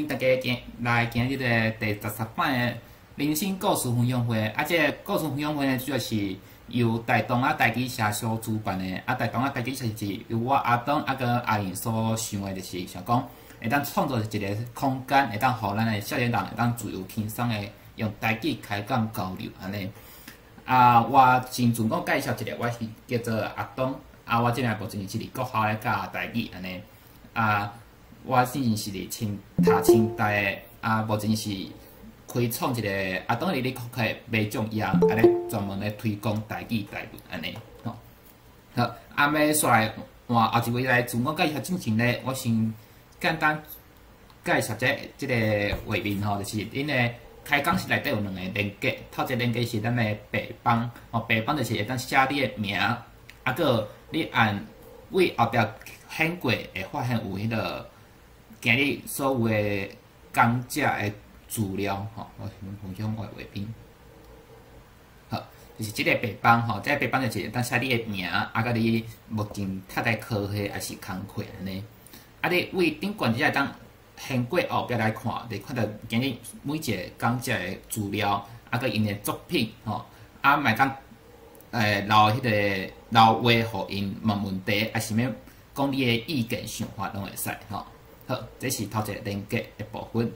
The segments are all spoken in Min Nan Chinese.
大家今來今日的第十三擺的人生故事分享會。啊，這个故事分享會呢，主要是由大同仔台語社所主辦的。啊，大同仔台語社是由我阿東啊佮阿穎所想的，就是想講會當創造一个空間，會當予咱的少年人會當自由輕鬆的用台語開講交流按呢。啊，我先自我介紹一下，我是叫做阿東。啊，我這个目前是佇國校咧教台語按呢。啊，我之前是佇清讀清大的，啊，目前是開創一个阿東日日課賣種業，啊咧專門咧推廣台語台文按呢吼。好，啊，欲煞來換後一位來自我介紹之前咧，我先簡單介紹這个畫面吼，就是恁的開講室內底有兩个連結，頭一个連結是咱的白板，吼，白板就是會當寫你的名，啊，閣你按位後壁顯過會發現有彼个今日所有的講者的資料，吼，我先分享我的畫面。好，就是這个白板吼，這个白板就是會當寫你的名，啊，佮你目前讀的科系抑是工課按呢。啊，你位頂懸只會當掀過後壁來看，就看著今日每一个講者的資料，啊，佮𪜶的作品，吼，啊，嘛會當留彼个留話予𪜶問問題，抑是欲講你的意見想法攏會使，吼。好，這是頭一个連結的部分。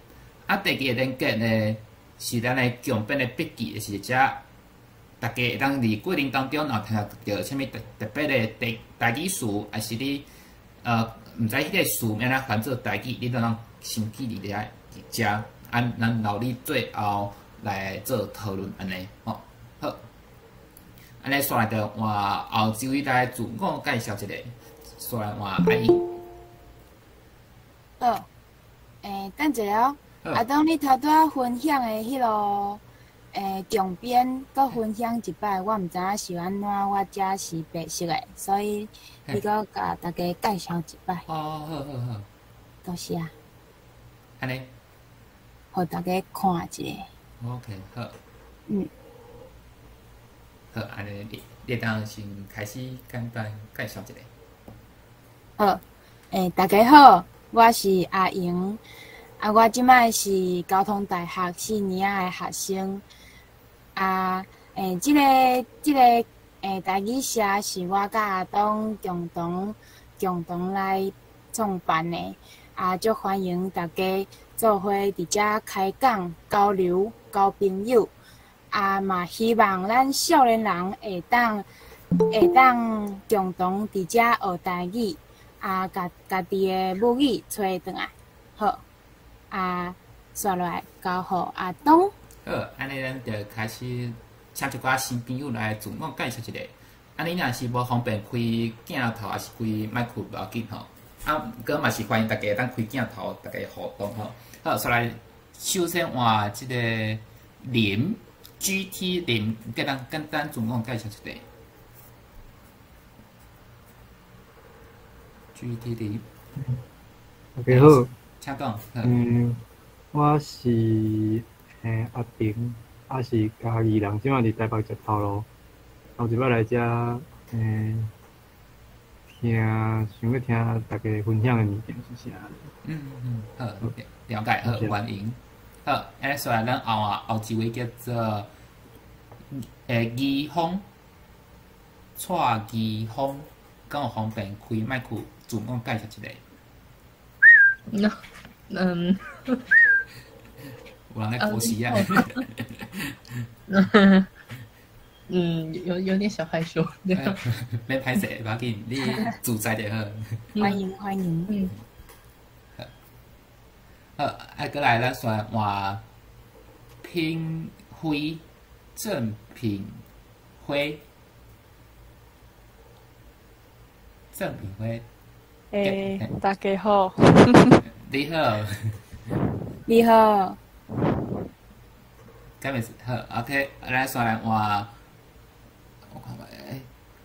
啊，第二个連結呢，是咱的強編的筆記，就是遮大家會當佇過程當中，若聽著啥物特特別的台台語詞，抑是你毋知彼个詞欲按怎翻做台語，你攏通先記佇遮佇遮，啊，咱留你最後來做討論按呢，吼。好，按呢煞來就換後一位來自我介紹一下，煞來換阿英。好，等一下哦。阿東，你頭拄仔分享的彼个重編，閣分享一擺，我毋知影是按怎，我遮是白色的，所以你閣共大家介紹一擺。哦，好好好。多謝。按呢。予大家看一下。 OK，好。好，按呢，你當先開始簡單介紹一下。好，大家好，我是阿瑩。啊，我這擺是交通大學四年仔的學生。啊，這个台語社是我佮阿東共同來創辦的。啊，足歡迎大家做伙佇遮開講交流交朋友。啊，嘛希望咱少年人會當共同佇遮學台語，啊，共家己的母語揣轉來。好。啊，煞落來交予阿東。好，按呢咱就開始請一寡新朋友來自我介紹一下。啊，你若是無方便開鏡頭，抑是開麥克無要緊吼。啊，閣嘛是歡迎大家當開鏡頭，大家互動吼。好，煞來首先換這个林 GT 林，簡單簡單自我介紹一下。GT 林。大家好。請講。我是阿平，啊是嘉義人，這擺佇台北食頭路，頭一擺來遮，聽想欲聽大家分享的物件是啥。好，了解，好，歡迎。好，按呢煞來咱後啊後一位叫做怡峰，蔡怡峰，敢有方便開麥克自我介紹一下？有人咧過時啊。嗯，有點小害羞。免歹勢，無要緊，你自在就好。歡迎歡迎。好，啊，閣來咱煞換品輝，鄭品輝，鄭品輝。大家好。你好。你好。敢袂好，OK，來煞來換，我看覓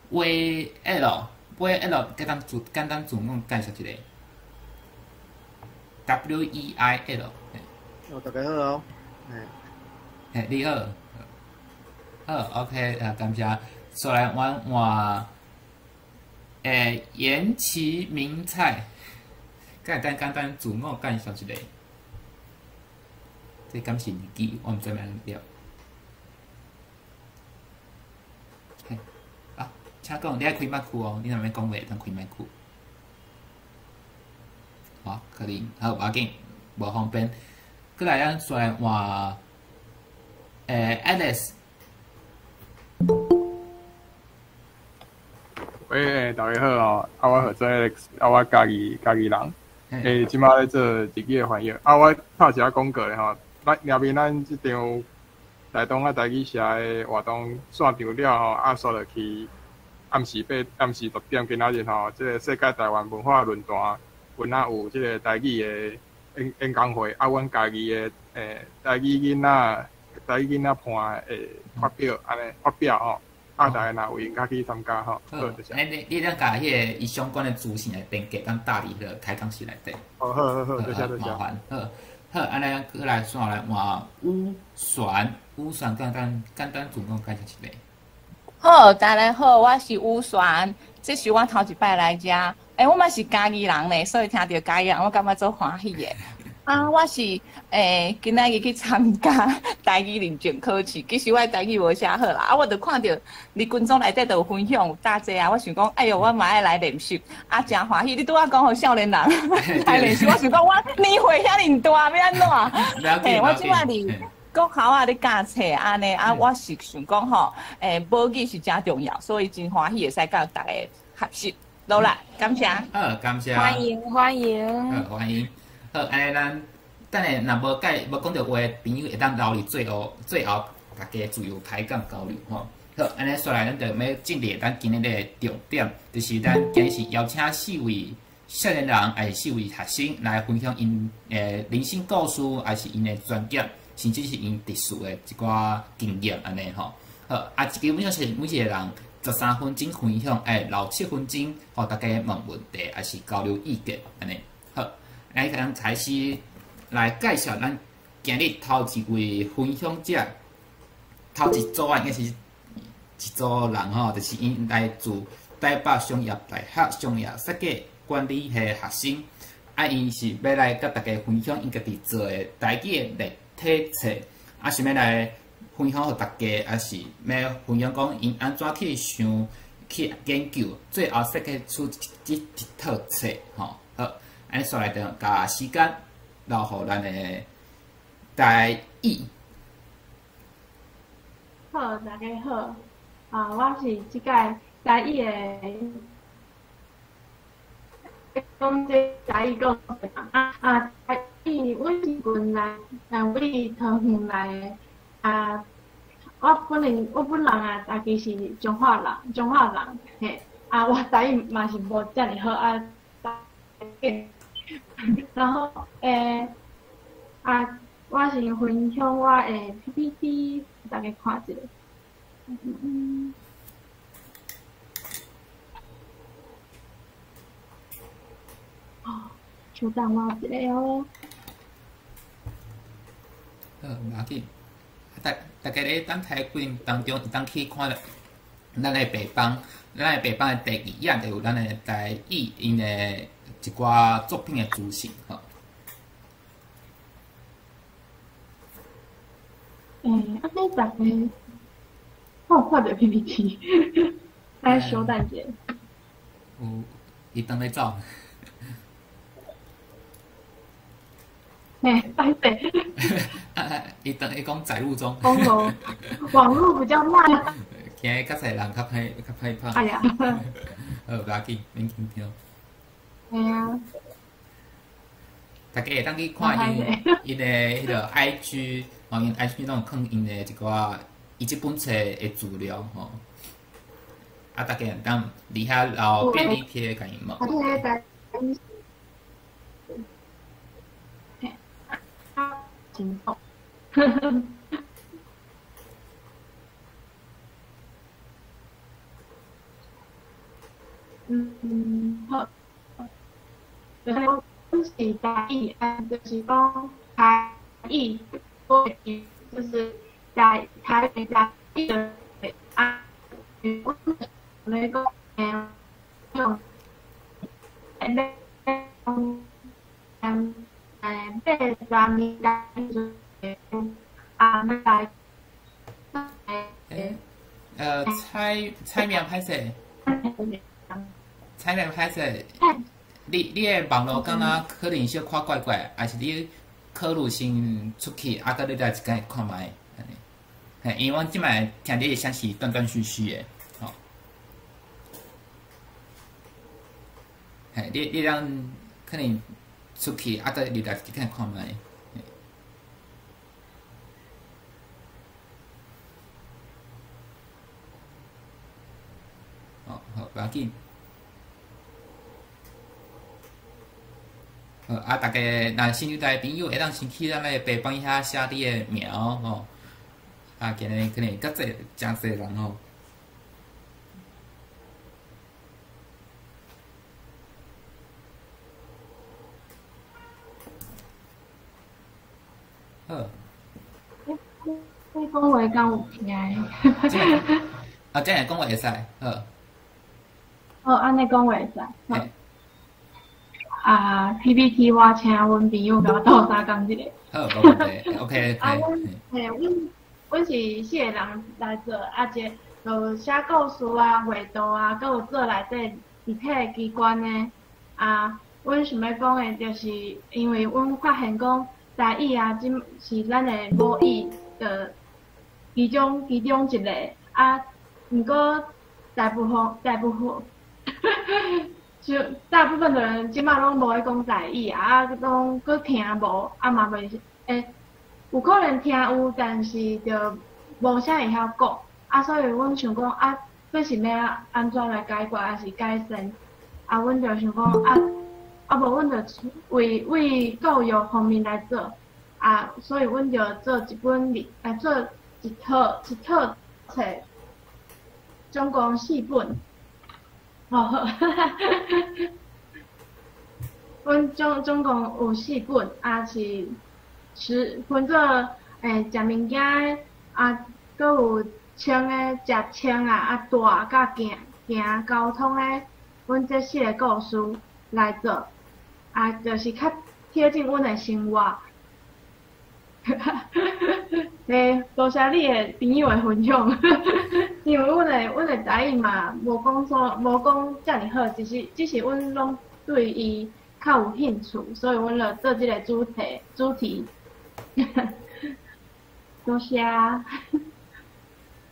，V L，V L，簡單自簡單自我介紹一下。W E I L。哦，大家好哦。嘿，你好。好，OK，啊，感謝。煞來阮換，嚴其明菜，簡單簡單自我介紹一下。這敢是日記？我毋知欲按怎念。嘿，啊，請講，你愛開麥克哦，你若欲講話會當開麥克。好，可能好，無要緊，無方便。閣來咱煞來換，Alice。喂，大家好哦，啊，我號做 Alex，啊，我嘉義人，這馬咧做日語的翻譯，啊，我拍一下廣告咧吼，咱後面咱這場台東啊台語社的活動散場了吼，啊，煞落去暗時6點今仔日吼，這个世界台灣文化論壇，阮仔有這个台語的演講會，啊，阮家己的台語囡仔伴會發表，按呢發表吼。啊，大家若有閒，較去參加吼。好，你咱共彼个伊相關的資訊的連結，咱搭佇彼个開講室內底。哦，好好好，多謝多謝。麻煩，好，好，按呢閣來煞來換宇璇，宇璇簡單簡單自我介紹一下。好，大家好，我是宇璇，這是我頭一擺來遮。我嘛是嘉義人呢，所以聽著嘉義人，我感覺足歡喜的。啊，我是今仔日去參加台語認證考試，其實我的台語無啥好啦。啊，我就看著佇群組內底就有分享有搭濟啊，我想講，哎喲，我嘛愛來練習，啊，誠歡喜。你拄仔講予少年人來練習，我想講我年歲遐爾大，欲按怎？嘿，我這擺佇國校仔咧教冊按呢，啊，我是想講吼，母語是誠重要，所以真歡喜會使佮大家學習。努力，感謝。好，感謝。歡迎歡迎。好，歡迎。好，按呢咱等下若無介無講著話的朋友會當留佇最後，大家自由開講交流吼。好，按呢煞來咱就欲進入咱今日的重點，就是咱今日是邀請四位少年人，抑是四位學生來分享𪜶的人生故事，抑是𪜶的專業，甚至是𪜶特殊的一寡經驗按呢吼。好，啊，基本上是每一個人13分鐘分享，留7分鐘，予大家問問題，抑是交流意見按呢。好，來，咱開始來介紹咱今日頭一位分享者，頭一組啊，應該是一組人吼，就是𪜶來自台北商業大學商業設計管理系學生，啊，𪜶是欲來佮大家分享𪜶家己做的台語的立體冊，啊，想欲來分享予大家，抑是欲分享講𪜶按怎去想、去研究，最後設計出這一套冊吼。好，按呢煞來就共時間留予咱的台語。好，大家好，啊，我是這屆台語的，講這台語講啊啊，台語，阮是雲南，位桃園來的啊。我本人啊，家己是彰化人，彰化人嘿。啊，我台語嘛是無遮爾好啊。然後啊，我先分享我的 PPT，大家看一下。哦，稍等我一下哦。好，無要緊。大家咧等待過程當中，會當去看咱的白板，咱的白板的第二頁就有咱的台語𪜶的一寡作品的資訊吼。啊，你大家，我有看著 PPT，來稍等一下。有，伊當咧走。嘿，歹勢。啊，伊當伊講在路中。網路比較慢。驚較濟人較歹拍。哎呀。好，無要緊，免緊張。嘿啊。大家會當去看𪜶的彼个 IG，吼，𪜶 IG 攏有放𪜶的一寡伊這本冊的資料吼。啊，大家會當佇遐留便利貼共𪜶問。啊，你个情況。嗯，好。就是阮是台語，啊，就是講台語，就是台語的啊，阮咧講，用，咧講，80年代啊來。欸，蔡蔡名歹勢，蔡名歹勢，你的網路敢若可能小可怪怪，還是你考慮先出去，啊，閣你來一間看覓？嘿，因為阮這擺聽你的聲是斷斷續續的，吼。嘿，你通可能出去，啊，閣入來一間看覓？哦，好，無要緊。好，啊，大家若新入來的朋友，會當先去咱的白板遐寫你的名吼。啊，今日可能較濟，誠濟人吼。好。你講話敢有聽？啊，這樣講話會使，好。好，按呢講話會使。啊，PPT 我請阮朋友共我鬥相共一下。好，無問題，OK。啊，阮嘿，阮是四個人來做，啊，一个就寫故事啊、畫圖啊，閣有做內底立體機關的。啊，阮想欲講的，就是因為阮發現講台語啊，這是咱的母語的其中一個啊，毋過大部分。就大部分的人這擺攏無咧講台語啊，攏閣聽無，啊嘛袂是，有可能聽有，但是就無啥會曉講，啊，所以阮想講啊，這是欲按怎來解決，還是改善？啊，阮就想講啊，啊無阮就為教育方面來做，啊，所以阮就做一本來做一套冊，總共四本。哦，好，阮總共有四本，啊是分做食物件的，啊，閣有穿的、食穿啊，啊大佮行交通的，阮這四个故事來做，啊，就是較貼近阮的生活。多謝你的朋友的分享，因為阮的台語嘛，無講說無講遮爾好，只是阮攏對伊較有興趣，所以阮就做這個主題。多謝。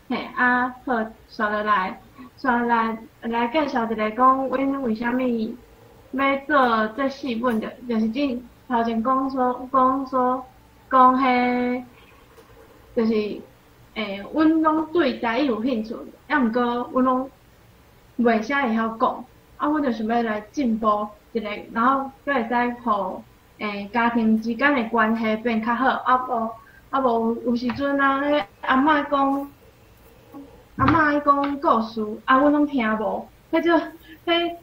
嘿，啊好，紲落來來介紹一下，講阮為啥物欲做這四本的，就是頭前講彼，就是，阮攏對台語有興趣，抑毋過阮攏袂啥會曉講，啊，阮就想欲來進步一個，然後閣會使予家庭之間的關係變較好，啊無有時陣啊，彼阿嬤講故事，啊，阮攏聽無，彼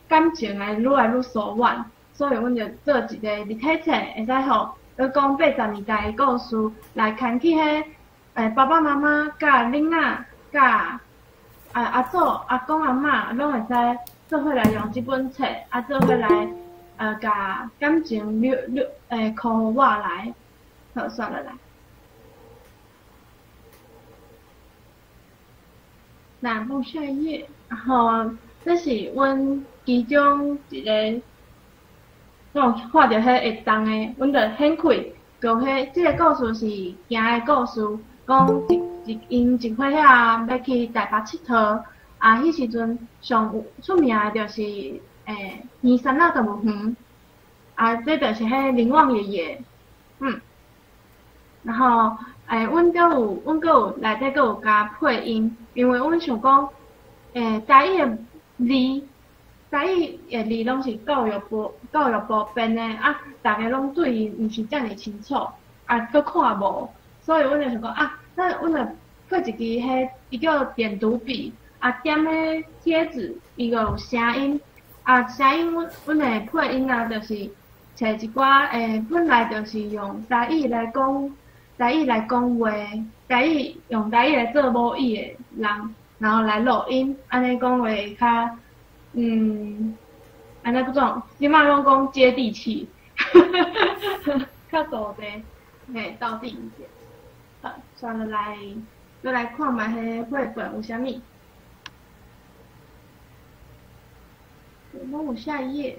感情會愈來愈疏遠，所以阮就做一個立體冊，會使予。閣講80年代的故事，來牽起彼爸爸媽媽佮囡仔佮阿祖、阿公、阿嬤，攏會使做伙來用這本冊，啊做伙來共感情留箍活來，好，煞落來。南部下一頁，然後這是阮其中一個。我有看著彼會動的，阮就掀開，就彼這个故事是行的故事，講𪜶一伙仔欲去台北𨑨迌，啊，彼時陣上有出名的就是圓山仔動物園，啊，這就是彼林旺爺爺，然後阮閣有內底閣有加配音，因為阮想講，台語的字。台語的字攏是教育部編的，啊，逐家攏對伊毋是遮爾清楚，啊，閣看無，所以阮就想講啊，那阮就配一支彼，伊叫點讀筆，啊，點彼貼紙，伊就有聲音，啊，聲音阮的配音啊，就是揣一寡本來就是用台語來講，台語來講話，用台語來做母語的人，然後來錄音，按呢講話較。按呢講，這擺攏講接地氣，較道地。嘿，道地一点。好，煞落来，阁来看觅彼绘本有啥物？拢有下一页。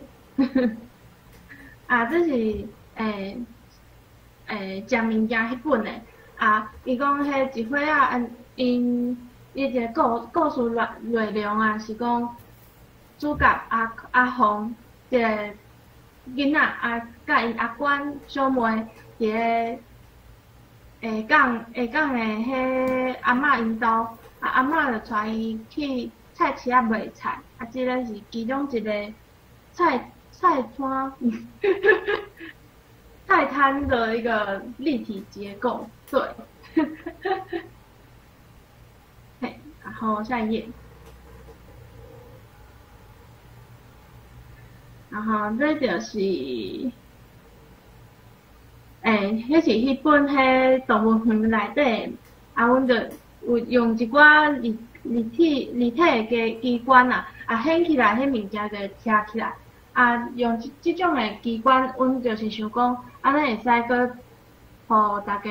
啊，这是食物件彼本的。啊，伊讲彼一岁仔，𪜶伊一个故事内容啊，是讲主角阿凤一个囡仔啊，佮𪜶阿关小妹伫咧下港的彼阿嬷𪜶兜，啊阿嬷就带伊去菜市仔卖菜，啊，这个是其中一个菜摊的一个立体结构，对，嘿，然后下一页，然后这就是，彼是彼本彼动物园内底，啊，阮就有用一寡立体的机关啊，啊显起来，彼物件就车起来。啊，用这种的机关，阮就是想讲，按呢会使阁予大家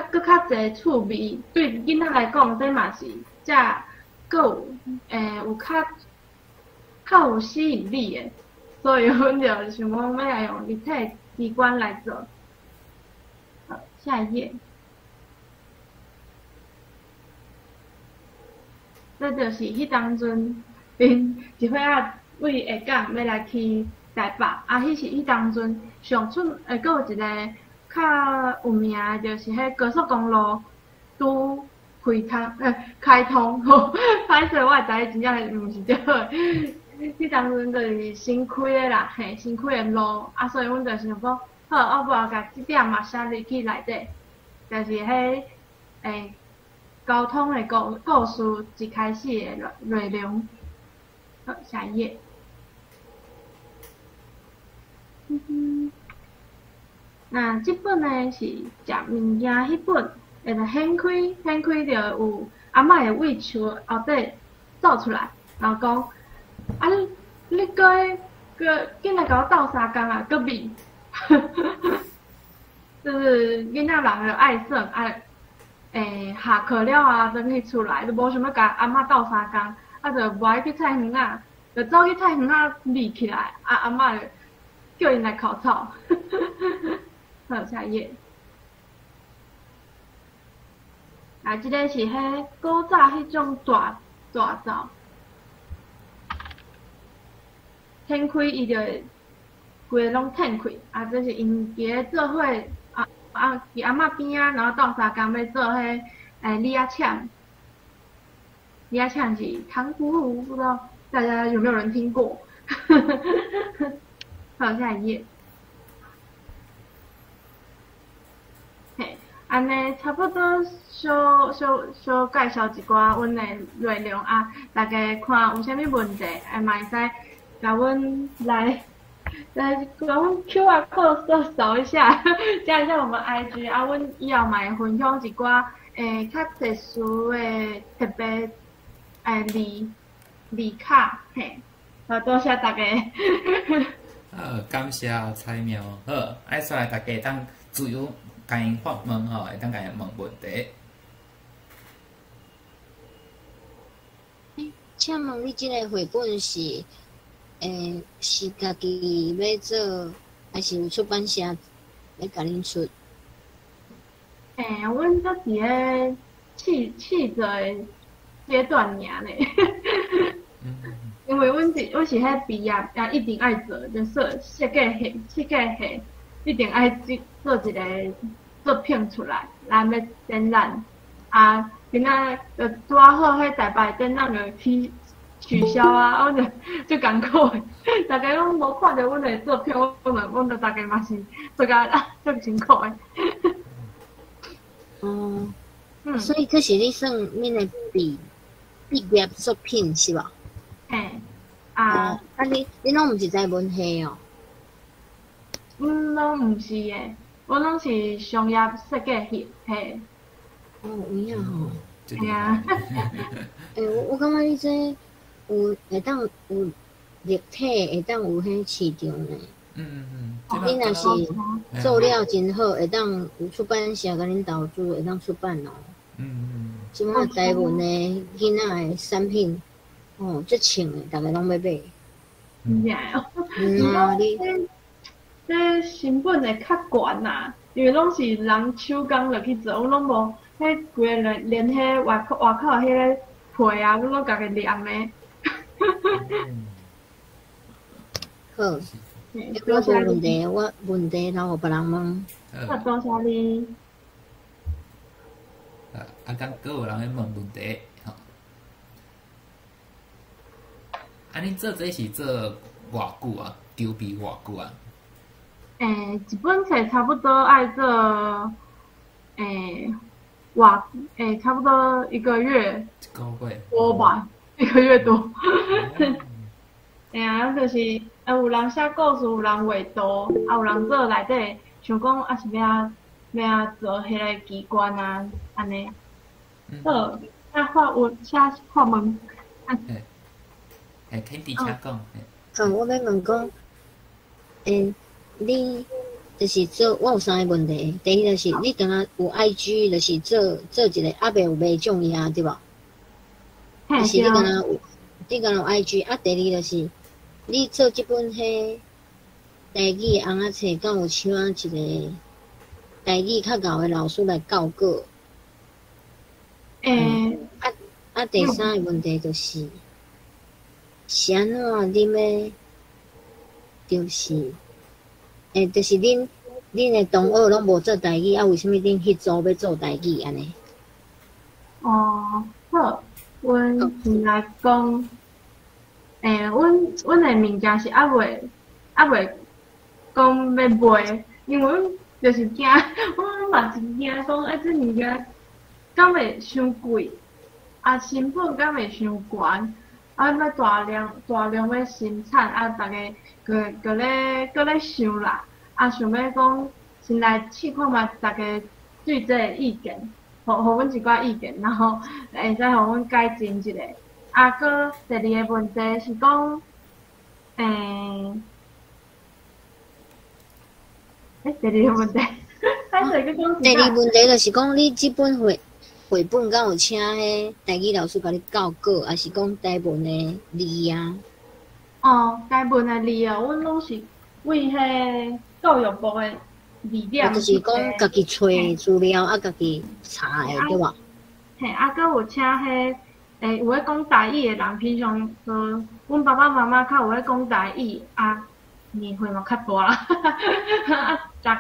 阁较济趣味。对囡仔来讲，这嘛是才阁有有较有吸引力的。所以阮就想讲，欲来用立体机关来做。好，下一页。这就是彼当阵，𪜶一岁仔为下港欲来去台北，啊，彼当阵上出阁有一个较有名的，就是彼高速公路拄开通，歹势，我的台语真正毋是足好。彼当阵就是新开的啦，嘿，新开的路，啊，所以阮就想讲，好，我无共这点嘛写入去内底，就是彼交通的故事一开始的内容。好，下一页。那这本呢是食物件彼本，会来掀开，掀开就有阿嬷会为树后底走出来，然后讲：啊，你阁紧来共我斗相共啊，阁味。就是囡仔人就爱耍，啊，下课了啊，转去厝内，就无想欲共阿嬷斗相共，啊，就无爱去菜园仔，就走去菜园仔覕起来，啊，阿嬷就叫𪜶来哭草。好，下一页。啊，这个是彼古早彼种大灶，掀开伊就会规个拢掀开，啊，这是𪜶伫咧做伙，伫阿嬷边仔，然后斗相共欲做彼李仔肠，李仔肠是糖葫芦，不知道大家有没有人听过？好，下一页。嘿，按呢差不多小小小介绍一寡阮的内容啊，大家看有啥物问题，嘛会使共阮来共阮 QR code 扫一下，加一下我们 IG 啊，阮以后嘛会分享一寡较特殊的特别字卡，嘿，好，多谢大家。好，感谢彩苗。好，爱煞来大家会当自由共𪜶发问吼，会当共𪜶问问题。请问你这个绘本是家己欲做，还是有出版社欲共恁出？阮阁伫咧试做的阶段尔呢。因为阮是彼毕业也一定爱做，就设计系一定爱做一个作品出来，咱欲展览。啊，今仔就拄仔好，彼台北展览就取消啊，阮就足艰苦的，大家拢无看著阮的作品，阮就大家嘛是做甲足辛苦的。哦，所以这是你算恁的毕业作品是无？嘿，啊，啊你拢毋是在文系哦？阮拢毋是的，阮拢是商业设计系，嘿。哦，有影吼。嘿啊。我感觉你这有会当有立体，会当有彼市场呢。你若是做了真好，會當有出版社共恁投資，會當出版哦。這馬台文的囡仔的產品，哦，足穿的，逐家攏欲買。真正哦。嗯啊，你這成本會較懸啦，因為攏是人手工落去做，阮攏無彼規个連彼外口的彼個皮啊，阮攏家己黏的。好，我無問題，我問題留予別人問。啊，多謝你。啊，敢閣有人咧問問題吼？啊，恁做這是做偌久啊？籌備偌久啊？一本冊差不多愛做，偌差不多一個月。一個月。多吧，一個月多。嘿啊，就是有人寫故事，有人畫圖，啊有人做內底，想講啊是欲按欲按做彼个機關啊，按呢。好，啊發問，請發問。欸，肯定請講。好，我欲問講，你就是做，我有三个問題。第一就是你敢若有 IG，就是做做一个，猶未有賣種伊啊，對無？就是你敢若有，你敢若有 IG，啊，第二就是你做這本彼台語的尪仔冊，敢有請一個台語較𠢕的老師來教稿？啊，第三个問題就是，是按怎恁欲，就是，就是恁的同學攏無做台語，啊，為啥物恁彼組欲做台語按呢？哦，好，阮先來講，阮的物件是猶未講欲賣，因為阮就是驚，阮嘛真驚講，這物件敢會傷貴，啊，成本敢會傷懸，啊，欲大量欲生產，啊，逐家閣咧想啦，啊，想欲講先來試看覓逐家對這个意見，予阮一寡意見，然後會使予阮改進一下。啊，閣第二个問題是講，第二个問題，第二問題就是講，你這本繪本敢有請彼台語老師共你教稿，抑是講台文的字啊？哦，台文的字哦，阮攏是為彼教育部的字典。就是講家己揣資料啊，家己查的對無？嘿，啊，閣有請彼有咧講台語的人，平常阮爸爸媽媽較有咧講台語，啊，年歲嘛較大啦，啊，逐家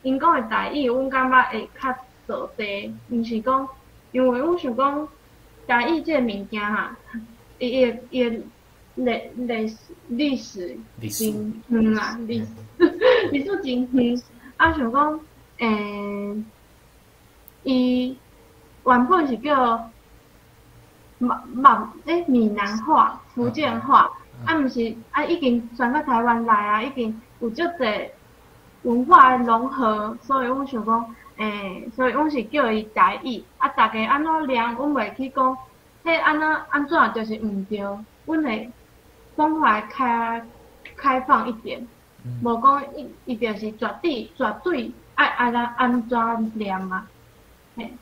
𪜶講的台語，阮感覺會較道地，毋是講，因為阮想講台語這个物件哈，伊的歷史真遠啦，歷史真遠，啊，想講，伊原本是叫閩南話、福建話，啊，毋是啊，已經傳到台灣來啊，已經有足濟文化的融合，所以阮想講，所以阮是叫伊台語，啊，逐家按怎念，阮袂去講，彼按怎按怎就是毋對，阮會講法較開放一點，無講伊就是絕對愛按怎念啊，嘿，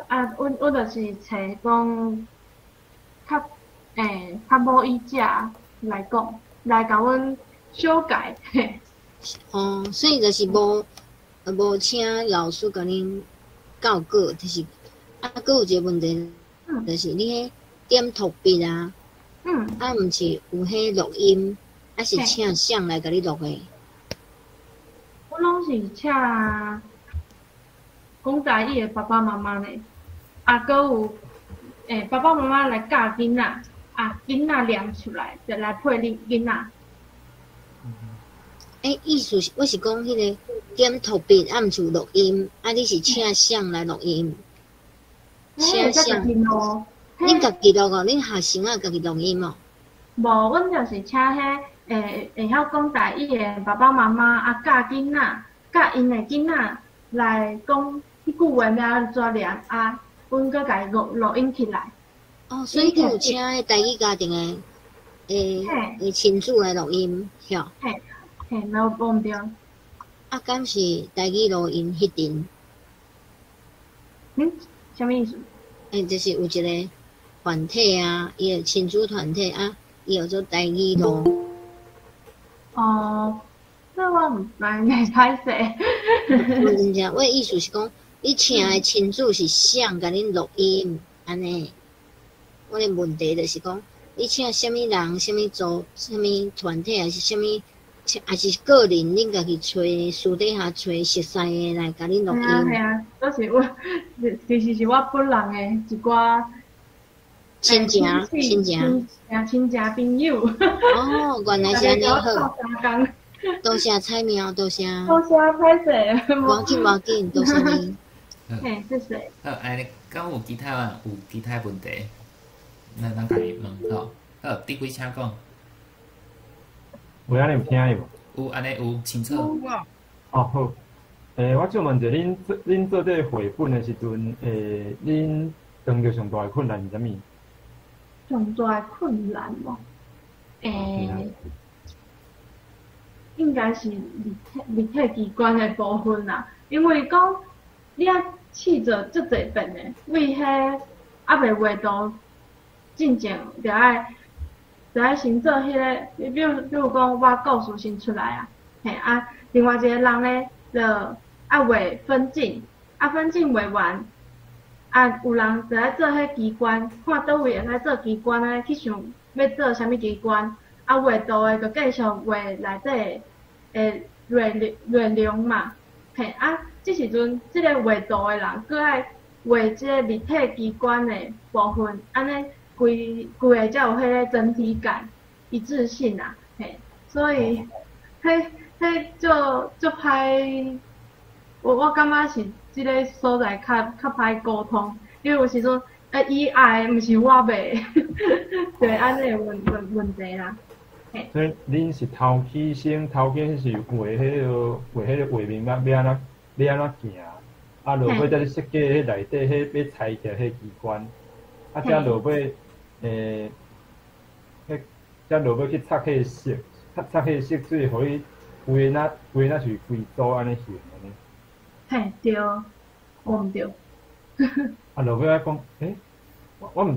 啊，阮就是揣講較母語者來講，來共阮修改。嘿。哦，所以就是無請老師共恁教稿，就是啊，閣有一個問題，就是你彼點塗筆啊，啊，毋是有彼錄音，啊是請誰來共你錄的？阮攏是請講台語的爸爸媽媽呢，啊，閣有爸爸媽媽來教囡仔，啊，囡仔念出來，就來配恁囡仔。意思是，我是講彼个點塗筆，啊，毋是有錄音，啊，你是請誰來錄音？請誰？恁家己錄哦，恁學生啊家己錄音哦？無，阮就是請彼會曉講台語的爸爸媽媽啊，教囡仔，教𪜶的囡仔來講彼句話欲按怎念啊，阮閣共伊錄音起來。哦，所以你有請彼台語家庭的親子來錄音，曉？嘿，嘿，无毋对。啊，敢是台语录音彼阵？嗯，啥物意思？欸，就是有一个团体啊，伊个亲子团体啊，伊叫做台语路。哦，这我毋知，袂歹势。我真正，我的意思是讲，你请的亲子是谁共恁录音？按呢？我的问题就是讲，你请啥物人、啥物组、啥物团体，还是啥物，还是个人，恁家己揣，私底下揣熟似的来共恁录音。系啊，都是我，其实是我本人的一寡亲情、亲情、亲情朋友。哦，原来是按呢好。多谢彩苗，多谢。多谢歹势。无要紧，无要紧，多谢你。嘿，谢谢。好，按呢，敢有其他有其他问题？咱咱共伊问吼。好，志辉请讲。有按呢有听无？有，按呢有清楚。哦好，我想问者，恁做这个绘本的时阵，恁遇著上大的困难是啥物？上大的困难无？应该是立体机关的部分啦，因为讲你爱试做足济遍的，为彼犹未画图进前，就爱先做彼个，你比如讲，我故事先出来啊，嘿啊，另外一个人咧，就爱画分镜，啊分镜画完，啊有人就爱做彼机关，看佗位会使做机关咧，去想欲做啥物机关，啊画图的就继续画内底的内容嘛，嘿啊，这时阵这个画图的人阁爱画这个立体机关的部分，按呢规规个才有彼个整体感、一致性啊，嘿，所以，彼彼足足歹，我感觉是这个所在较歹沟通，因为有时阵，伊爱的毋是我欲，对，按呢问题啦。所以恁是头起先，头起是画彼个画面欲欲按怎行，啊落尾才去设计彼内底彼欲裁起来彼机关，啊才落尾，彼才落尾去插彼个色，插彼个色水，予伊规那规那是规组按呢形按呢。嘿，对，无毋对。啊，落尾仔讲，我毋知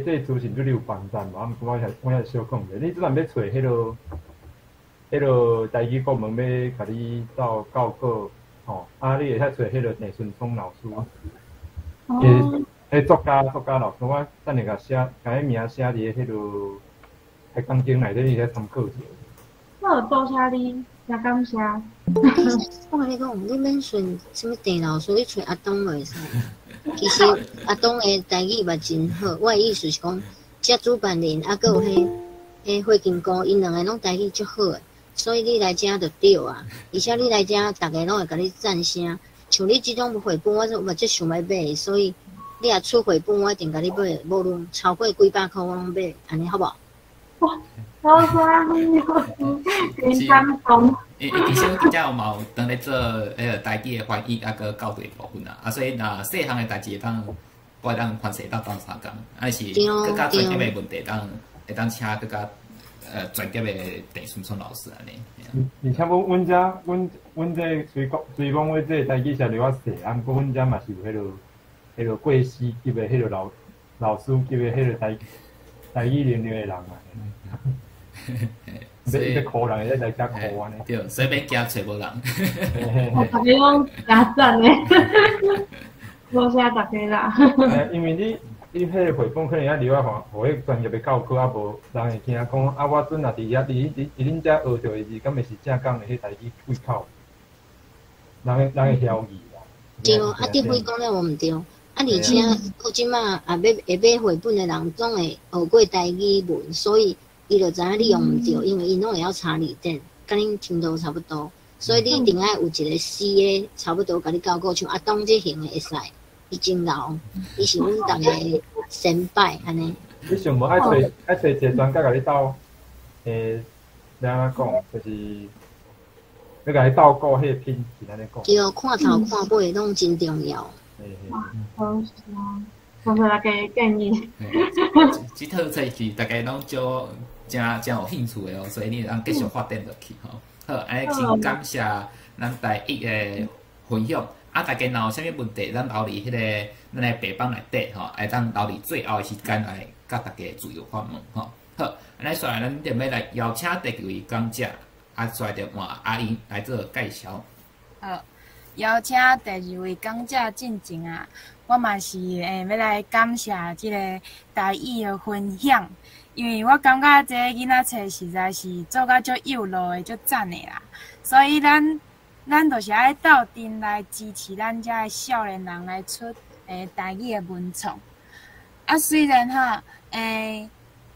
这资讯对你有帮助无？啊，毋过我遐小讲者，你这阵欲揣彼个台语国文欲共你斗教稿，吼，啊，你会使揣彼个郑顺聪老师。哦。彼作家老师，我等下共写，共彼名写伫彼个开讲经内底，你会使参考一下。好，多谢你，真感谢。我共你讲，你免寻啥物郑老师，你揣阿东就会使。其实阿东的台语嘛真好，我的意思是讲，遮主办人啊，阁有彼惠金姑，𪜶两个拢台语足好的，所以你来遮就对啊。而且你来遮，逐家拢会共你赞声。像你这种绘本，我嘛足想欲买，所以你若出绘本，我一定共你买，无论超过几百箍，我拢买，按呢好无？哇，多谢你，真感动。其实阮遮有嘛有当咧做彼个台语的翻译，啊，阁校对部分啊，啊，所以若细项的代志会当，我会当番势斗相共，啊是阁较专业的问题，会当请阁较专业的郑顺聪老师按呢。而且阮遮，阮这虽讲阮这台语社离我细，啊，毋过阮遮嘛是有彼个过师级的彼个老师级的彼个台语能力的人啊。所以欲箍人会使来遮箍按呢。对，所以免惊揣无人。我逐家拢诚赞的，多谢大家啦。因为你彼个绘本可能爱留仔予彼专业的教科，啊无人会惊讲啊，我阵若伫遐伫恁遮学著的字，敢会是正港的彼台语对口？人会晓疑啦。对，啊，志辉讲了无毋对，啊，而且阁这马也欲会买绘本的人，总会学过台语文，所以伊就知影你用毋对，因为𪜶拢会晓查字典，佮恁程度差不多，所以你一定爱有一个死的，差不多共你教过，像阿东这型的会使，伊真𠢕，伊是阮逐个先辈按呢。你想无爱揣一个专家共你斗，欲按怎讲，就是欲共你斗顾彼个品质按呢讲。对，看头看尾拢真重要。好，多谢大家建议。这套册是逐家拢足诚诚有兴趣的哦，所以你会当继续发展落去吼。好，按呢真感謝咱台一的分享。啊，大家若有啥物問題，咱留佇彼个咱的白板內底吼，會當留佇最後的時間來佮大家自由發問吼。好，按呢煞來咱就欲來邀請第二位講者，啊，煞來就換阿英來做介紹。好，邀請第二位講者進前啊，我嘛是會欲來感謝這个台語的分享，因為我感覺這个囡仔冊實在是做甲足幼路的，足讚的啦，所以咱就是愛鬥陣來支持咱遮的少年人來出台語的文創。啊，雖然吼，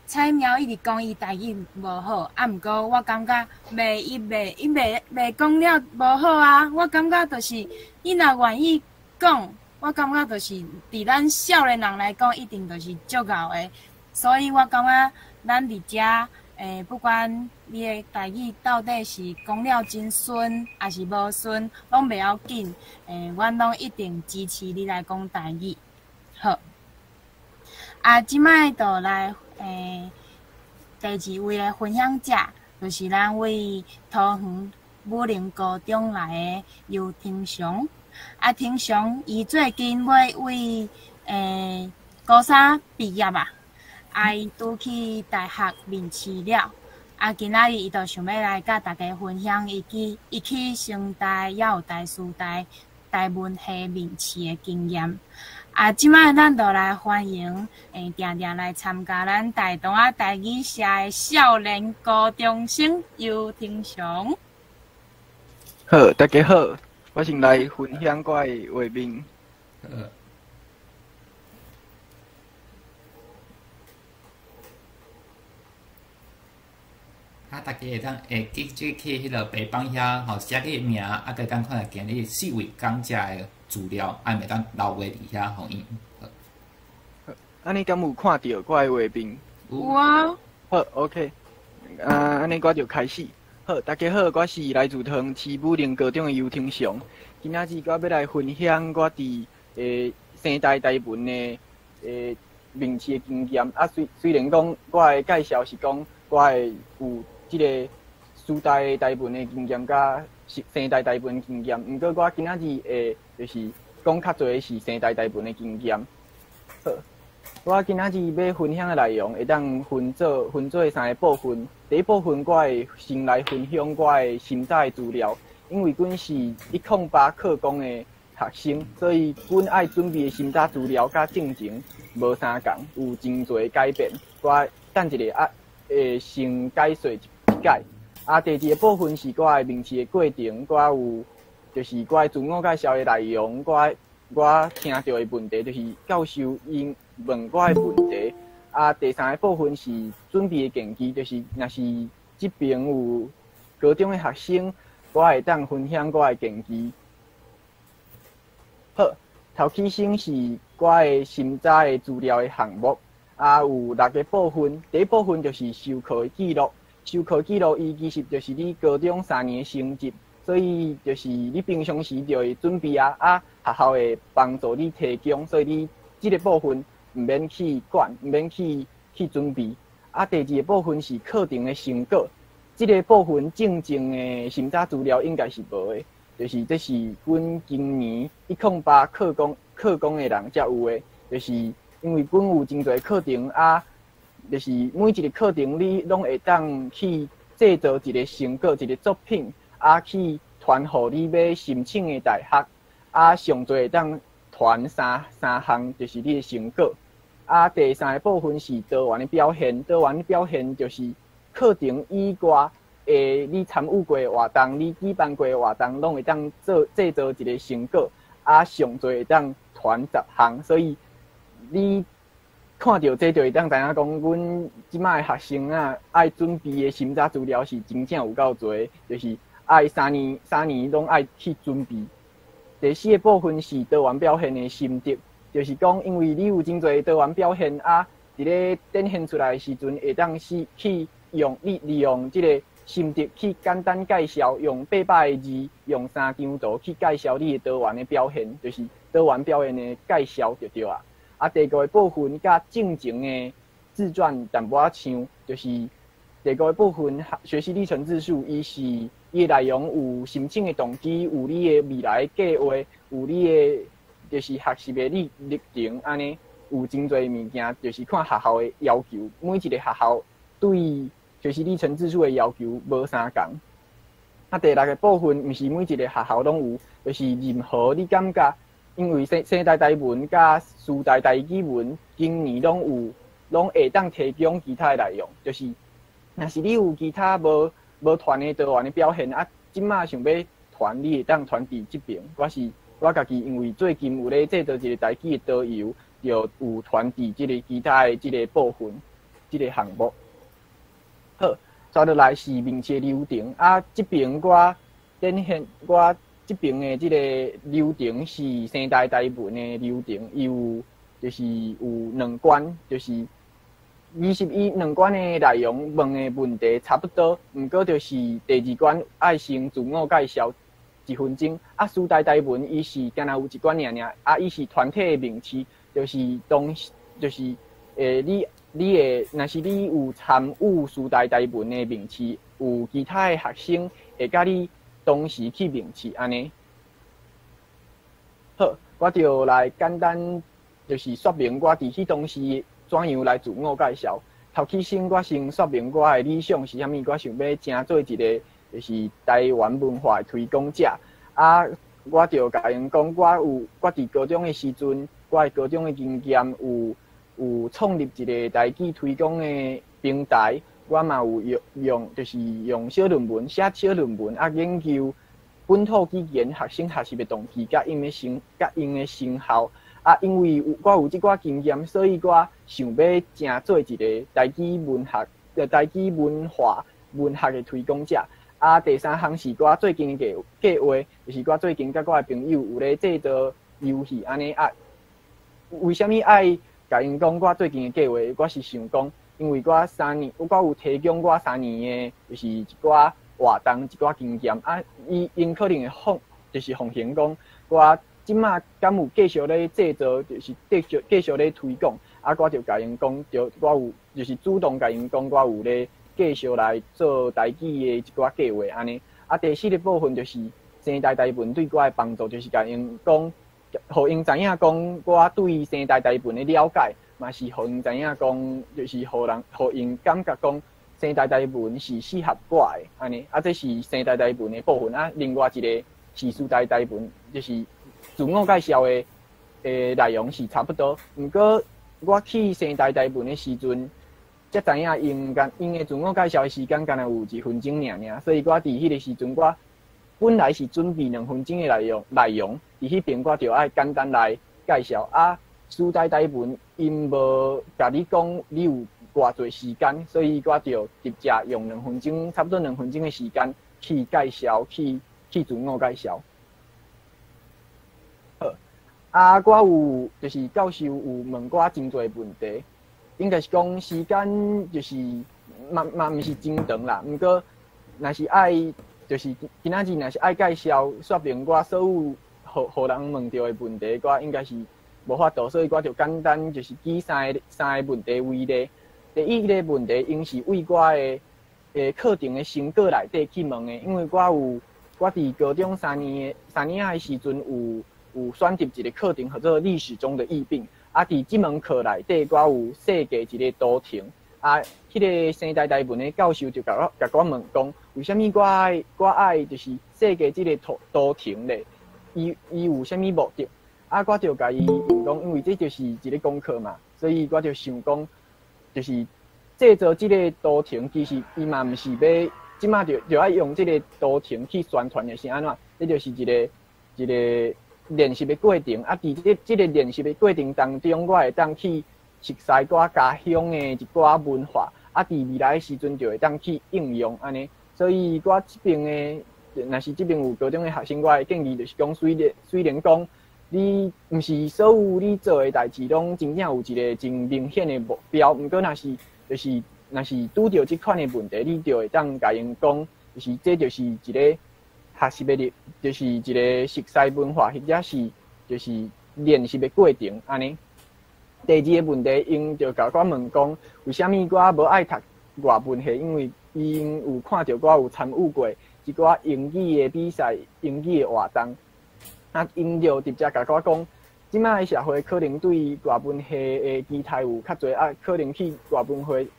彩苗一直講伊台語無好，啊，毋過我感覺袂伊袂伊袂袂講了無好啊。我感覺就是伊若願意講，我感覺就是佇咱少年人來講，一定就是足𠢕的。所以我感覺咱佇遮不管你的台語到底是講了真順，抑是無順，攏袂要緊。阮攏一定支持你來講台語。好，啊，這擺就來第二位的分享者，就是咱位桃園武陵高中來的游廷祥。啊，廷祥伊最近欲為高三畢業啊。啊！伊拄去大學面試了，啊！今仔日伊就想欲來佮大家分享伊去成大猶有台師大台文系面試的經驗。啊！這擺咱就來歡迎定定來參加咱大同仔台語社的少年高中生游廷祥。好，大家好，我先來分享我的畫面。啊！大家會當會記這去彼个白板遐吼寫你的名，啊，閣當看著今日四位講者的資料，啊，會當留話佇遐予𪜶。好，按呢敢有看著我的畫面？有啊。好，OK。啊，按呢我就開始。好，大家好，我是來自桃園市武陵高中的游廷祥。今仔日我欲來分享我佇成大台文的面試的經驗。啊，雖然講我的介紹是講我會有這个師大台文的經驗，佮成大台文的經驗，毋過我今仔日會就是講較濟是成大台文的經驗。好，我今仔日欲分享的內容會當分做三个部分。第一部分，我會先來分享我的審查的資料，因為阮是108課綱的學生，所以阮愛準備的審查資料佮進前無相仝，有真濟改變。我等一下啊，會先解說一解。啊，第二个部分是我的面試的過程，我有就是我的自我介紹的內容，我聽著的問題就是教授𪜶問我的問題。啊，第三个部分是準備的建議，就是若是這邊有高中的學生，我會當分享我的建議。好，頭起先是我的審查的資料的項目，啊，有六个部分。第一部分就是修課的記錄。修課記錄，伊其實就是你高中3年的成績，所以就是你平常時就會準備啊，啊，學校會幫助你提供，所以你這个部分毋免去管，毋免去準備。啊，第二个部分是課程的成果，這个部分正正的審查資料應該是無的，就是這是阮今年108課綱的人才有的，就是因為阮有真濟課程啊。就是每一個課程，你攏會當去製造一個成果、一個作品，啊，去傳予你欲申請的大學，啊，上濟會當傳三項，就是你的成果。啊，第三個部分是多元的表現，多元的表現就是課程以外的你參與過的活動、你舉辦過的活動，攏會當做製造一個成果，啊，上濟會當傳10項，所以你看著這就會當知影講，阮這擺的學生啊，愛準備的審查資料是真正有夠濟，就是愛三年攏愛去準備。第四个部分是多元表現的心得，就是講因為你有真濟多元表現啊，佇咧展現出來的時陣，會當是去用你利用這个心得去簡單介紹，用800个字，用3張圖去介紹你的多元的表現，就是多元表現的介紹就對啊。啊，第五个部分佮進前的自傳淡薄仔像，就是第五个部分，學習歷程自述，伊是伊的內容有申請的動機，有你的未來計劃，有你的就是學習的歷程，按呢有真濟物件，就是看學校的要求，每一个學校對學習歷程自述的要求無相仝。啊，第六个部分，毋是每一个學校攏有，就是任何你感覺，因為生大台文佮師大台語文今年攏有，攏會當提供其他的內容，就是若是你有其他無傳的多元的表現，啊，這馬想欲傳，你會當傳佇這爿。我是我家己，因為最近有咧製作一個台語的導遊，就有傳佇這個其他的這個部分，這個項目。好，接落來是面試流程。啊，這爿我展現我這爿的這個流程是生大台文的流程，伊有就是有兩關，就是其實伊兩關的內容問的問題差不多，毋過就是第二關愛先自我介紹一分鐘。啊，師大台文伊是敢若有一關爾爾，啊，伊是團體的面試，就是當就是你會，若是你有參與師大台文的面試，有其他的學生會佮你同時去面試按呢。好，我就來簡單就是說明我佇彼當時怎樣來自我介紹。頭起先，我先說明我的理想是啥物，我想欲成做一个就是台灣文化的推廣者。啊，我就共𪜶講，我有我佇高中的時陣，我的高中的經驗有創立一個台語推廣的平台，我嘛有用，就是用小論文寫小論文啊，研究本土語言學生學習的動機佮𪜶的成效。啊，因為有我有這寡經驗，所以我想欲成做一個台語文學、台語文化文學的推廣者。啊，第三項是我最近的計劃，就是我最近佮我的朋友有咧製作遊戲按呢啊。為啥物愛共𪜶講我最近的計劃？我是想講，因為我三年，我有提供我三年的，就是一寡活動、一寡經驗啊。伊𪜶可能會奉，就是奉行講，我這馬敢有繼續咧製作，就是繼續咧推廣。啊，我就共𪜶講，著我有就是主動共𪜶講，我有咧繼續來做台語的一寡計劃按呢。啊，第四个部分就是生大台文對我的幫助，就是共𪜶講，予𪜶知影講我對生大台文的了解，嘛是予𪜶知影講，就是予人予𪜶感覺講生大台文是適合我的按呢。啊，這是生大台文的部分。啊，另外一個是師大台文，就是自我介紹的內容是差不多。毋過我去生大台文的時陣，才知影𪜶的自我介紹的時間敢若有一分鐘爾爾，所以我佇彼個時陣，我本來是準備2分鐘的內容，佇彼爿我就愛簡單來介紹。啊，師大台文𪜶無共你講你有偌濟時間，所以我就直接用兩分鐘，差不多兩分鐘的時間去介紹，去自我介紹。好，啊，我有就是教授有問我真濟問題，應該是講時間就是嘛毋是真長啦，毋過若是愛就是今仔日若是愛介紹說明我所有予人問著的問題，我應該是無法度，所以我就簡單就是舉三個問題為例。第一个問題，𪜶是為我的課程的成果內底去問的，因為我佇高中三年仔的時陣有選擇一個課程，叫做歷史中的疫病。啊，佇這門課內底，我有設計一個圖騰。啊，彼個生大台文的教授就共我問講，為啥物我愛就是設計這個圖騰咧？伊有啥物目的？啊，我就共伊講，因為這就是一個功課嘛，所以我就想講，就是製作這個圖騰，其實伊嘛毋是欲這馬就愛用這個圖騰去宣傳的是按怎？這就是一個練習的過程。啊，佇這個練習的過程當中，我會當去熟悉我家鄉的一寡文化，啊，佇未來的時陣就會當去應用按呢。所以我這爿的，若是這爿有高中的學生，我的建議就是講，雖然講你毋是所有你做的代誌攏真正有一個真明顯的目標，毋過若是拄著這款的問題，你就會當共𪜶講，就是這就是一個學習的，就是一個熟悉文化，或者是就是練習的過程按呢。第二个問題，𪜶就共我問講，為啥物我無愛讀外文系，因為𪜶有看著我有參與過一寡英語的比賽、英語的活動，啊，𪜶就直接共我講，這擺的社會可能對外文系的期待有較濟，啊，可能去外文系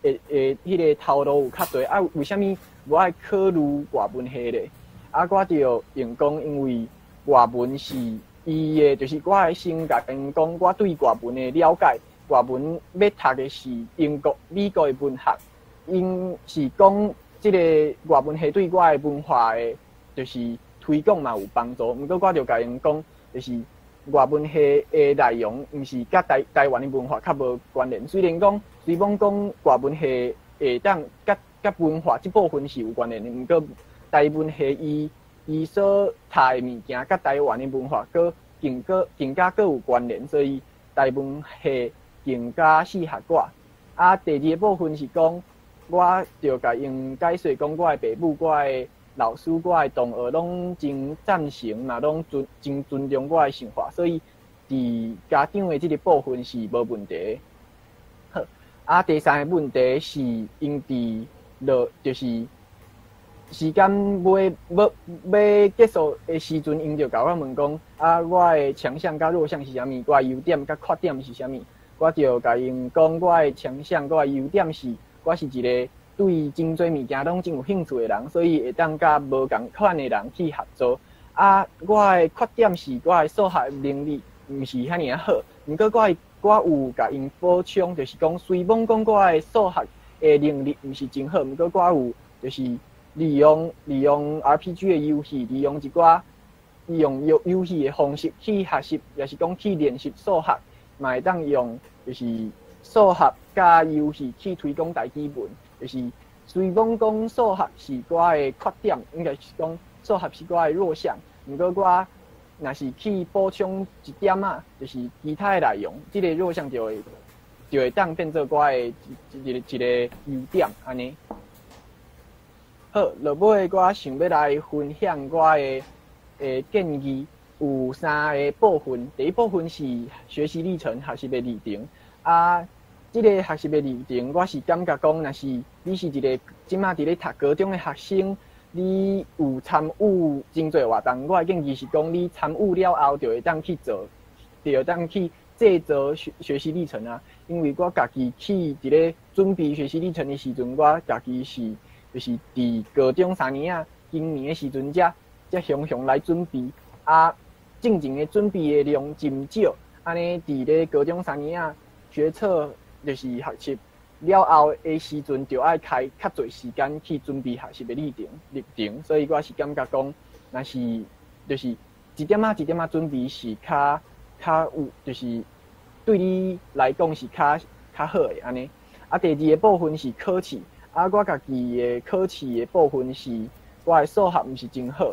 的的彼个頭路有較濟，啊，為啥物無愛考慮外文系咧？啊，我就用講，因為外文是伊的，就是我會先共𪜶講，我對外文的了解，外文欲讀的是英國、美國的文學，𪜶是講這个外文系對我的文化的，就是推廣嘛有幫助。毋過我就共𪜶講，就是外文系的內容，毋是佮台灣的文化較無關聯。雖然講，雖罔講外文系會當佮文化這部分是有關聯的，毋過台文系伊所讀的物件，佮台灣的文化閣更閣更加閣有關聯，所以台文系更加適合我。啊，第二个部分是講，我就共𪜶解說講，我的爸母、我的老師、我的同學攏真贊成，嘛攏尊真尊重我的想法，所以佇家長的這個部分是無問題。好，啊，第三个問題是𪜶佇落就是時間尾欲欲結束的時陣，𪜶就共我問講，啊，我的強項佮弱項是啥物？我的優點佮缺點是啥物？我就共𪜶講，我的強項、我的優點是，我是一個對真濟物件攏真有興趣的人，所以會當佮無仝款的人去合作。啊，我的缺點是我的數學能力毋是遐爾仔好，毋過我有共𪜶補充，就是講雖罔講我的數學的能力毋是真好，毋過我有就是利用 RPG 的遊戲，利用一寡利用遊戲的方式去學習，抑是講去練習數學，嘛會當用就是數學佮遊戲去推廣台語文。就是雖罔講數學是我的缺點，應該是講數學是我的弱項。毋過我若是去補充一點仔，就是其他的內容，這个弱項就會當變做我的一個優點按呢。好，落尾我想欲來分享我的建議，有三个部分。第一部分是學習歷程、學習的歷程。啊，這个學習的歷程，我是感覺講，若是你是一個這馬佇咧讀高中的學生，你有參與真濟活動，我的建議是講，你參與了後就會當去做，就會當去製作學習歷程啊。因為我家己去佇咧準備學習歷程的時陣，我家己是就是佇高中三年仔，今年的時陣才雄雄來準備啊，進前的準備的量真少，按呢佇咧高中三年仔學測就是學習了後的時陣，就愛開較濟時間去準備學習的歷程，所以我是感覺講，若是就是一點仔一點仔準備是較有，就是對你來講是較好的按呢。啊，第二个部分是考試，啊，我家己的考試的部分是，我的數學毋是真好，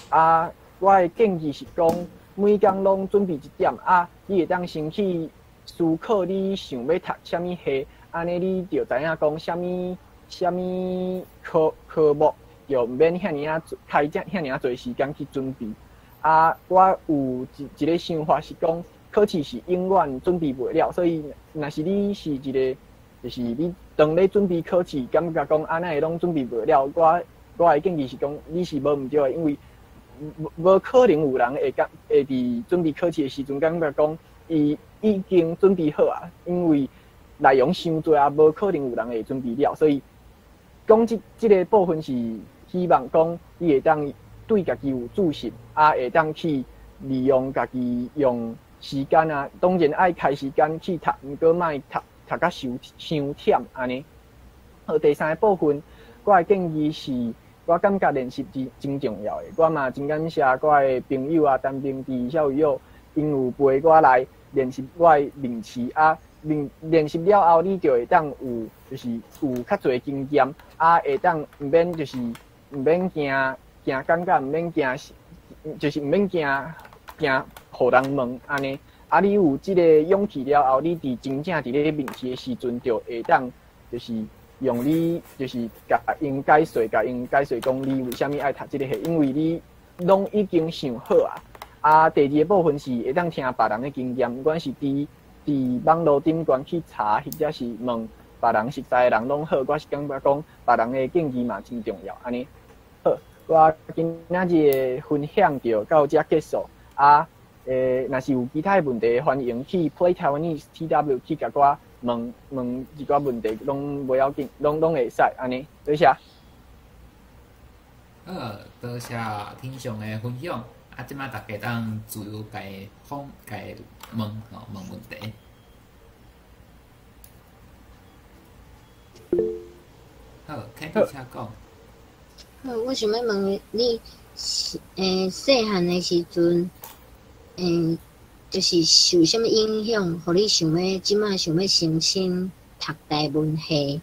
啊，我的建議是講，每工攏準備一點，啊，你會當先去思考你想欲讀啥物系，按呢你就知影講啥物啥物科目，就毋免遐爾仔開遮遐爾仔濟時間去準備。啊，我有一個想法是講，考試是永遠準備袂了，所以若是你是一個，就是你當咧準備考試，感覺講啊，哪會攏準備袂了？我的建議是講，你是無毋對的，因為無可能有人會佇準備考試的時陣感覺講，伊已經準備好啊，因為內容傷濟啊，無可能有人會準備了，所以講這個部分是希望講你會當對家己有自信，啊，會當去利用家己用時間啊，當然愛開時間去讀，毋過莫讀甲傷傷忝按呢。好，第三个部分，我的建議是，我感覺練習真重要的。我嘛真感謝我的朋友啊，陳明志小友，𪜶有陪我來練習我的面試啊。練習了後，你就會當有就是有較濟經驗啊，會當毋免就是毋免驚驚尷尬，毋免驚，就是毋免驚驚予人問按呢。啊，你有這個勇氣了後，你佇真正佇咧面試的時陣，就會當就是用你就是共𪜶解說，共𪜶解說講你為啥物愛讀這個系，因為你攏已經想好啊。啊，第二個部分是會當聽別人的經驗，不管是佇網路頂懸去查，或者是問別人熟似的人攏好，我是感覺講別人的建議嘛真重要，按呢。好，我今仔日的分享就到遮結束。啊，若是有其他的問題，歡迎去 Play Taiwanese TW 去共我問問一寡問題，攏無要緊，攏會使按呢。多謝。好，多謝天祥的分享。啊，這擺大家當自由共訪共問吼，問問題。好，開始請講。好，我想欲問你，細漢的時陣，就是受啥物影響，予你想欲這擺想欲申請讀台文系？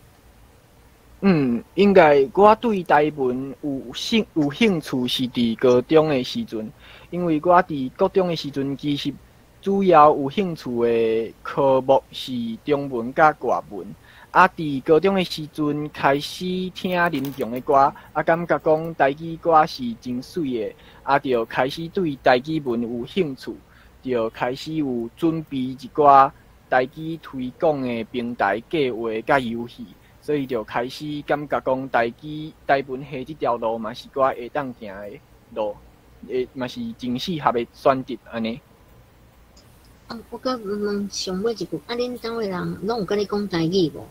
應該我對台文有興趣是佇高中的時陣，因為我佇國中的時陣，其實主要有興趣的科目是中文佮外文。啊！佇高中的時陣開始聽林強的歌，啊，感覺講台語歌是真媠的，啊，就開始對台語文有興趣，就開始有準備一寡台語推廣的平台計劃佮遊戲，所以就開始感覺講台語台文系這條路嘛是我會當行的路，會嘛是真適合的選擇按呢。啊，我閣問上尾一句，啊，恁單位人攏有佮你講台語無？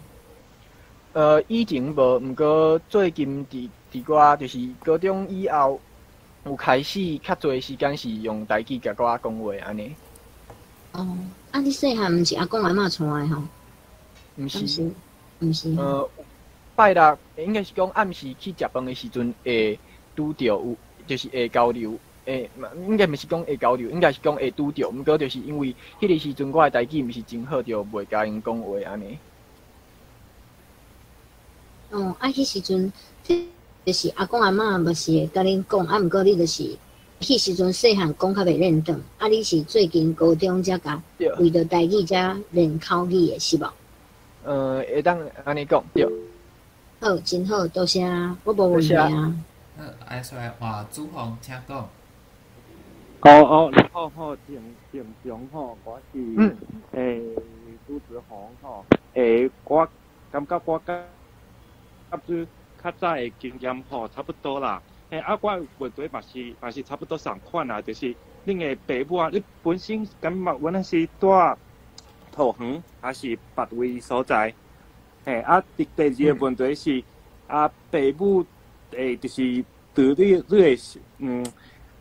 以前無，毋過最近佇我就是高中以後，有開始較濟時間是用台語共我講話按呢。哦，啊，你細漢毋是阿公阿嬤帶的吼？毋是，毋是。拜六應該是講暗時去食飯的時陣會拄著有，就是會交流，會，應該毋是講會交流，應該是講會拄著。毋過就是因為彼个時陣我的台語毋是真好，就袂共𪜶講話按呢。哦，啊，彼時陣就是阿公阿嬤嘛是會共恁講，啊，毋過你就是彼時陣細漢講較袂輪轉，啊，你是最近高中才共為著台語才練口語的是無？會當按呢講，對。好，真好，多謝，我無問題啊。好，啊，煞來換主紅，請講。哦，你好好，田田雄吼，我是朱子宏吼，我感覺我佮佮較早的經驗吼差不多啦。啊，我問題嘛是差不多仝款啦，就是恁的爸母啊，你本身感覺阮那是住桃園還是別位所在？啊，第二個問題是啊，爸母就是對你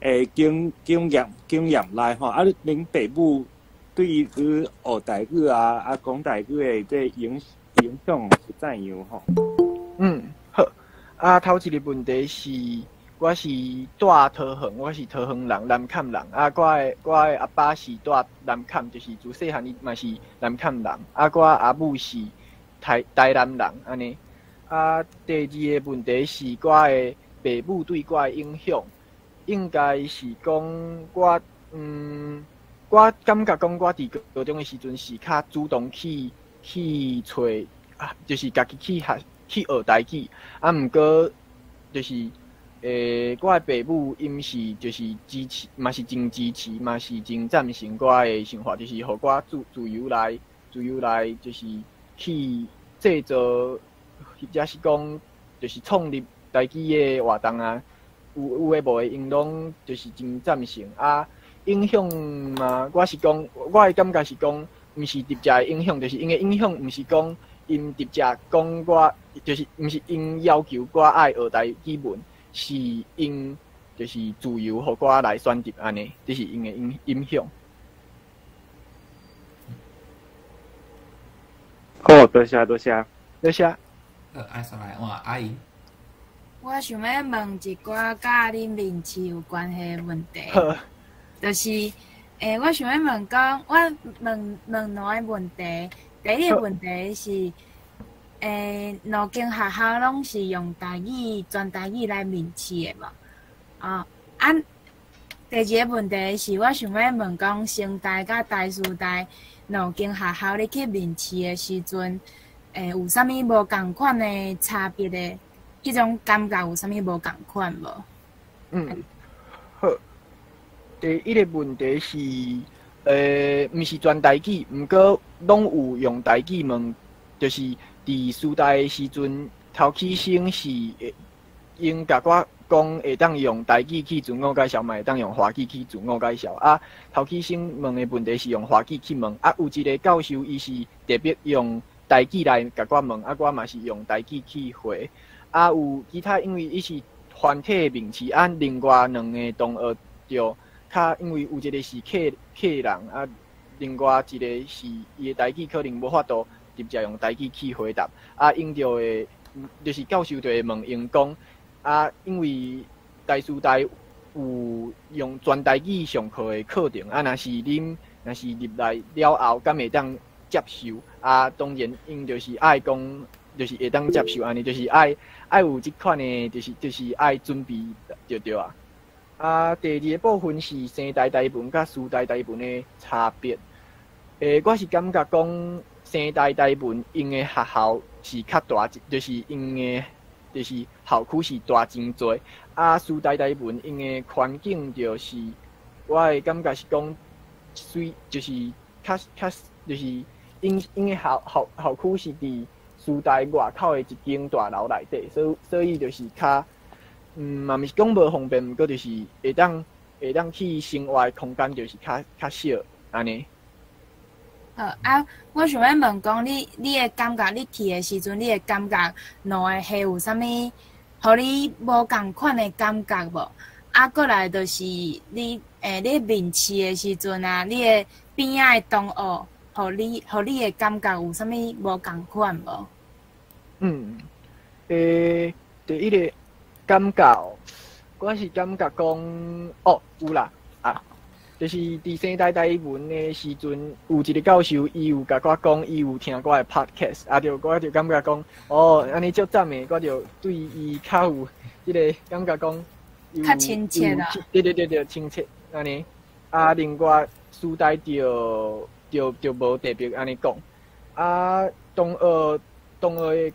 的經驗內吼，啊，恁爸母對你學台語啊，啊講台語的這影響是怎樣吼？好。啊，頭一個問題是，我是住桃園，我是桃園人，南崁人。啊，我的阿爸是住南崁，就是自細漢伊嘛是南崁人。啊，我阿母是台南人，按呢。啊，第二個問題是我的爸母對我的影響，應該是講我，我感覺講我佇高中的時陣是較主動去揣，啊，就是家己去學去學台語。啊，毋過就是，我的爸母𪜶是就是支持，嘛是真支持，嘛是真贊成我的想法，就是予我自由來，就是去製作，或者是講就是創立台語的活動啊，有的無的，𪜶攏就是真贊成啊。影響嘛，我是講，我的感覺是講，毋是直接的影響，就是𪜶的影響，毋是講𪜶直接講我，就是毋是𪜶要求我愛學台語文，是𪜶就是自由予我來選擇按呢，這是𪜶的影響。好，多謝多謝，多謝。好，啊，煞來換阿姨。我想欲問一寡佮恁面試有關係的問題。就是，我想欲問講，我問問兩个問題。第一個問題是，兩間學校攏是用台語，全台語來面試的無？哦，啊，第二個問題是我想欲問講，成大佮台師大兩間學校你去面試的時陣，有啥物無仝款的差別的？彼種感覺有啥物無仝款無？好。第一個問題是，毋是全台語，毋過攏有用台語問，就是伫师大的时阵，头起先是会𪜶共我讲会当用台语去自我介绍，嘛会当用华语去自我介绍。啊，头起先问的问题是用华语去问，啊，有一个教授伊是特别用台语来共我问，啊，我嘛是用台语去回。啊，有其他因为伊是团体面试，啊，另外两个同学就較因為有一個是客人，啊，另外一個是伊的台語可能無法度直接用台語去回答，啊，𪜶就會就是教授就會問𪜶講，啊，因為台師大有用全台語上課的課程，啊，若是恁若是入來了後，敢會當接受？啊，當然𪜶就是愛講，就是會當接受按呢，就是愛有這款的，就是愛準備就對啊。啊，第二个部分是生大台文佮師大台文的差別。我是感覺講生大台文𪜶的學校是較大，就是𪜶的，就是校區是大真濟。啊，師大台文𪜶的環境就是，我的感覺是講，雖就是較就是𪜶的校區是佇師大外口的一間大樓內底，所以就是較，嘛毋是講無方便，毋過就是會當去生活的空間就是較少按呢。好啊，我想欲問講你的感覺，你去的時陣，你的感覺兩个系有啥物，予你無仝款的感覺無？啊，閣來就是你你面試的時陣啊，你的邊仔的同學，予你的感覺有啥物無仝款無？嗯，第一个感覺，我是感覺講，哦，有啦，啊，就是佇生大台文的時陣，有一個教授，伊有共我講，伊有聽我的 podcast，啊，就我就感覺講，哦，按呢足讚的，我就對伊較有這个感覺講，較親切啦。對對對對，親切按呢。啊，另外師大就無特別按呢講。啊，同學的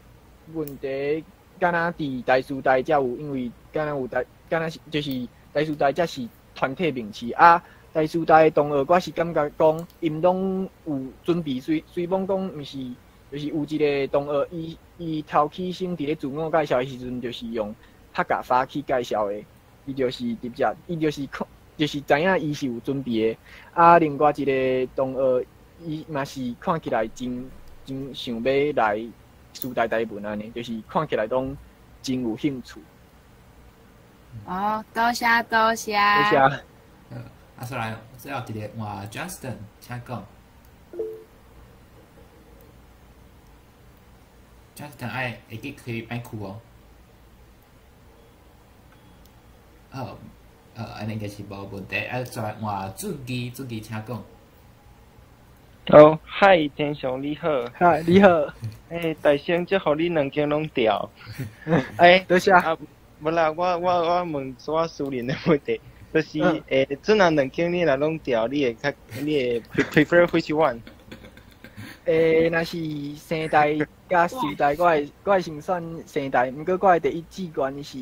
問題，敢若佇台師大才有，因為敢若有台，敢若是就是台師大才是團體面試啊。台師大的同學，我是感覺講，𪜶攏有準備，雖罔講毋是，就是有一个同學，伊頭起先佇咧自我介紹的時陣，就是用客家話去介紹的，伊就是直接，伊就是看，就是知影伊是有準備的。啊，另外一个同學，伊嘛是看起來真想欲來師大台文按呢，就是看起來攏真有興趣。哦，多謝多謝。多謝。啊，煞來最後一个換 Justin，請講。Justin 愛會記開麥克哦。好，按呢應該是無問題。啊，再來換俊基，俊基請講。好，嗨，天祥你好。嗨，你好。大聲祝予你兩間攏調。多謝。啊，無啦，我問我私人的問題，就是這若兩間你若攏調，你會較，你會 prefer which one？若是生大佮師大，我會先選生大，毋過我的第一志願是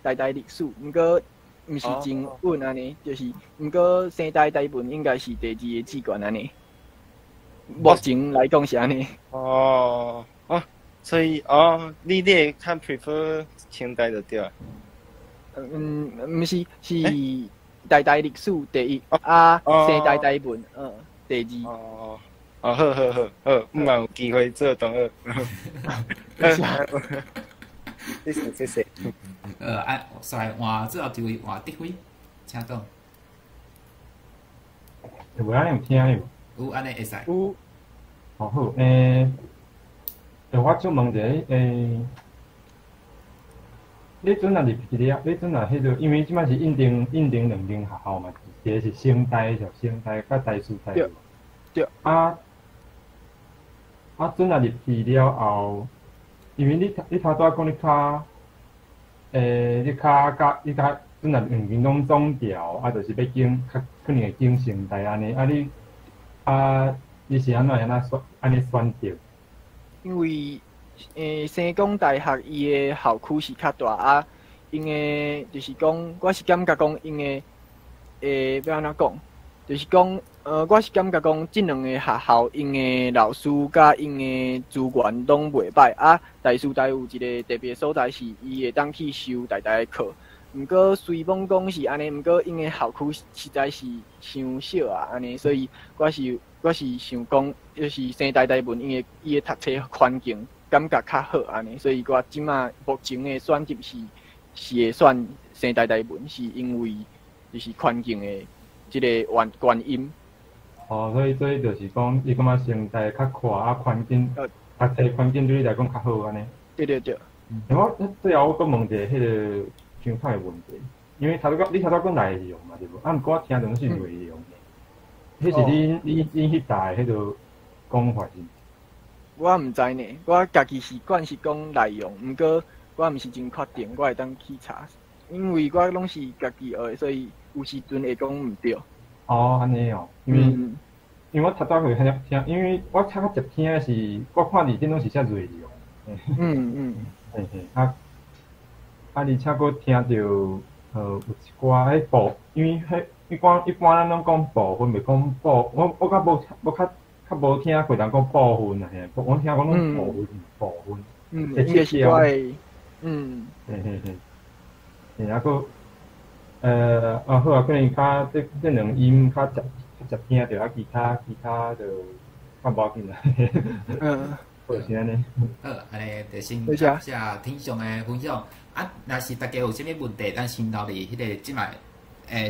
台大歷史，毋過毋是真穩按呢，就是毋過生大台文應該是第二个志願按呢。目前來講是按呢。哦，哦，所以哦，你會較 prefer 清大就對啊。嗯，毋是，是台大歷史第一，啊，生大台文，第二。哦，哦，好好好好，毋嘛有機會做同學。謝謝謝謝。啊，煞來換最後一位換德輝，請講。有按呢有聽無？有按呢會使。有。哦好，我想問一下，你陣若入去了，你陣若彼个，因為這擺是應徵兩間學校嘛，一个是成大，就成大佮台師大。對。對。啊，啊，陣若入去了後，因為你頭拄仔講你較，你較陣若兩間攏總調，啊，就是欲揀較可能會揀成大按呢，啊你，啊，你是按怎按怎選按呢選擇？因為，成功大學伊的校區是較大啊，𪜶的就是講，我是感覺講𪜶的，欲按怎講？就是講，我是感覺講，這兩个學校𪜶的老師佮𪜶的資源攏袂䆀啊。台師大有一个特別所在是，伊會當去修台大的課。毋過雖罔講是按呢，毋過𪜶的校區實在是傷小啊，按呢，所以我是想講，就是生台大文，𪜶的伊的讀冊環境感覺較好按呢，所以我這馬目前的選擇是會選生台大文，是因為就是環境的這個原因。哦，所以就是講，你感覺生台較闊啊，環境讀冊環境對你來講較好按呢？對對對。我最後我閣問一个彼个相款的問題，因為頭拄講你頭拄講內容嘛，對無？啊，毋過我聽著攏是內容的，彼是恁彼搭的彼个講法是？我毋知呢，我家己習慣是講內容，毋過我毋是真確定，我會當去查，因為我攏是家己學的，所以有時陣會講毋對。哦，按呢哦，因為我頭拄會聽聽，因為我較較捷聽的是，我看字頂攏是寫內容。嘿嘿，啊啊，而且閣聽著，有一寡彼部，因為彼一般咱攏講部分，袂講部，我較無無較較無聽過人講部分啊，嘿，我聽講攏部分部分。嗯，應該是我的，嗯。嘿嘿嘿，嘿啊，閣，啊好啊，可能較這兩音較捷較捷聽著，啊其他就較無要緊啦。好是按呢。好，按呢就先感謝天上的分享。啊，若是大家有啥物問題，咱先留佇彼个這擺，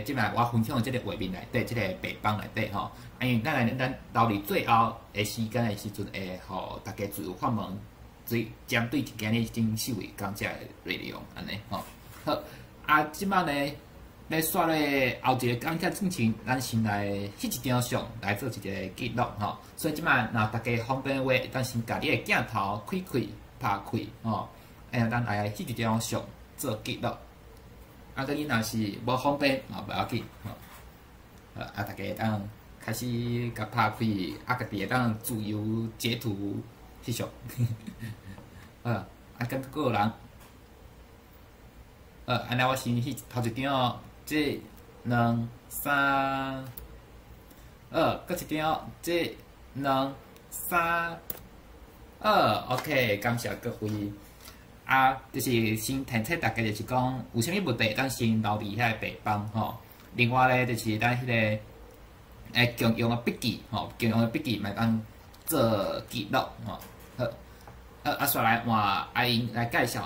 這擺我分享的這个畫面內底，這个白板內底吼。啊，因為咱留佇最後的時間的時陣，會予大家自由發問，針對今日頂四位講者的內容，按呢吼。好，啊，這擺呢，欲煞咧後一個講者進前，咱先來翕一張相來做一個記錄吼。所以這擺若大家方便的話，會當先共你的鏡頭開開拍開吼。哎呀，咱來翕一張相做記錄。啊，閣你若是無方便嘛，無要緊吼。啊，大家會當開始共拍開，啊，家己會當自由截圖翕相。啊，閣閣有人。按呢我先翕頭一張哦，一、兩、三，閣一張，一、兩、三，OK，感謝各位。啊，就是先提醒大家，就是講有啥物問題，咱先留佇遐个白板吼。另外咧，就是咱彼个共用的筆記吼，共用的筆記嘛會當做記錄吼。好，啊，煞來換阿英來介紹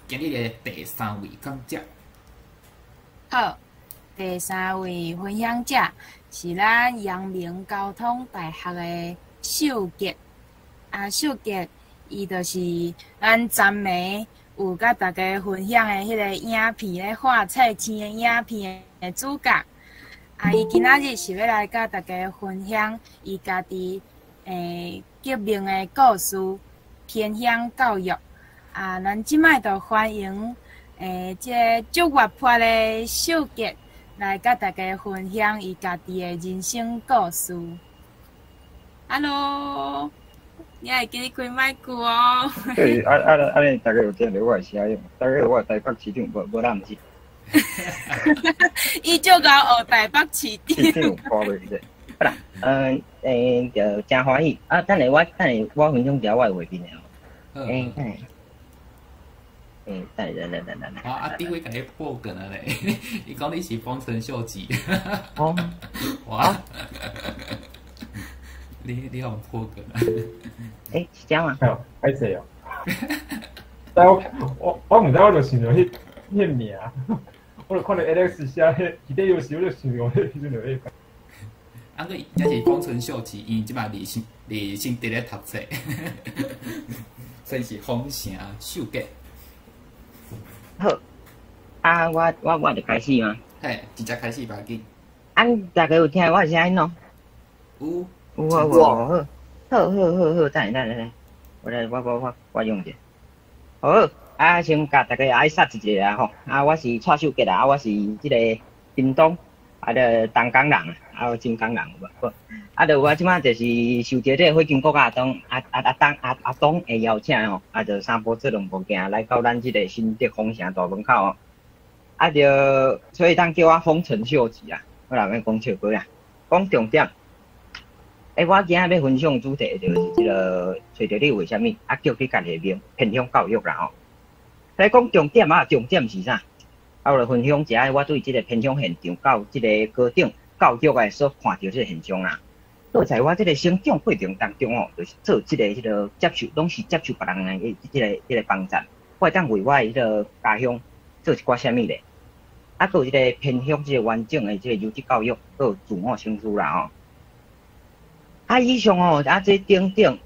今日的第三位講者。好，第三位分享者是咱陽明交通大學的秀傑。啊，秀傑伊就是咱昨暝有佮大家分享的彼个影片咧，畫冊星的影片的主角。啊，伊今仔日是欲來佮大家分享伊家己革命的故事，偏鄉教育。啊，咱這擺就歡迎這个足活潑的秀傑來佮大家分享伊家己的人生故事。Hello，你愛記得開麥克哦。對，啊啊按呢，大家有聽著我的聲音，大家我台北市長無無咱毋是。伊足𠢕學台北市長。市長看袂者。好啦，就誠歡喜。啊，等下我分享一下我的畫面的吼。等下。等下，等等等等。啊啊！第一位共你破梗了咧，伊講你是豐臣秀吉。哦。哇！你予破梗啊？是這樣嗎？哦，歹勢哦。但我毋知，我就想著彼名，我就看著 Alex 寫彼，記得有時我就想著彼時陣就彼。啊，閣伊才是豐臣秀吉，因為這擺佇新竹咧讀冊，所以是豐城秀吉。好，啊，我就開始嗎？嘿，直接開始吧，緊。啊，大家有聽我的聲音喏？有。有啊有啊，好，好好好好，等下等下等下，我來我我我我用者。好，啊，先共大家挨殺一下啊吼，啊，我是蔡秀傑啊，我是這个屏東啊，著東港人，啊，新港人有無？啊，著我這擺就是受著這个火金國阿東阿阿阿東阿阿東的邀請吼，啊，就三步做兩步行來到咱這个新竹豐城大門口吼，啊，著所以當叫我豐臣秀吉啊，好啦，免講笑話啦。講重點。我今仔欲分享主題就是這个揣著你為啥物啊叫你家己的名偏鄉教育啦吼。來講重點啊，重點是啥？啊，我來分享一下我對這个偏鄉現場到這个高等教育的所看著這个現象啦。都在我這个成長過程當中哦，就是做這个彼个接受，攏是接受別人的這个幫贊，我會當為我的彼个家鄉做一寡啥物咧？啊，閣有這个偏鄉這个完整的這个優質教育，閣有自我省思啦吼。啊，以上哦，啊，這等等，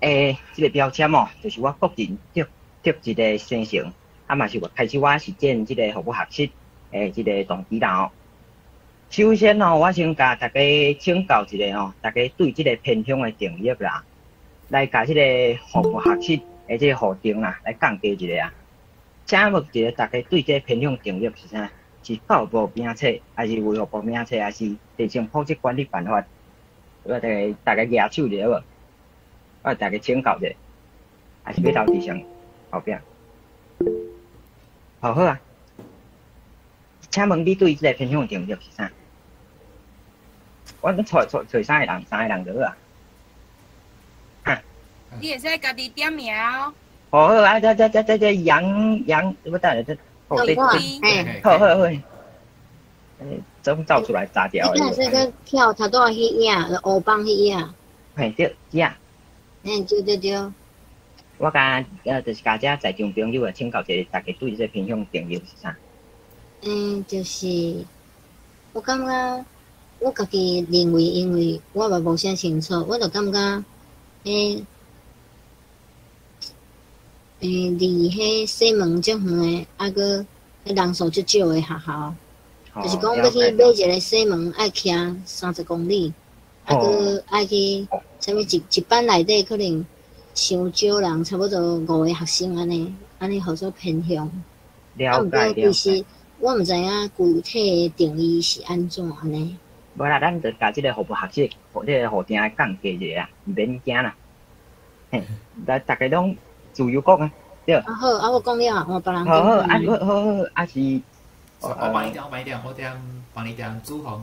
這个標籤哦，就是我個人得得一个生成，啊嘛是我開始我實踐這个服務學習的這个動機啦吼。首先哦，我先共大家請教一下吼，大家對這个偏鄉的定義啦，來共這个服務學習的這个課程啦，來講解一下啊。請問一下，大家對這个偏鄉定義是啥？是教育部名冊，還是衛福部名冊，還是地政普及管理辦法？我大家舉手一下無？我大家請教一下，還是欲留佇上後壁？好好啊。請問你對這个偏鄉的定義是啥？我揣揣揣三個人，三個人就好啊。哈。你會使家己點名哦。好好啊，這這這這這楊楊，不等下這，哦對對，好好好。總走出來炸掉。你看這個跳頭拄仔彼影，烏幫彼影。嘿對，這。嗯，對對對。我共就是共遮在場朋友啊，請教一下，大家對這個偏鄉定義是啥？嗯，就是我感覺我家己認為，因為我嘛無啥清楚，我就感覺，離彼西門足遠的，啊閣人數足少的學校，就是講欲去買一个西門愛騎30公里，啊閣愛去啥物一一班內底可能傷少人，差不多五個學生按呢，按呢號做偏鄉。了解了解。我毋知影具體的定義是按怎按呢。無啦，咱就共這个服務學習，這个課程來講解一下啦，毋免驚啦。嘿，來逐家攏自由講啊，對。啊好，啊我講了，換別人講。好好，啊好好好，啊是。我幫你點，我幫你點，我點幫你點主紅。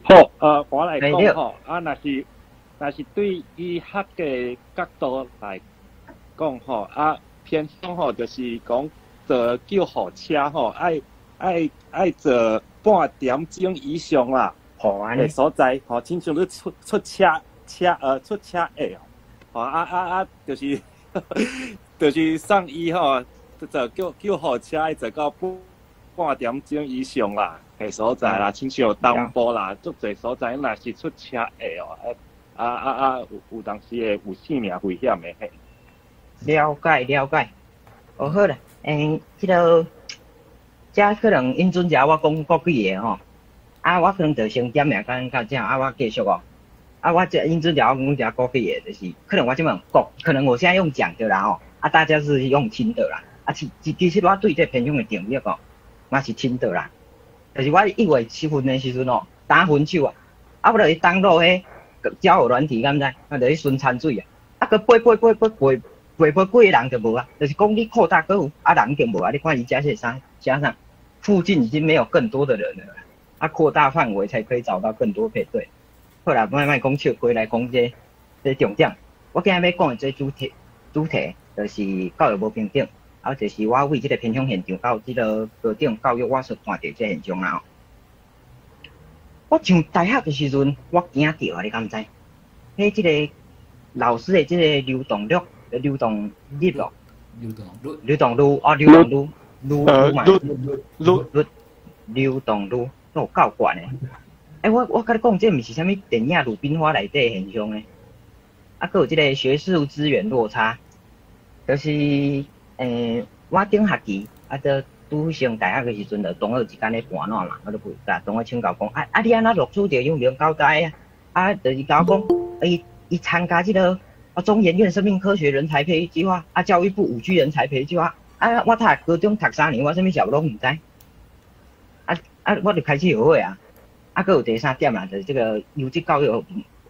好，我來講吼，啊，若是對醫學的角度來講吼，啊，偏鄉吼，就是講坐救護車吼，愛愛愛坐半點鐘以上啦，吼，按呢所在吼，親像你出出車車呃出車禍吼，啊啊啊，就是就是送醫吼，坐救救護車愛坐到半半點鐘以上啦，的所在啦，親像東部啦，足濟所在，若是出車禍哦，啊啊啊，有有當時會有性命危險的嘿。了解了解，哦好啦，這个，這可能允准者我講國語的吼，啊，我可能就先點名講到這，啊，我繼續哦，啊，我這允准者我講這國語的，就是可能我這麼講，可能我現在用講的啦吼，啊，大家是用聽的啦，啊，其其實我對這偏鄉的定義哦，嘛是聽的啦，就是我1月7分的時陣哦，打分手啊，啊，我就去登錄彼交友軟體，敢知？我就去巡餐水啊，啊，閣背背背背背。背背幾个人就無啊，就是講你擴大閣有啊人就無啊，你看伊遮是啥寫啥？附近已經沒有更多的人了，啊擴大範圍才可以找到更多配對。好啦，莫莫講笑話來講這這重點。我今日欲講的這主題，主題就是教育無平等，啊，就是我為這个偏鄉現場到這个高等教育，我所看著這現象啦。我上大學的時陣，我驚著啊，你敢知？彼這个老師的這个流動率。流動率哦，流動率，流動率哦，流動率，率率嘛，率率流動率都有夠懸的。欸，我共你講，這毋是啥物電影《魯冰花》內底現象呢。啊，閣有這个學術資源落差，就是我頂學期啊，都拄升大學的時陣，就同學之間咧盤撋嘛，我就共同學請教講，啊啊，你按怎錄取著陽明交大啊？啊，就是共我講，伊伊參加這个。啊，中研院生命科學人才培育計劃，啊，教育部5G 人才培育計劃，啊，我讀高中讀3年，我啥物攏毋知，啊啊，我就開始後悔啊，啊，閣有第三點啦，就是這个優質教育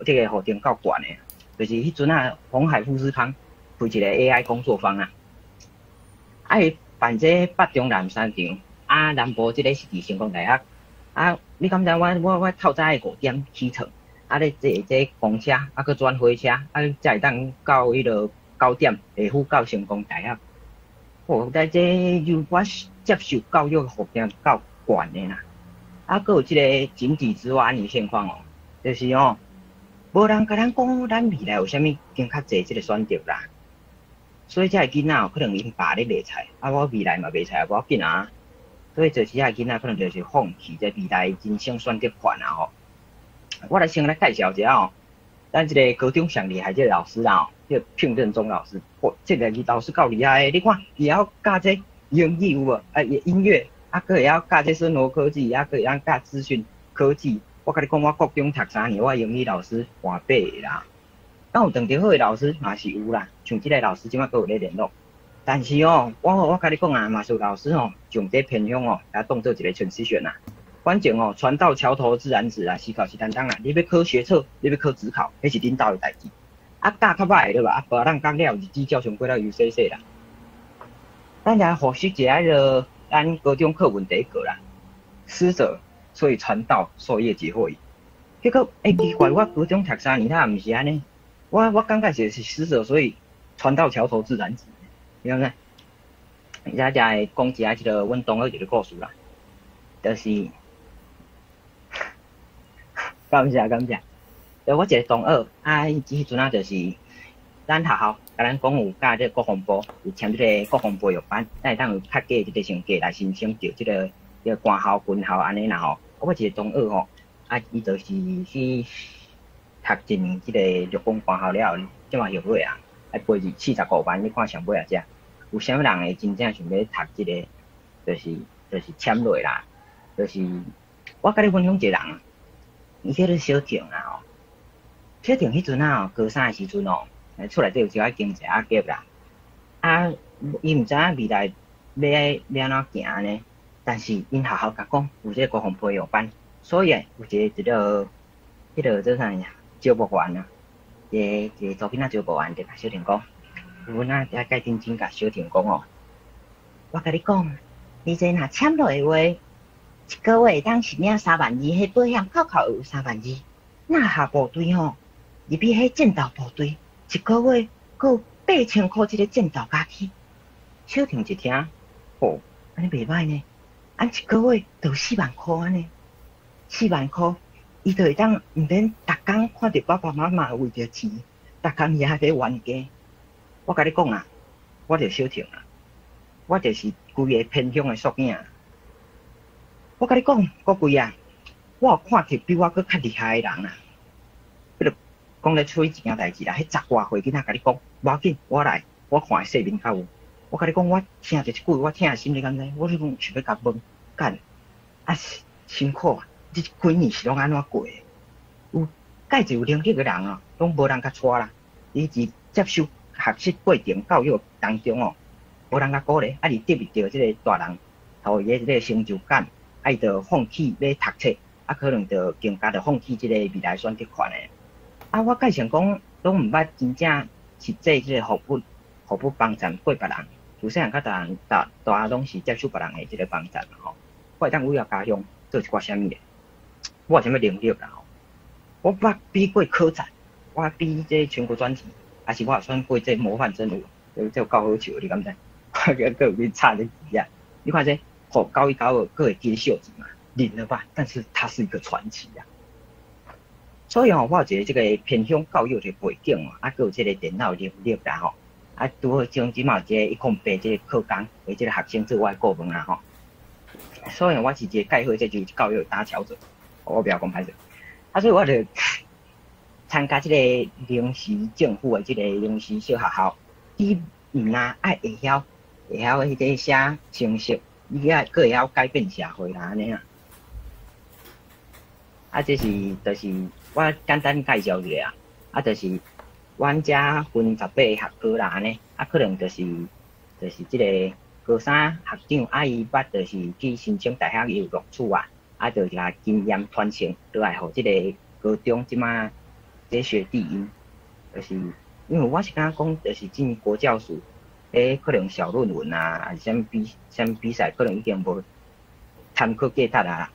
這个課程夠懸的，就是彼陣啊，鴻海富士康開一個 AI 工作坊啊，啊，伊辦這北中南三場，啊，南部這个是佇成功大學，啊，你敢知我透早5點起床，啊咧坐這公車，啊閣轉火車，啊才會當到彼落9點下午到成功大學。哦，但這就我接受教育福建夠懸的啦。啊，閣有這个井底之蛙的現況哦，就是哦，無人共咱講，咱未來有啥物更較濟這个選擇啦。所以這个囡仔哦，可能𪜶爸咧賣菜，啊，我未來嘛賣菜，無要緊啊。所以就是這个囡仔可能就是放棄這未來人生選擇權啊吼。我來先來介紹一下哦，咱這个高中上厲害這个老師啦，這個聘任中老師，哇，這个老師夠厲害的，你看伊會曉教這英語有無？啊，音樂，啊，閣會曉教這生活科技，啊，閣會曉教資訊科技。我共你講，我國中讀3年，我英語老師換八个啦。敢有當著好的老師嘛是有啦，像這个老師這擺閣有咧聯絡。但是哦，我共你講啊，嘛是有老師哦，將這偏鄉哦，來當做一個 transition 啦。反正哦，船到橋頭自然直啊，時到是擔當啦。你欲考學測，你欲考指考，彼是恁兜的代誌。啊，教較歹的對吧？啊，別人講了，日子照常過了悠細細啦。咱來複習一下彼个咱高中課文第一個啦。師者，所以傳道授業解惑也。結果，欸，奇怪，我高中讀3年，他毋是按呢？我感覺是師者，所以傳到橋頭自然直。你敢知？而且會講一下這个阮同學一個故事啦，就是感謝感謝。就我一個同學，啊，伊彼陣啊，就是咱學校共咱講有教這個國防部，有簽這个國防培育班，咱會當有較低這个成績來申請著這个這個官校、軍校按呢啦吼。我一個同學吼，啊，伊就是去讀一年這个陸軍官校了後，這馬後悔啊，愛賠入45萬，你看上尾啊遮，有啥物人會真正想欲讀這个，就是簽落啦，就是我共你分享一個人，伊叫做小婷啊吼。小婷彼陣啊，高三的時陣哦，厝內底有一寡經濟壓力啦，啊，伊毋知影未來欲按怎行呢？但是𪜶學校共講有這個國防培育班，所以有一個一个彼个做啥物啊？招募員啊，一個一個查某囡仔招募員就共小婷講，阮啊遐蓋認真共小婷講哦，我共你講，你這若簽落的話，一个月會當是領3萬2，彼保險扣扣有3萬2。若下部隊吼，入去彼戰鬥部隊，一个月閣有8000箍這个戰鬥加起。小婷一聽，吼，按呢袂䆀呢，按一个月就有4萬箍按呢，4萬箍，伊就會當毋免逐工看著爸爸媽媽為著錢，逐工遐咧冤家。我共你講啊，我就小婷啊，我就是規个偏鄉的縮影。我共你講，國貴啊，我有看著比我閣較厲害的人啊。彼个講咧處理一件代誌啦，彼十外歲囡仔共你講，無要緊，我來，我看的世面較有。我共你講，我聽著這句話，我聽的心裡敢知？我就講想欲共問，幹，啊辛苦啊！這幾年是攏按怎過的？有蓋濟有能力的人啊，攏無人共帶啦。伊佇接受學習過程教育當中哦，無人共鼓勵，啊，伊得袂著這个大人予伊的這个成就感，啊，伊就放棄欲讀冊，啊，可能就更加就放棄這个未來選擇權的。啊，我蓋想講，攏毋捌真正實際這个服務幫贊過別人。自細漢到大大大攏是接受別人的這个幫贊嘛吼。我會當為了家鄉做一寡啥物的，我有啥物能力啦吼？我捌比過科展，我比這全國專題，還是我有選過這模範生有，這有夠好笑，你敢知？我閣有去插這字啊！你看這，吼高一高二閣會金秀子嘛，認了吧？但是他是一個傳奇啊！所以吼，我有一個這个偏鄉教育的背景哦，啊，閣有這个電腦能力啦吼。啊，拄好將這馬有這個108這个課綱，為這个學生做我的顧問啦吼。所以我是一个蓋好這就是教育搭橋者，我不要講歹勢。啊，所以我就參加這个臨時政府的這个臨時小學校，你毋但愛會曉彼个寫程式，你愛閣會曉改變社會啦，按呢啦。啊，這是就是我簡單介紹一下啊，啊，就是阮遮分18個學科啦，按呢，啊，可能就是這个高三學長啊，伊捌就是去申請大學伊有錄取啊，啊，就共經驗傳承落來，予這个高中這馬這學弟𪜶，就是因為我是感覺講，就是進國教署，彼可能小論文啊，還是啥物比啥物比賽，可能已經無參考價值啊。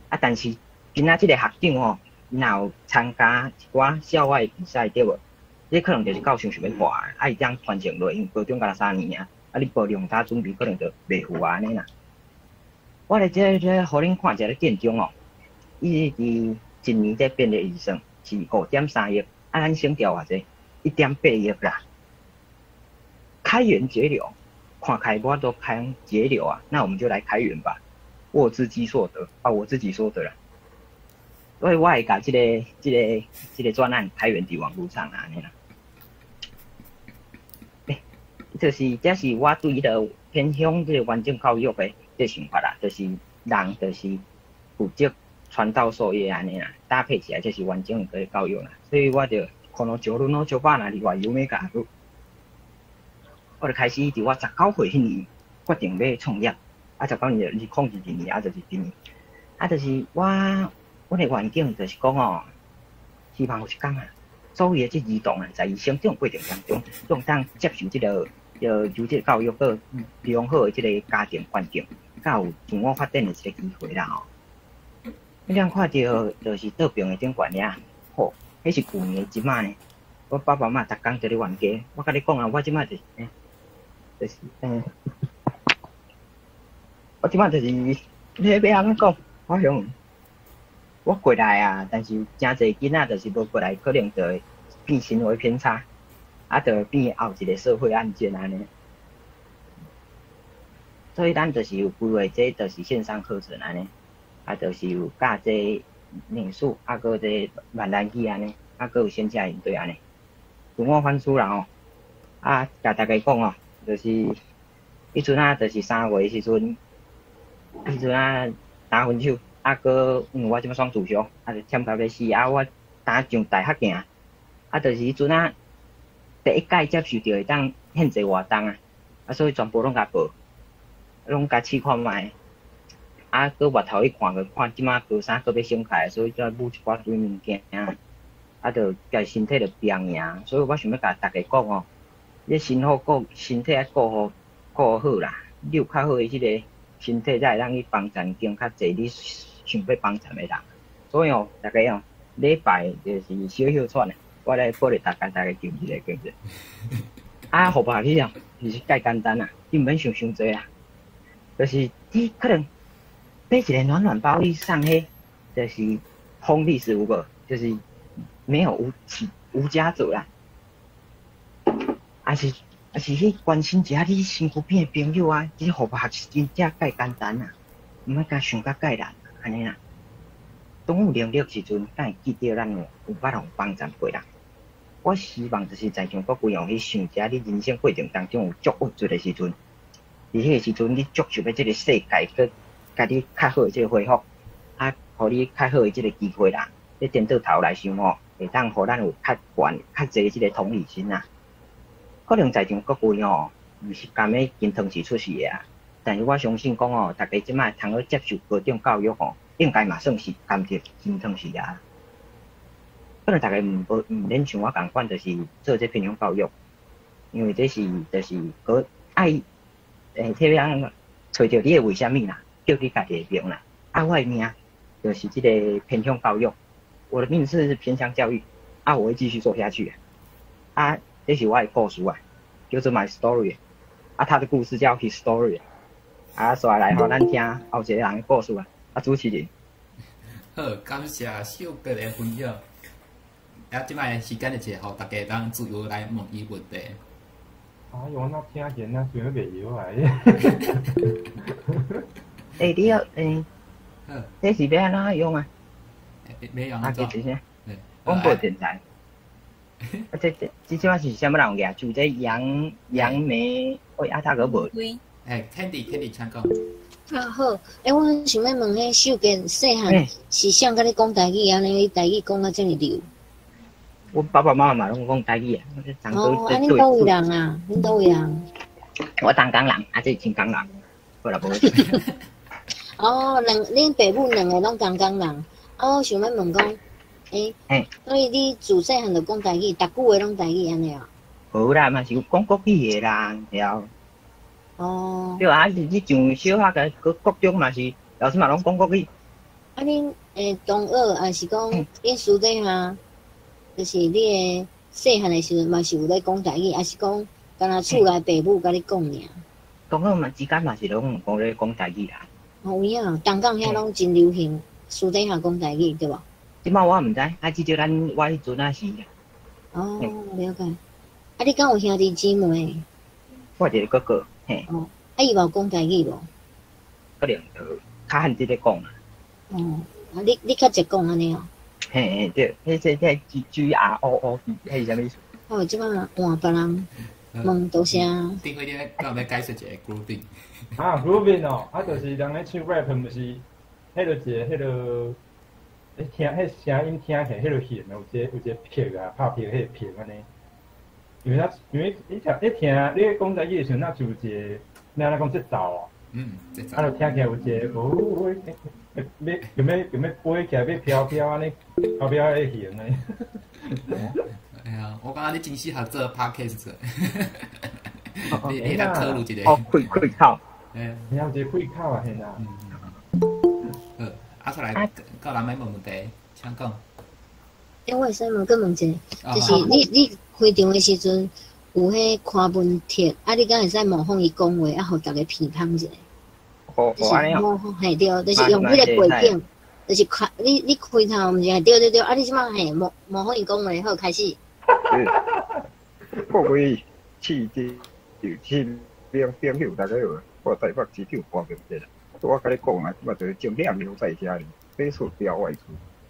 啊，但是今仔這个學長吼，伊若有參加一寡校外比賽對無？這可能就是教授想欲看，啊，伊這樣傳承落，因為高中干焦3年爾，啊，你無量早準備，可能就袂赴啊按呢啦。我咧這予恁看一下建中哦，伊佇一年這編列預算是5.3億，啊，咱省掉偌濟？1.8億啦。開源節流，看起來無法度開節流啊，那我們就來開源吧。我自己所得啊，我自己所得啦。所以我會共這個專案開源佇網路上啊，按呢啦。欸，就是這是我對彼个偏鄉這个完整教育的這想法啦，就是人就是負責傳道授業按呢啦，搭配起來就是完整的教育啦。所以我就可能上輪咯，小把若裡外有咩教育，我就開始佇我19歲彼年決定欲創業，啊，19年就2022年，啊，就是今年，啊，就是我阮的願景就是講哦，希望有一工啊，所有的這兒童啊，在伊成長過程當中，攏當接受這个優質教育，閣良好的這个家庭環境，佮有自我發展的一个機會啦吼。你通看著就是桌邊的頂懸遐，吼，彼是舊年的這擺呢。我爸爸媽媽逐工佇咧冤家，我共你講啊，我這擺就是，就是，我這擺就是，你欲按怎講？我想我過來啊，但是誠濟囡仔就是無過來，可能就會變行為偏差，啊，就會變後一个社會案件按呢。所以咱就是有規劃，這就是線上課程按呢，啊，就是有教這美術，啊，閣這閩南語按呢，啊，閣有線下營隊按呢。自我反思啦吼，啊，共大家講哦，就是彼陣啊，就是3月時陣，彼陣啊，打分手，啊，閣因為我這擺雙主修，啊，就忝到欲死，啊，我當上大學行，啊，就是彼陣啊，第一屆接受著會當獻祭活動啊，啊，所以全部攏共報，攏共試看覓，啊，閣回頭去看，閣看這擺高三閣欲升開，所以才舞一寡水物件。啊，就家己身體就變贏，所以我想欲共大家講哦，你身好顧身體愛顧好顧好啦，你有較好的這个身體，才會當去幫贊間較濟你想欲幫贊的人。所以哦，大家哦，禮拜就是小歇喘的，我來鼓勵大家，大家敬一下，敬一下。啊，互別你哦，其實介簡單啊，你毋免想傷濟啊，就是你可能買一个暖暖包去送彼，就是封閉式有無？就是沒有無其無家者啦，還是去關心一下你身軀邊的朋友啊，這互別是真正介簡單啊，毋愛共想甲介難按呢啦。當有能力時陣，才會記得咱有法度幫助別人。我希望就是在場各位哦，去想一下你人生過程當中有足鬱卒的時陣，佇彼個時陣你足想欲這个世界閣共你較好的這個回復，啊，予你較好的這个機會啦。你顛倒頭來想吼，會當予咱有較懸、較濟這个同理心啊。可能在場各位吼，毋是甘欲金湯匙出世的啊，但是我相信講吼，大家這擺通好接受高等教育吼，應該嘛算是甘著金湯匙啊。可能大家毋無毋免像我仝款，就是做這偏鄉教育，因為這是就是閣愛特別按怎揣著你的為啥物啦，叫你家己的命啦。啊，我的命就是這个偏鄉教育。我的命是偏鄉教育，啊，我會繼續做下去。啊，這是我的故事啊，叫做 My Story。啊，他的故事叫 His Story。啊，煞來予咱聽後一个人的故事啊。啊，主持人。好，感謝秀哥的分享。啊，這擺時間就是予大家當自由來問伊問題。哎喲，我哪聽見哪想欲袂曉啊？欸，你要欸，這是欲按怎用啊？欲用啊？這是啥？廣播電台。啊，這這擺是啥物人舉手？這楊楊梅，喂，啊，他閣無。欸，Candy，Candy，請講。啊好，欸，我想欲問彼秀傑細漢是啥共你講台語按呢？你台語講甲遮爾溜？我爸爸媽媽嘛攏講台語啊。哦，啊，恁佗位人啊？恁佗位人？我東港人，啊，這是新港人，好啦，無。哦，兩恁爸母兩个攏東港人。啊，我想欲問講，欸，所以你自細漢就講台語，逐句話攏台語按呢啊？無啦，嘛是有講國語的啦，對。哦。對啊，你上小學个國中嘛是，老師嘛攏講國語。啊，恁同學還是講恁私底下，就是你的細漢的時陣嘛是有咧講台語，還是講敢若厝內爸母佮你講爾？同學嘛之間嘛是攏有講咧講台語啦。哦，有影，東港遐攏真流行私底下講台語，對無？這擺我毋知，啊，至少咱我彼陣仔是。哦，了解。啊，你敢有兄弟姊妹？我一個哥哥，嘿。哦，啊，伊嘛有講台語無？可能就較漢子咧講啊。哦，啊，你較濟講按呢哦。嘿嘿對，彼這這 G G R O O B，彼是啥物意思？哦，這擺換別人問多謝。頂回你敢有欲解釋一下 grooving？啊，grooving 哦，啊，就是人咧唱 rap，毋是，彼就一个彼落，你聽，彼聲音聽起來彼落弦，有一個拍啊，拍拍彼个拍按呢。因為你聽你講台語的時陣，若就有一個，欲按怎講節奏哦。節奏。啊，就聽起來有一個，哦，欲欲欲飛起來，欲飄飄按呢，飄飄的弦按呢。哎呀，我感覺你真適合做 podcast。你來考慮一下。哦，開開口。哎，你有一個開口啊，現啊。好，啊出來，到人欲問問題，請講。欸，我會使問閣問一下，就是你開場的時陣有彼柯文哲，啊，你敢會使模仿伊講話，啊，予逐家批判一下？就是模仿，嘿對，就是用彼個背景，就是開你開頭毋是對對對，啊，你這擺嘿模仿伊講話，好，開始。各位市長、親朋朋友，大家好，我台北市長柯文哲。我共你講啊，這擺就是盡量留在家裡，非出不要外出，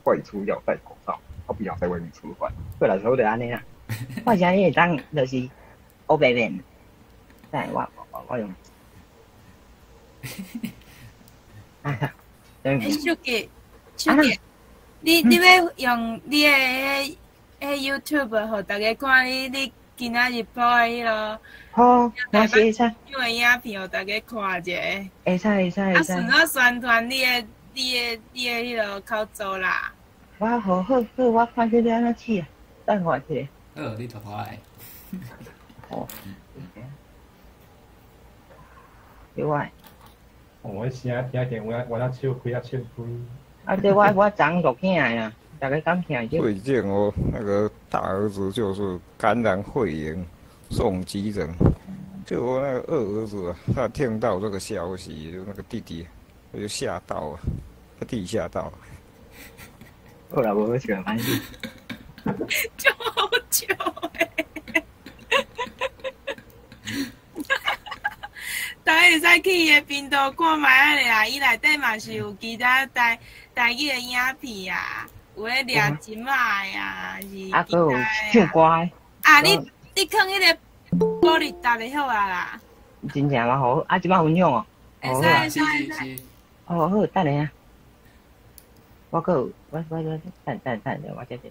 外出要戴口罩，啊不要在外面吃飯。好啦，好就按呢啦。我是按呢會當，就是烏白面。等下我用。欸，秀杰，秀杰，你欲用你的彼 YouTube 予逐家看你今仔日播的彼落。好，我是會使。因為影片予逐家看一下。會使會使會使。啊，順好宣傳你的彼落口座啦。我好好好，我看這欲按怎試啊？等我一下。好，你沱沱來。哦。有啊。哦，彼聲聽見我我笑開啊笑開。啊，這我昨錄起來啊，大家敢聽著？最近我那個大兒子就是感染肺炎送急診，就我那個二兒子，他聽到這個消息，就那個弟弟，他就嚇到了，他弟嚇到了。好啦，無好笑，反正。就好笑欸！大家會使去伊的頻道看覓仔咧啊，伊內底嘛是有其他台語的影片啊，有咧掠針仔的啊，是其他的。啊，閣有唱歌的。啊，你囥彼個玻璃搭就好啊啦。真正嘛好，啊，這擺分享哦。會使會使會使。哦好，等下啊。我閣有，我等等等下，我這邊。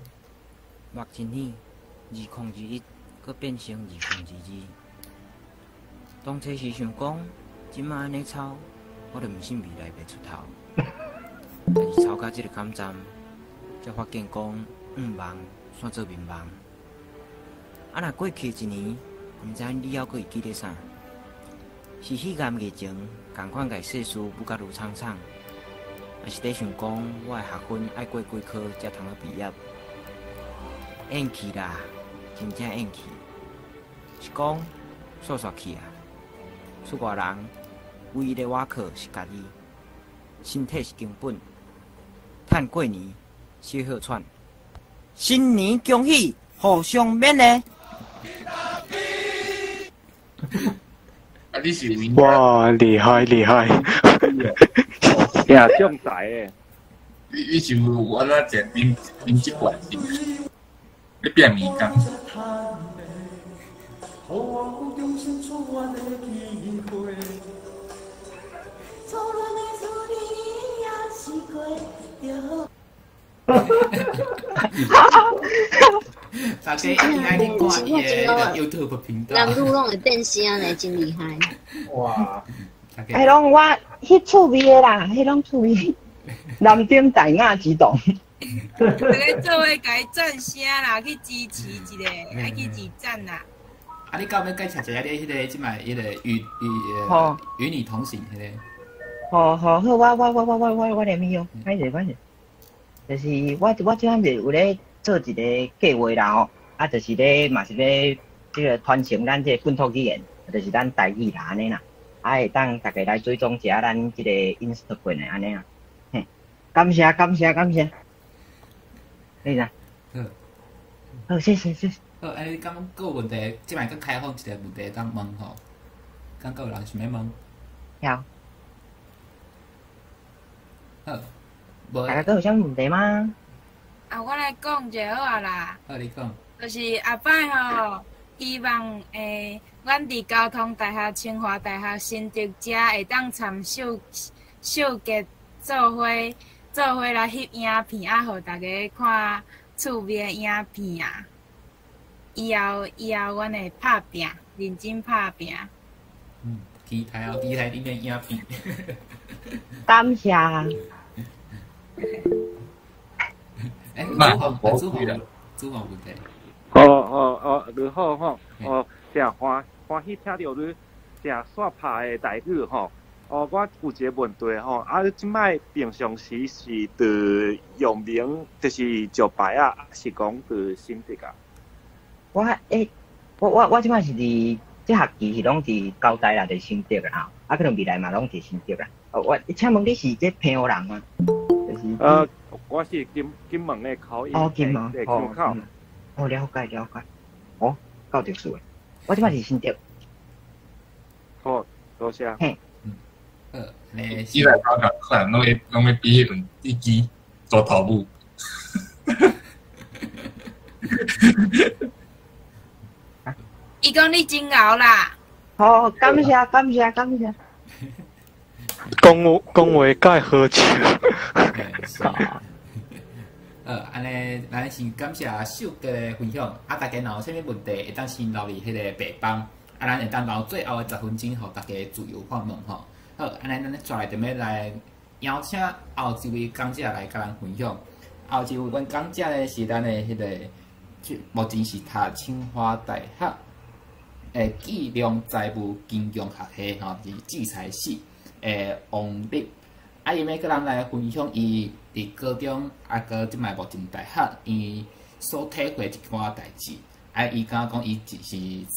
目前呢，2021閣變成2022。當初是想講，這擺按呢操，我就毋信未來袂出頭。但是操到這個坎站，才發現講，願望煞做眠夢。啊，若過去一年，毋知你猶閣會記得啥？是彼個疫情仝款共世事舞甲愈慘慘，抑是咧想講我的學分愛過幾科才通去畢業？演去啦，真正演去，是講煞煞去啊！出外人唯一的倚靠是家己，身體是根本。趁過年小歇喘，新年恭喜，互相勉勵。啊！你是哇，厲害厲害！呀，中才的。你是有按怎食啉啉這罐是？你變麵工？大家一定愛去看伊的 YouTube 頻道。男女攏會變聲呢，真厲害。哇！彼攏我彼趣味的啦，彼攏趣味。南丁大雅之堂。大家做伙共伊讚聲啦，去支持一下，愛去二讚啦。啊！你到尾介紹一下你彼個這擺彼個與與你同行彼個。好好好，我連去哦，歹勢歹勢。就是我這陣就有咧做一個計劃啦吼，啊，就是咧嘛是咧這個傳承咱這個本土語言，就是咱台語啦按呢啦，啊會當大家來追蹤一下咱這個 Instagram 的按呢啦，嘿，感謝感謝感謝，你啦，好，好，謝謝謝謝。好，按呢敢閣有問題，這擺閣開放一個問題當問吼，敢閣有人想欲問？有。好。大家閣有啥物問題嗎？啊，我來講就好啊啦。好，你講。就是後擺吼，希望阮佇交通大學、清華大學、新竹遮會當參秀秀傑做伙做伙來翕影片，啊，予大家看趣味的影片啊。以後以後，阮會拍拚，認真拍拚。嗯，期待哦，期待恁的影片。感謝。欸，朱紅，朱紅，朱紅問題。哦哦哦，你好吼，哦，誠歡歡喜聽著你誠煞拍的台語吼。哦，我有一個問題吼，啊，你這擺平常時是佇陽明，就是石牌啊，還是講佇新竹啊？我欸，我這擺是佇這學期是攏佇交大啦，佇新竹啦，啊，可能未來嘛攏佇新竹啦。哦，我請問你是這澎湖人嗎？就是我是金金門的口音，哦，金門，哦，哦，了解了解，哦，夠特殊的，我這擺是新竹。好，多謝。嘿，好，伊來講可能攏會比彼陣一支做頭母。伊講你真𠢕啦。好，感謝感謝感謝。講講話蓋好笑。按呢，咱先感謝秀傑的分享。啊，大家若有啥物問題，會當先留佇彼個白板。啊，咱會當留最後的10分鐘，予大家自由發問吼。好，按呢，咱紲來就欲來邀請後一位講者來共咱分享。後一位阮講者呢是咱的彼個，目前是讀清華大學的計量財務金融學系吼，是計財系的王立。啊，伊欲佮咱來分享伊佇高中啊，閣這擺目前大學伊所體會一寡代誌。啊，伊敢若講伊是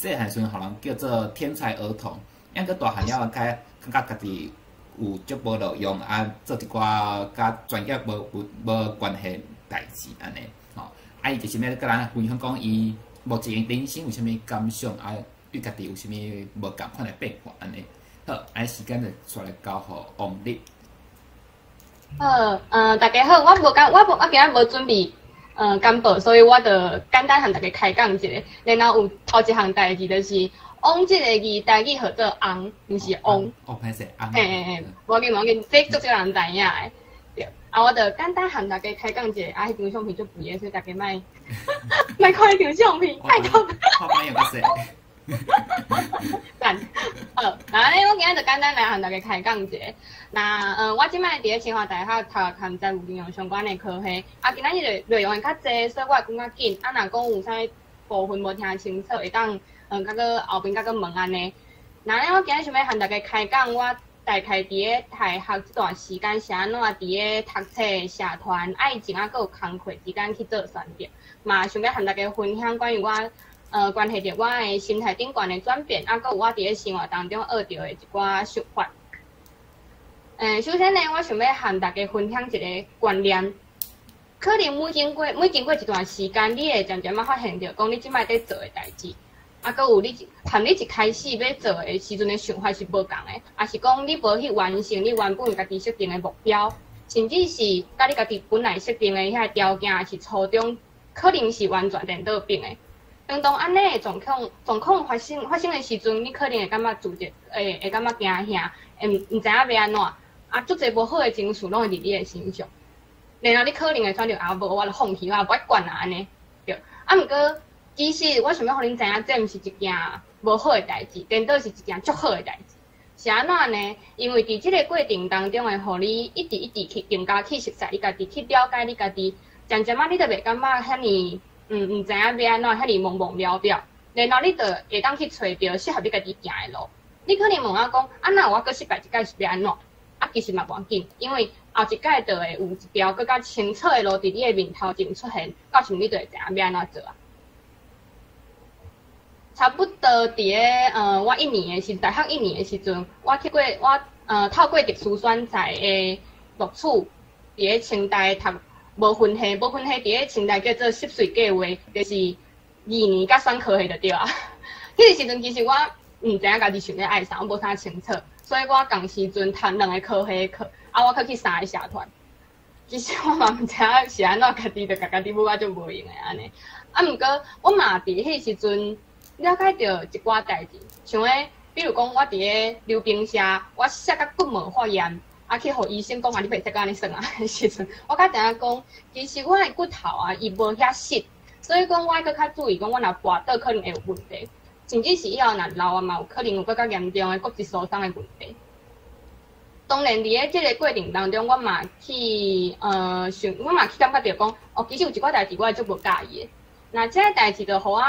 細漢時陣，予人叫做天才兒童，抑閣大漢了後，感覺家己有足無路用，啊，做一寡佮專業無無關係代誌按呢吼。啊，伊就是欲佮咱分享講伊目前人生有啥物感想，啊，對家己有啥物無仝款的變化按呢。好，按呢時間就紲來交予王立。好，大家好，我無講，我無，我今仔無準備，簡報，所以我就簡單和大家開講一下。然後有頭一項代誌就是，王這個字台語號做翁，毋是王。哦，歹勢，翁。嘿嘿嘿，無要緊無要緊，這足少人知影的。對，啊，我就簡單和大家開講一下，啊，彼張相片足肥的，所以大家莫莫看彼張相片，拜託。我朋友較細。讚，好，那呢，我今仔就簡單來和大家開講一下。那，我這擺佇咧清華大學讀和財務金融相關的科系，啊，今仔日內容會較濟，所以我會講較緊。啊，若講有啥物部分無聽清楚，會當，閣閣後邊閣閣問按呢。那呢，我今仔想欲和大家開講，我大概佇咧大學這段時間是按怎佇咧讀冊、社團、愛情啊，閣有工課之間去做選擇，嘛想欲和大家分享關於我。關係著我的心態頂懸的轉變，啊，閣有我佇咧生活當中學著的一寡想法。首先呢，我想欲和大家分享一個觀念。可能每經過一段時間，你會漸漸仔發現著，講你這擺佇做的代誌，啊，閣有你和你一開始欲做的時陣的想法是無仝的，抑是講你無去完成你原本家己設定的目標，甚至是佮你家己本來設定的遐條件，抑是初衷，可能是完全顛倒變的。當按呢的狀況發生的時陣，你可能會感覺自責，會感覺驚嚇，會毋知影欲按怎，啊，足濟無好的情緒攏會佇你的身上。然後你可能會選擇啊，無我就放棄，我無愛管啊按呢，對。啊，毋過其實我想欲予恁知影，這毋是一件無好的代誌，顛倒是一件足好的代誌。是按怎呢？因為佇這個過程當中會予你一直一直去更加去熟悉你家己，去了解你家己，漸漸仔你就袂感覺遐爾。毋知影欲按怎，遐爾懵懵了了，然後你就會當去揣著適合你家己行的路。你可能問我講，啊，若我閣失敗一擺是欲按怎？啊，啊，其實嘛無要緊，因為後一擺就會有一條閣較清楚的路佇你的面頭前出現，到時你就會知影欲按怎做啊。差不多佇咧我一年的時，大學一年的時陣，我去過我透過特殊選才的錄取，佇咧清大讀無分系，無分系佇咧清大叫做濕碎計劃，就是二年佮選科系就對啊。彼個時陣其實我毋知影家己想欲愛啥，我無啥清楚，所以我仝時陣讀兩个科系課，啊，我閣去三個社團。其實我嘛毋知影是按怎，家己就共家己母仔足無閒的按呢。啊，毋過我嘛佇彼時陣了解著一寡代誌，像咧，比如講我佇咧溜冰社，我摔甲骨膜發炎，啊去予醫生講啊，你袂使閣按呢耍啊。彼時陣，我才知影講，其實我的骨頭啊，伊無遐實，所以講我愛閣較注意，講我若跋倒可能會有問題，甚至是以後若老啊嘛，有可能有閣較嚴重的骨質疏鬆的問題。當然，佇咧這個過程當中，我嘛去想，我嘛去感覺著講，哦，其實有一寡代誌我會足無佮意的。那這个代誌就予我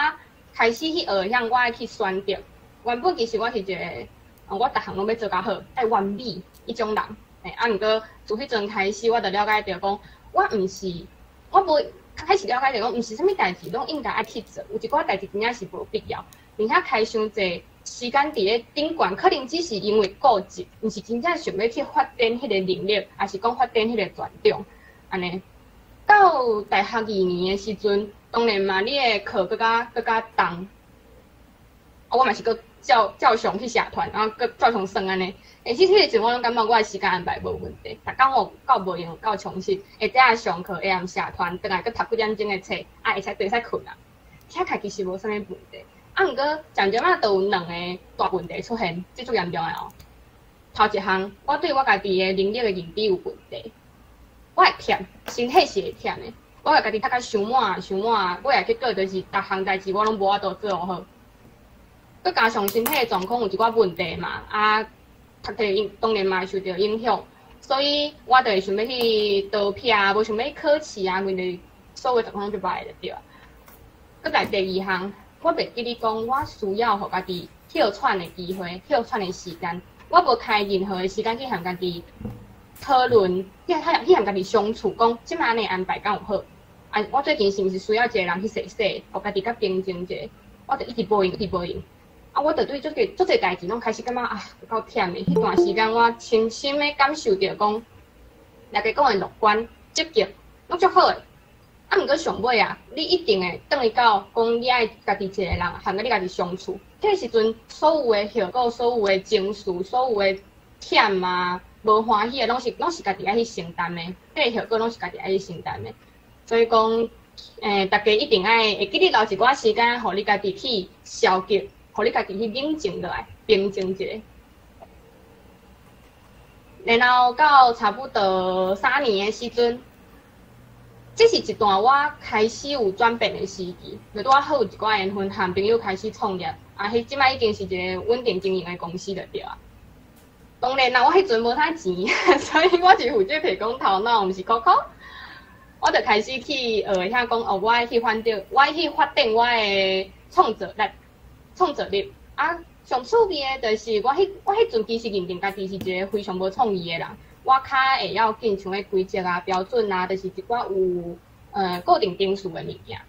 開始去學曉，我愛去選擇。原本其實我是一個，我逐項攏欲做較好，愛完美彼種人。啊，毋過自彼陣開始，我就了解著講，我毋是，我無開始了解著講，毋是啥物代誌攏應該愛去做，有一寡代誌真正是無必要，而且開傷濟時間佇咧頂懸，可能只是因為固執，毋是真正想欲去發展彼个能力，抑是講發展彼个專長，按呢。到大學二年的時陣，當然嘛，你的課閣較閣較重，啊，我嘛是閣照照常去社團，然後閣照常耍按呢。其實彼個時陣我攏感覺我的時間安排無問題，逐工我夠無閒夠充實，下早上課，下暗社團，轉來閣讀幾點鐘的冊，啊，會使會使睏啊，聽起來其實無啥物問題。啊，毋過漸漸仔就有兩个大問題出現，這足嚴重的哦。頭一項，我對我家己的能力的認知有問題。我會忝，身體是會忝的。我共家己讀甲傷滿傷滿，尾仔結果就是逐項代誌我攏無法度做好。閣加上身體的狀況有一寡問題嘛，啊，讀冊影當然嘛會受著影響，所以我就會想欲去逃避啊，無想欲去考試啊，因為所有狀況就歹就對啊。閣來第二項，我袂記得講，我需要予家己歇喘的機會，歇喘的時間，我無開任何的時間去和家己討論，去和家己相處，講這擺按呢安排敢有好？啊，我最近是毋是需要一個人去踅踅，予家己較平靜者？我就一直無閒，一直無閒。啊，我就對足濟足濟代誌攏開始感覺啊，有夠忝的。彼段時間我深深的感受著講，大家講的樂觀、積極，攏足好的。啊，毋過上尾啊，你一定會轉去到講你愛家己一個人，和你家己相處。彼個時陣，所有的後果、所有的情緒、所有的忝啊、無歡喜的，攏是家己愛去承擔的。彼個後果攏是家己愛去承擔的。所以講，大家一定愛會記得留一寡時間，予你家己去消極，予你家己去冷靜落來，平靜一下。然後到差不多3年的時陣，這是一段我開始有轉變的時期，就拄仔好有一寡緣分，和朋友開始創業，啊，彼這擺已經是一个穩定經營的公司就對啊。當然啦，我彼陣無啥錢，所以我是負責提供頭腦，毋是箍箍。我就開始去學會曉講，哦，我愛去發展，我愛去發展我的創造力，創造力。啊，上趣味的就是我彼陣其實認定家己是一個非常無創意的人。我較會曉緊像彼規則啊、標準啊，就是一寡有固定程序的物件。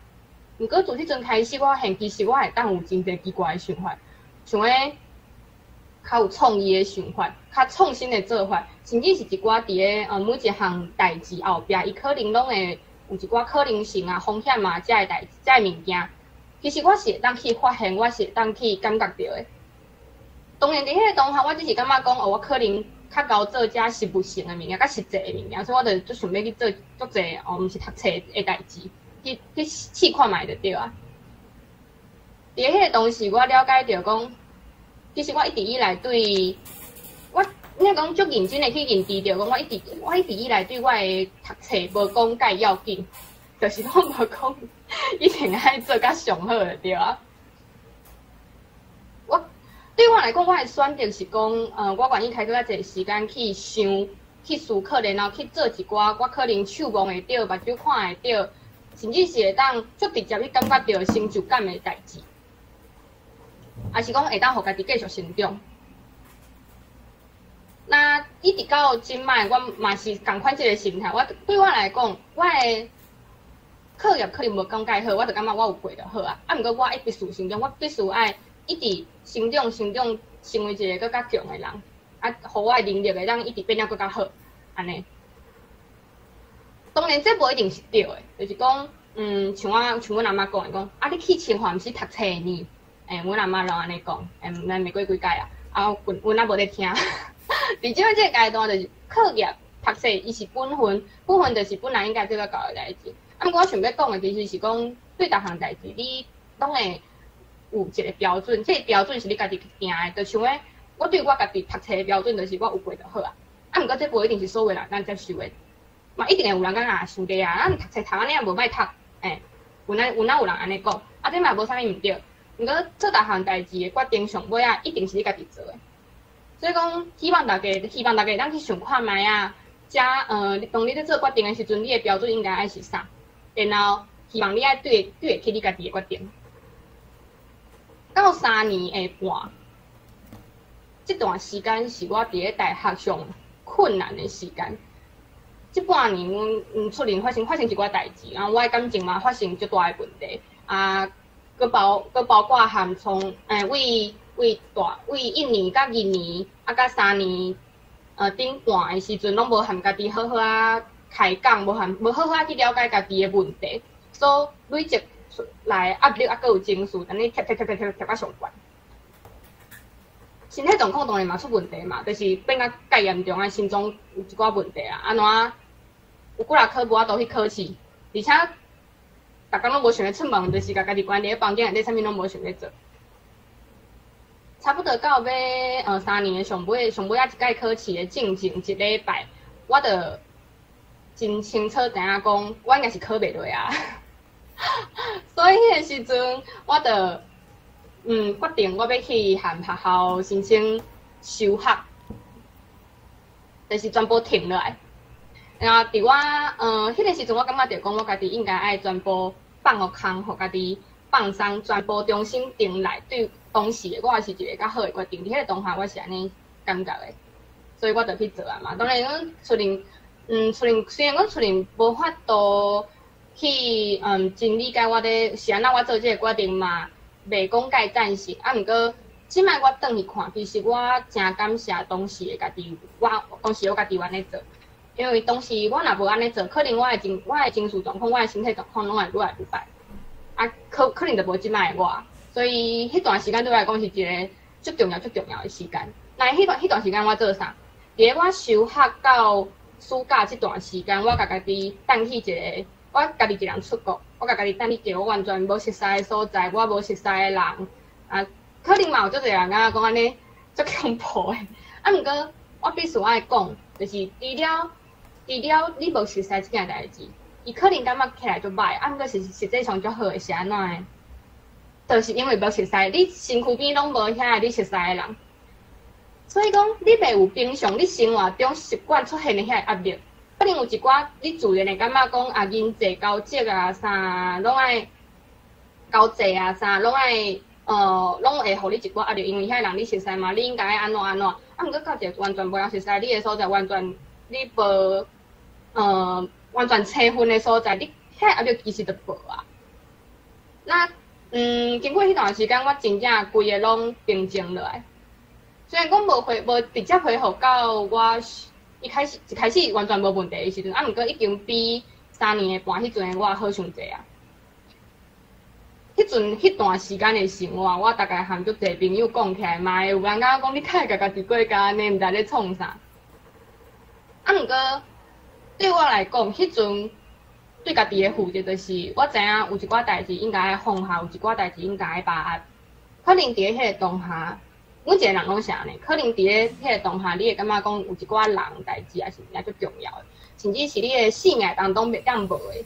毋過自彼陣開始，我發現其實我會當有真濟奇怪的想法，像彼較有創意的想法、較創新的做法，甚至是一寡佇咧每一項代誌後壁，伊可能攏會有一寡可能性啊、風險啊，遮个代遮个物件。其實我是會當去發現，我是會當去感覺著的。當然，佇彼個當下，我只是感覺講，哦，我可能較𠢕做遮實物性的物件，較實際的物件，所以我就足想欲去做足濟哦，毋是讀冊的代誌，去試看覓就對啊。佇彼個當時，我了解著講，其實我一直以來對我，應該講足認真的去認知著講，我一直以來對我的讀冊無講介要緊，就是講無講一定愛做甲上好就對啊。我對我來講，我的選擇是講，我願意開閣較濟時間去想、去思考，然後去做一寡我可能手摸會著、目睭看會著，甚至是會當足直接去感覺著成就感的代誌，抑是講會當予家己繼續成長。那一直到這擺，我嘛是仝款這个心態。我對我來講，我的課業可能無講蓋好，我就感覺我有過就好啊。啊，毋過我一必須成長，我必須愛一直成長、成長，成為一个閣較強的人，啊，予我的能力會當一直變得閣較好，按呢。當然，這無一定是對的，就是講，像我像阮阿嬤講的，講啊，你去清華毋是讀冊呢？欸，阮阿嬤攏按呢講，欸，咱袂過幾屆啊，啊，阮阮也無咧聽。佇這這个階段，就是課業讀冊，伊是本分，本分就是本來應該做甲到的代誌。啊，毋過我想欲講的其實是講，對逐項代誌，你攏會有一个標準，這个標準是你家己去定的。就像講，我對我家己讀冊的標準，就是我有過就好啊。啊，毋過這無一定是所有人通接受的，嘛一定會有人感覺啊，傷濟啊，咱讀冊讀按呢也無歹讀，欸，有哪有哪有人按呢講，啊，這嘛無啥物毋對。毋過做逐項代誌的決定上尾仔，一定是你家己做的。所以講，希望大家，希望大家會當去想看覓啊，遮當你咧做決定的時陣，你的標準應該愛是啥？然後希望你愛對對得起你家己的決定。到三年的半，這段時間是我佇咧大學上困難的時間。這半年，阮出面發生發生一寡代誌，然後我的感情嘛發生足大的問題，啊，閣包閣包括含從為為大為一年佮二年，啊，佮三年，頂半的時陣，攏無和家己好好仔開講，無和無好好仔去了解家己的問題，所以累積出來壓力，啊，閣有情緒，按呢疊疊疊疊疊疊到上懸。身體狀況當然嘛出問題嘛，就是變甲較嚴重啊，心臟有一寡問題啊，按怎有幾若科無法度去考試，而且逐工攏無想欲出門，就是共家己關佇咧房間內底，啥物攏無想欲做。差不多到欲三年的上尾上尾仔一屆考試的進前一禮拜，我就真清楚知影講，我應該是考袂落啊。所以彼个時陣，我就決定我欲去和學校申請休學，就是全部停落來。然後佇我彼个時陣，我感覺著講，我家己應該愛全部放予空，予家己放鬆，全部重新定來。對當時的我也是一个較好的決定。佇彼个當下，我是按呢感覺的，所以我就去做啊嘛。當然講出面，出面雖然講出面無法度去真理解我咧是按怎我做這个決定嘛，袂講蓋贊成。啊，毋過這擺我轉去看，其實我誠感謝當時的家己，我當時我家己有按呢做，因為當時我若無按呢做，可能我的情我的情緒狀況、我的身體狀況攏會愈來愈歹，啊，可可能就無這擺的我。所以彼段時間對我來講是一个足重要、足重要的時間。那彼段彼段時間我做啥？佇咧我休學到暑假這段時間，我共家己等去一个，我家己一人出國，我共家己等去一个我完全無熟似的所在，我無熟似的人，啊，可能嘛有足濟人感覺講按呢足恐怖的。啊，毋過我必須愛講，就是除了除了你無熟似這件代誌，伊可能感覺起來足歹，啊，毋過實實際上足好的是按怎的？就是因為無熟似，你身軀邊攏無遐个你熟似的人，所以講你袂有平常你生活中習慣出現的遐个壓力，可能有一寡你自然會感覺講啊，人際交際啊啥，攏愛交際啊啥，攏愛攏會予你一寡壓力，因為遐個人你熟似嘛，你應該愛按怎按怎。啊，毋過到一個完全無人熟似你的所在，完全你無完全切分的所在，你遐個壓力其實就無啊。那經過彼段時間，我真正規个攏平靜落來。雖然講無恢無直接恢復到我一開始一開始完全無問題的時陣，啊，毋過已經比三年的半彼陣的我好傷濟啊。彼陣彼段時間的生活，我大概和足濟朋友講起來，嘛會有人感覺講你哪會共家己過甲按呢，毋知咧創啥。啊，毋過對我來講，彼陣對家己的負責就是，我知影有一寡代誌應該愛放下，有一寡代誌應該愛把握。可能佇咧彼个當下，每一个人攏是按呢。可能佇咧彼个當下，你會感覺講有一寡人代誌也是真足重要的，甚至是你的生命當中袂當無的。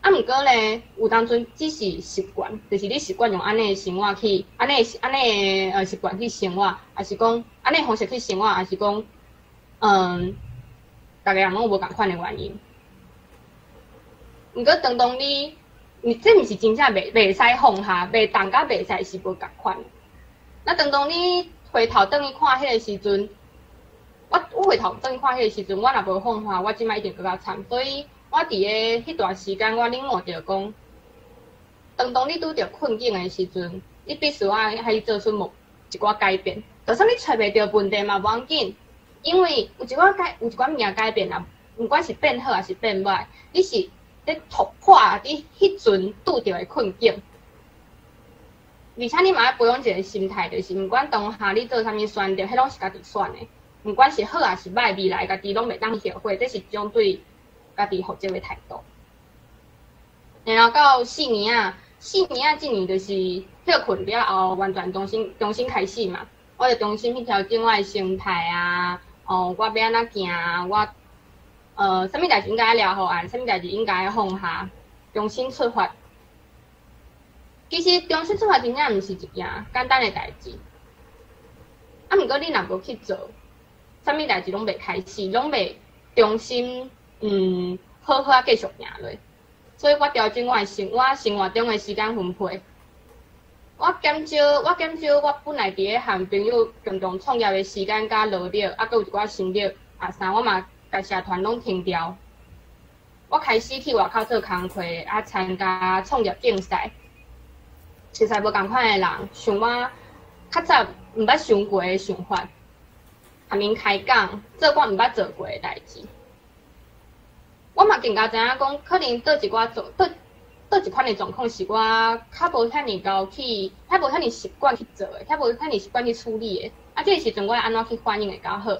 啊，毋過咧，有當陣只是習慣，就是你習慣用按呢的生活去，按呢按呢的習慣去生活，抑是講按呢方式去生活，抑是講，逐个人攏有無仝款的原因。毋過當當你，你這毋是真正袂袂使放下，袂當佮袂使是無仝款。那當當你回頭轉去看彼個時陣，我回頭轉去看彼個時陣，我若無放下，我這擺一定閣較慘。所以我佇个彼段時間，我領悟著講，當你拄著困境的時陣，你必須愛去做出某一寡改變。就算你揣袂著問題嘛，無要緊，因為有一寡改，有一寡物件改變啊，毋管是變好抑是變歹，你是咧突破你彼陣拄著的困境。而且你嘛愛培養一個心態，就是毋管當下你做啥物選擇，彼攏是家己選的，毋管是好抑是歹，未來家己攏袂當後悔，這是一種對家己負責的態度。然後到四年啊，四年啊，這年就是歇睏了後，完全重新開始嘛。我就重新去調整我的心態啊，哦，我欲按怎行，我啥物代誌應該掠予按，啥物代誌應該放下，重新出發。其實重新出發真正毋是一件簡單的代誌。啊，毋過你若無去做，啥物代誌攏袂開始，攏袂重新好好啊繼續行落。所以我調整我生活中的時間分配。我減少我本來佇咧和朋友共同創業的時間佮勞力，啊，閣有一寡心力，啊啥，我嘛共社團攏停掉。我開始去外口做工課，啊，參加創業競賽。熟似無仝款的人，想我較早毋捌想過的想法，和𪜶開講，做我毋捌做過的代誌。我嘛更加知影講，可能佗一寡做，佗一款的狀況是我較無遐爾𠢕去，較無遐爾習慣去做的，較無遐爾習慣去處理的。啊，這個時陣我按怎去反應會較好？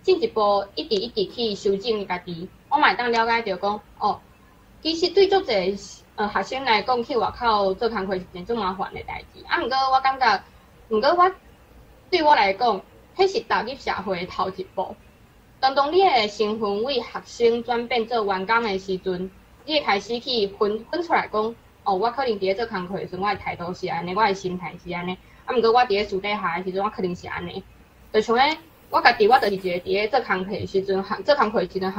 進一步一直一直去修正家己，我嘛會當了解著講，哦，其實對足濟學生來講，去外口做工課是一件足麻煩的代誌。啊，毋過我感覺，毋過我對我來講，彼是踏入社會的頭一步。當你的身份為學生轉變做員工的時陣，你會開始去分出來講，哦，我可能佇咧做工課的時陣，我的態度是按呢，我的心態是按呢。啊，毋過我佇咧私底下的時陣，我可能是按呢。就像咧，我家己，我就是一個佇咧做工課的時陣，和做工課的時陣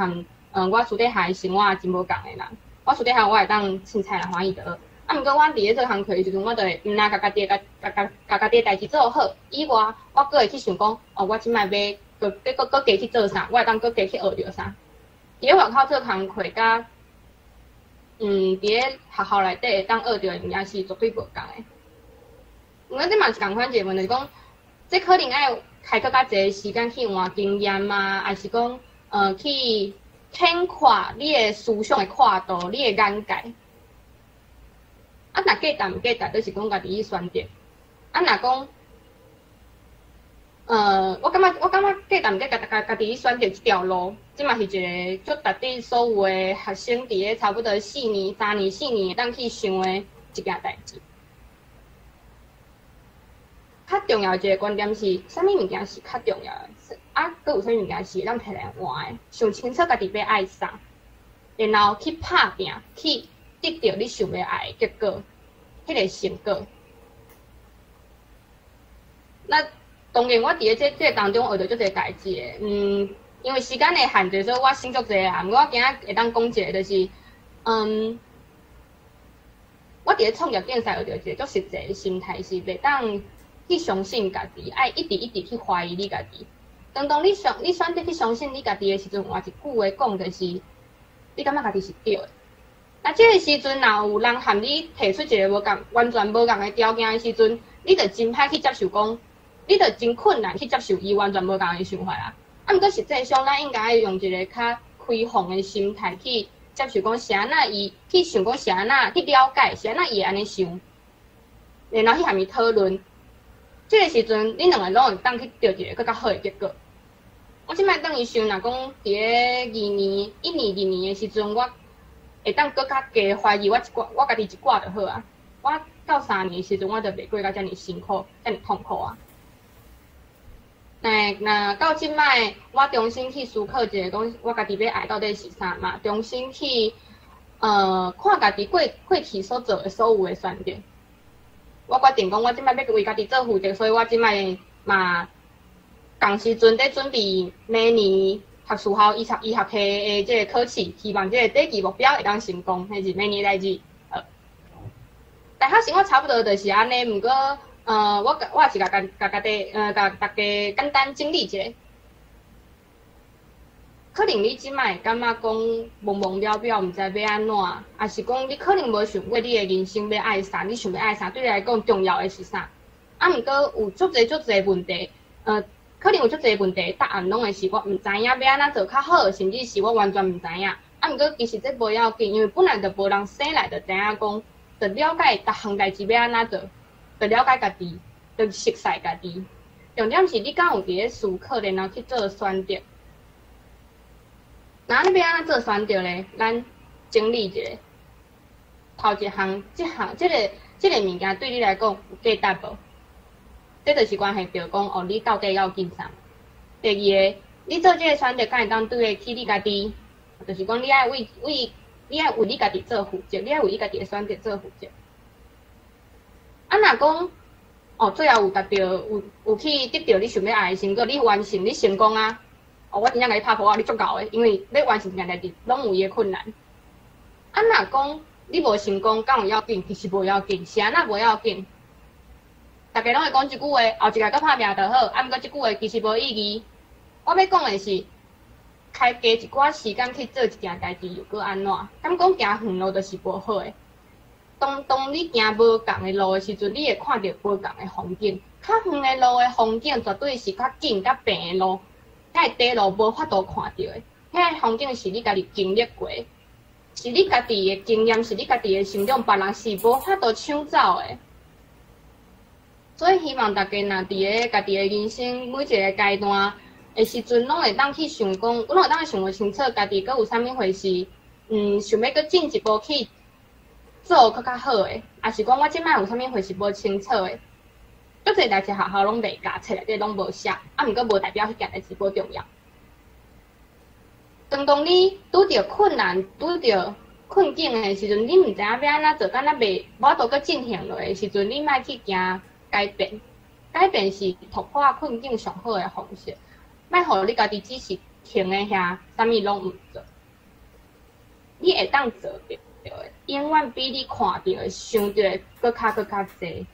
和我私底下的生活真無仝的人。我私底下我會當凊彩來歡喜就好。啊，毋過我佇咧做工課的時陣，我就會毋若共家己的共家己的代誌做好以外，我閣會去想講，哦，我這擺欲閣加去做啥，我會當閣加去學著啥。佇咧外口做工課，佮佇咧學校內底會當學著的物件是絕對無仝的。毋過這嘛是仝款一個問題，就是講，這可能愛開閣較濟時間去換經驗啊，抑是講，去擴闊你的思想的闊度，你的眼界。啊，若價值毋價值，就是講家己去選擇。啊，若講，我感覺價值毋價值，家己去選擇這條路，這嘛是一個足值得所有的學生佇咧差不多四年、三年、四年會當去想的一件代誌。較重要一個觀點是，啥物物件是較重要的？啊，閣有啥物物件是會當提來換的？想清楚家己欲愛啥，然後去拍拚，去得著你想欲愛的結果，彼個成果。那當然，我佇咧這個當中學著足濟代誌的，因為時間的限制，所以我省足濟啊。毋過我今仔會當講一個，就是，我佇咧創業競賽學著一個足實際的心態，是袂當去相信家己，愛一直一直去懷疑你家己。當你選擇去相信你家己的時陣，換一句話講，就是你感覺家己是對的。啊，這個時陣若有人和你提出一個無仝、完全無仝的條件的時陣，你就真歹去接受講，你就真困難去接受伊完全無仝的想法啊。啊，毋過實際上，咱應該用一個較開放的心態去接受講，是按怎伊去想講是按怎去了解，是按怎伊會按呢想，然後去和伊討論。這個時陣，恁兩個攏會當去著一個閣較好的結果。我這擺轉去想，若講佇咧二年、一年、二年的時陣，我會當閣較加懷疑我一寡，我家己一寡就好啊。我到三年的時陣，我就袂過甲遮爾辛苦、遮爾痛苦啊。那到這擺，我重新去思考一下，講我家己欲愛到底是啥嘛？重新去看家己過去所做的所有的選擇。我決定講，我這擺欲為家己做負責，所以我這擺嘛仝時陣佇準備明年學士校醫學系的這個考試，希望這個短期目標會當成功，彼是明年代誌。大學生活差不多就是按呢，毋過我也是共共家己，共大家简单整理一下。可能你这摆会感觉讲懵懵了了，毋知欲按怎，抑是讲你可能无想过你的人生欲爱啥，你想欲爱啥，对你来讲重要的是啥？啊，毋过有足济足济问题，可能有足济问题答案拢会是我毋知影欲按怎做较好，甚至是我完全毋知影。啊，毋过其实这无要紧，因为本来就无人生来就知影讲，就了解逐项代志欲按怎做，就了解家己，就熟似家己。重点是你敢有伫咧思考，然后去做选择。那你欲按怎做选择咧？咱整理一下，头一项、这项、这个物件对你来讲有价值无？这就是关系著讲哦，你到底要紧啥？第二个，你做这个选择，敢会当对得起你家己？就是讲，你爱为为你爱为你家己做负责，你爱为你家己的选择做负责。啊，若讲哦，最后有达著，有去得著你想欲爱的成果，你完成，你成功啊！哦，我真正共你拍噗仔，你足𠢕的，因为欲完成一件代志，拢有伊的困难。啊，若讲你无成功，敢有要紧？其实无要紧，是按怎无要紧？大家拢会讲这句话，后一摆阁拍拚就好。啊，毋过这句话其实无意义。我欲讲的是，开加一寡时间去做一件代志，又阁按怎？敢讲行远路就是无好的。当你行无仝的路的时阵，你会看著无仝的风景。较远的路的风景，绝对是较紧、较平的路。遐个短路无法度看著的，遐个风景是你家己经历过，是你家己的经验，是你家己的成长，别人是无法度抢走的。所以希望大家若伫咧家己的人生每一个阶段的时阵，拢会当去想讲，拢会当去想袂清楚，家己阁有啥物回事，想欲阁进一步去做阁较好的，抑是讲我这摆有啥物回事无清楚的。足济代志学校拢袂教，册内底拢无写，啊，毋过无代表彼件代志无重要。当你拄著困难、拄著困境的时阵，你毋知影欲按怎做，敢若袂无法度阁进行落的时阵，你莫去惊改变。改变是突破困境上好的方式。莫予你家己只是停佇遐，啥物拢毋做。你会当做著的，永远比你看著的、想著的阁较济。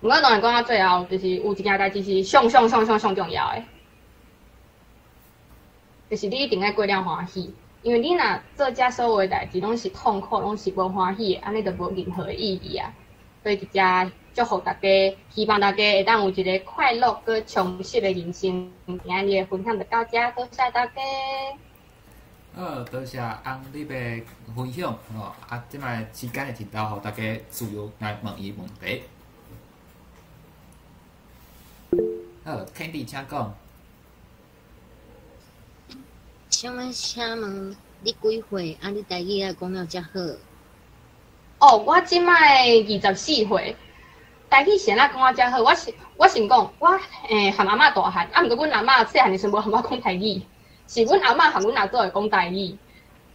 毋过当然讲到最后，就是有一件代志是上上上上上重要的，就是你一定爱过了欢喜，因为你若做遮所有的代志拢是痛苦，拢是无欢喜的，按呢就无任何的意义啊。所以伫遮祝福大家，希望大家会当有一个快乐阁充实的人生。今仔日的分享就到遮，多谢大家。好，多谢翁立的分享吼，啊，这摆时间会真够，予大家自由来问伊问题。好，Candy，请讲。请问你几岁？啊，你台语也讲了遮好。哦，我这摆24岁，台语是按怎讲啊遮好？我先讲，我含阿嬷大汉，啊，毋过阮阿嬷细汉的时阵无含我讲台语，是阮阿嬷含阮阿祖会讲台语。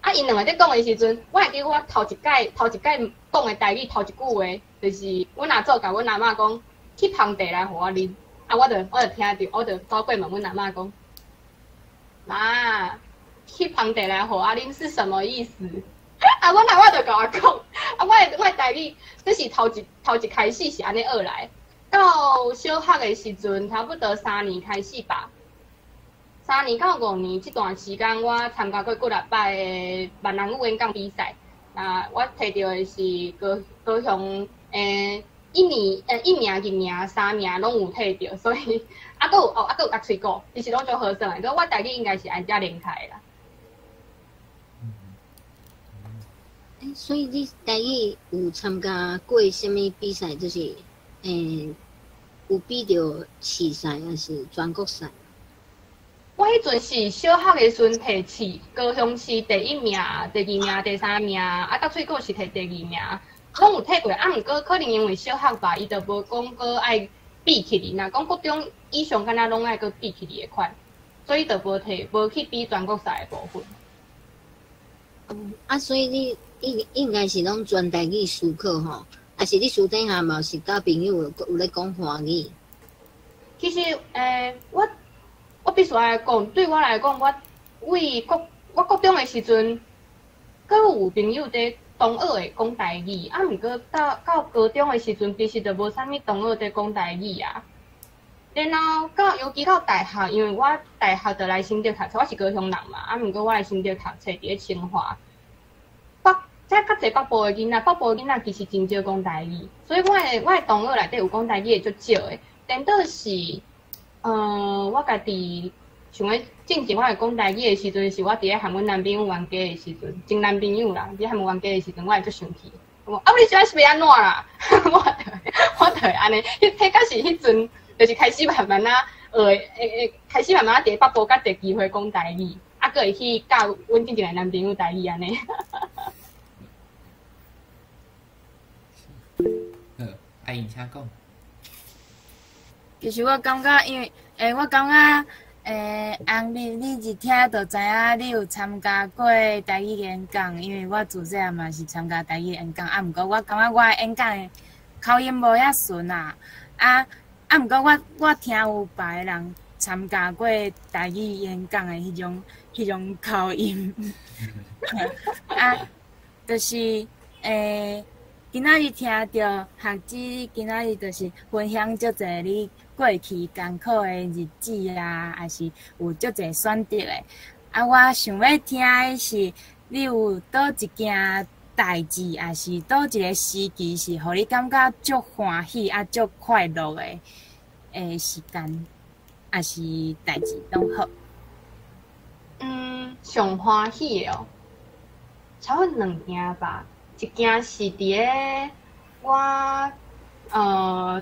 啊，𪜶两个咧讲的时阵，我会记我头一摆讲的台语头一句话，就是阮阿祖共阮阿嬷讲，去捧茶来予我啉。啊，我就听著，我就走过问阮阿嬷讲，妈，去捧茶来予我啉是什么意思？啊，阮阿嬷就共我讲，啊，我的台语，这是头一开始是按呢学来，到小学的时阵，差不多三年开始吧。3年到5年这段时间，我参加过几若摆的闽南语演讲比赛。那我摕著的是高雄一年一名、二名、三名拢有摕著，所以啊，阁有哦，啊，阁有夹喙鼓，其实拢足好耍的。所以我台语应该是按遮练起来啦。欸，所以你台语有参加过啥物比赛？就是有比著市赛抑是全国赛？我彼阵是小学的时阵摕市高雄市第一名、第二名、第三名，啊，搭喙鼓是摕第二名，拢有摕过。啊，毋过可能因为小学吧，伊就无讲阁爱比起哩。若讲国中以上，敢若拢爱阁比起哩的款，所以就无摕，无去比全国赛的部分。啊，所以你应该是拢全台语思考吼，抑是你私底下嘛是佮朋友有咧讲华语？其实，我必须爱讲，对我来讲，我为国我国中的时阵，阁有朋友伫同學會講台語，啊，毋過到高中的時陣，其實就無啥物同學佇講台語啊。然後到尤其到大學，因為我大學就來新竹讀冊，我是高雄人嘛，啊，毋過我來新竹讀冊，佇咧清華。北遮較濟北部的囡仔，北部的囡仔其實真少講台語，所以我的同學內底有講台語的足少的。顛倒是，我家己想欲進前我會講台語的時陣，是我佇咧和阮男朋友冤家的時陣，前男朋友啦，佇咧和阮冤家的時陣，我會足生氣。我講啊，你這是欲按怎啦？我就會按呢，彼敢是彼陣，就是開始慢慢仔學會，開始慢慢仔佇北部較濟機會講台語，啊，閣會去教阮進前的男朋友台語按呢。好，阿英請講。其實我感覺，因為我感覺，紅日你一聽就知影你有參加過台語演講，因為我自細漢嘛是參加台語演講，啊，毋過我感覺我的演講的口音無遐順啊，啊，毋過我聽有別个人參加過台語演講的彼種口音，啊，就是今仔日聽著學姊今仔日就是分享足濟你過去艱苦的日子啊，抑是有足濟選擇的。啊，我想欲聽的是，你有佗一件代誌，抑是佗一个時期是予你感覺足歡喜啊、足快樂的時間，抑是代誌攏好。嗯，上歡喜的哦，差不多兩件吧。一件是佇咧我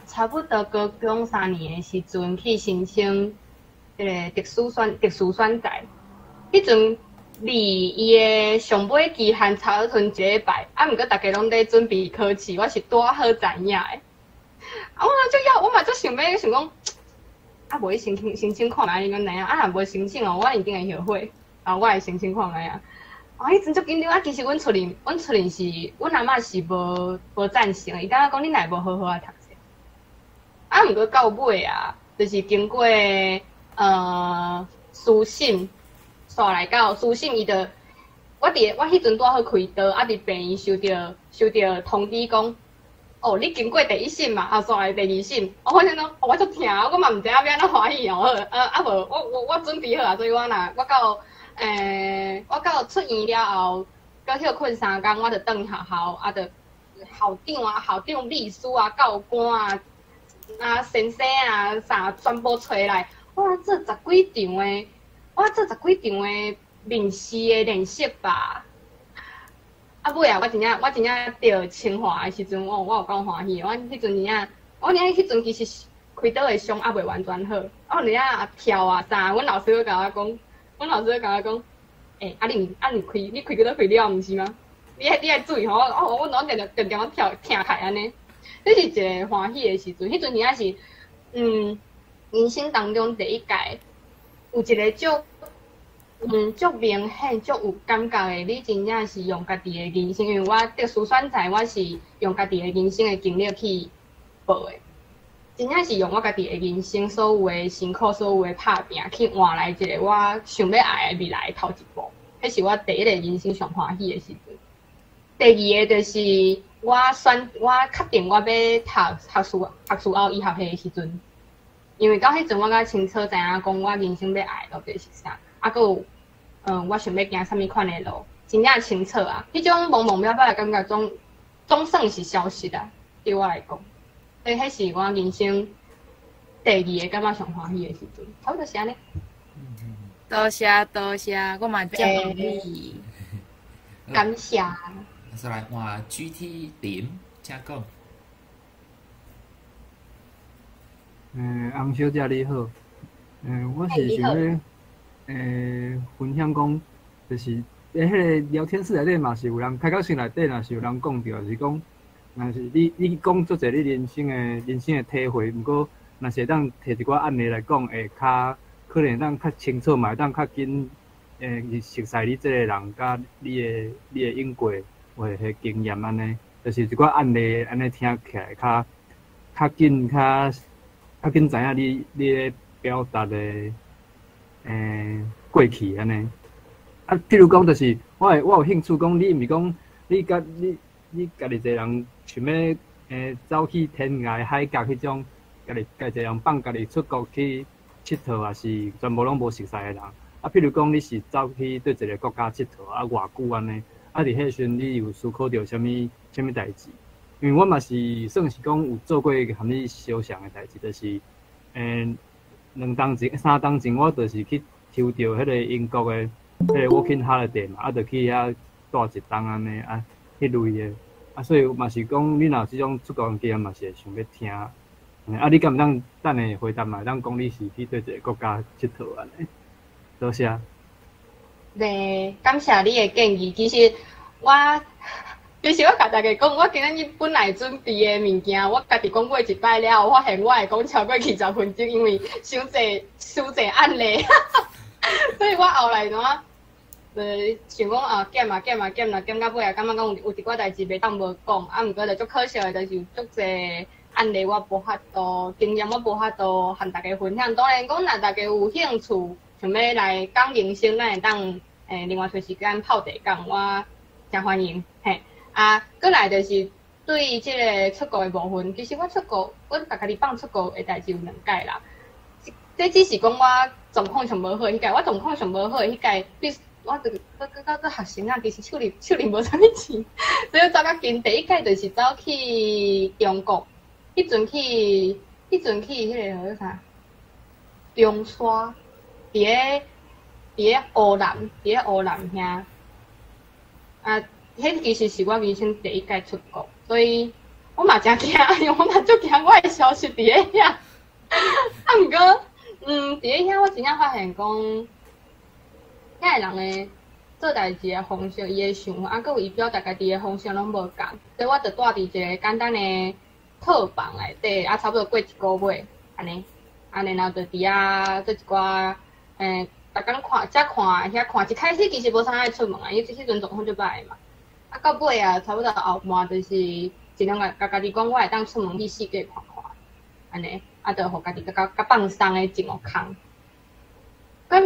差不多高中三年的時陣去申請彼个特殊選才，彼陣離伊的上尾期限差不多一禮拜，啊，毋過逐家攏佇準備考試，我是拄仔好知影的。啊，我嘛足想欲想講，啊，無去申請看覓，伊講知影，啊，若無申請哦，我一定會後悔。啊，我會申請看覓啊。啊！彼陣足緊張啊！其實阮出面是，阮阿嬤是無贊成，伊感覺講你若無好好仔讀冊。啊，毋過到尾啊，就是經過私信，煞來到私信伊就，我彼陣拄好開刀，啊，佇病院收著通知講，哦，你經過第一審嘛，啊，煞來第二審，我想講，我足疼，我嘛毋知影欲按怎歡喜哦，啊無，我準備好啊，所以我若我到。我到出院了後，閣歇睏3工，我就轉學校，啊，就校長啊、校長秘書啊、教官啊、啊先生啊，啥全部揣來，我做十幾場的，我做十幾場的面試的練習吧。啊尾啊，我真正著清華的時陣，我有夠歡喜。我彼陣真正，我真正彼陣其實開刀的傷猶未完全好，我伫遐跳啊啥，阮老師閣共我講。阮老師共我講，啊你啊你開你開幾多開了，毋是嗎？你愛注意吼，哦，我攏定定定定跳疼起按呢。這是一个歡喜的時陣，彼陣真正是，人生當中第一屆有一个足明顯、足有感覺的，你真正是用家己的人生，因為我特殊選才，我是用家己的人生的經歷去報的。真正是用我家己的人生所有的辛苦、所有的拍拚，去換來一个我想欲愛的未來的頭一步。彼是我第一个人生上歡喜的時陣。第二个就是我確定我欲讀學士後醫學系的時陣，因為到彼陣我才清楚知影講我人生欲愛的到底是啥，啊，閣有，我想欲行啥物款的路，真正清楚啊！彼種茫茫渺渺的感覺總算是消失啊，對我來講。所以，彼是我人生第二個感覺上歡喜的時陣，差不多是按呢。多謝多謝，我嘛祝福你。感謝。再來換 GT 林，請講。洪小姐你好。我是想欲分享講，就是彼个聊天室內底嘛是有人開講室內底，若是有人講著，是講。若是你講足濟你人生的體會，毋過若是會當提一寡案例來講，會較可能會當較清楚，嘛會當較緊熟似你這个人佮你的應過有的經驗按呢，就是一寡案例按呢聽起來較緊較緊知影你咧表達的過去按呢。啊，譬如講，就是我有興趣講，你毋是講。你家你你家己一个人想欲走去天涯海角彼种，家己家己一个人放家己出国去𨑨迌，抑是全部攏無熟似的人？啊，譬如講你是走去佗一個國家𨑨迌，啊偌久按呢？啊，佇彼時陣你有思考著啥物啥物代誌？因為我嘛是算是講有做過含你相像的代誌，就是2冬前、3冬前，我就是去抽著彼個英國的彼個 Working Holiday 嘛，啊，就去遐蹛一冬按呢啊，彼類的。啊，所以嘛是講，你若有這種出國經驗，嘛是會想欲聽。啊，你敢會當等下回答嘛？會當講你是去佗一個國家𨑨迌按呢？多謝。咧，感謝你的建議。其實我共大家講，我今仔日本來準備的物件，我家己講過一擺了後，發現我會講超過20分鐘，因為傷濟傷濟案例，所以我後來怎想講啊減啊減啊減啦，減到尾啊，感覺講有一寡代誌袂當無講，啊，毋過就足可惜的，就是足濟案例我無法度，經驗我無法度和大家分享。當然講，若大家有興趣，想欲來講人生，咱會當另外揣時間泡茶講，我誠歡迎嘿。啊，閣來就是對這个出國的部分，其實我出國，我共家己放出國的代誌有兩擺啦。這只是講我狀況上無好彼擺，我狀況上無好彼擺，比我就閣閣閣學生啊，其實手裡手裡無啥物錢，所以走較緊。第一擺就是走去中國，彼陣去彼个叫做啥？長沙，佇咧湖南，佇咧湖南遐。啊，彼其實是我人生第一擺出國，所以我嘛誠驚，因為我嘛足驚我會消失佇咧遐。啊，毋過，佇咧遐我真正發現講，遐个人的做代誌的方式，伊的想法，啊，閣有伊表達家己的方式攏無仝，所以我就蹛佇一个簡單的套房內底，啊，差不多過一个月，按呢，啊，然後就佇遐做一寡，逐工看，才看遐看，一開始其實無啥愛出門啊，因為彼陣狀況足歹的嘛。啊，到尾啊，差不多後半就是盡量共家己講，我會當出門去四界看看，按呢，啊，就予家己較較放鬆的情況。閣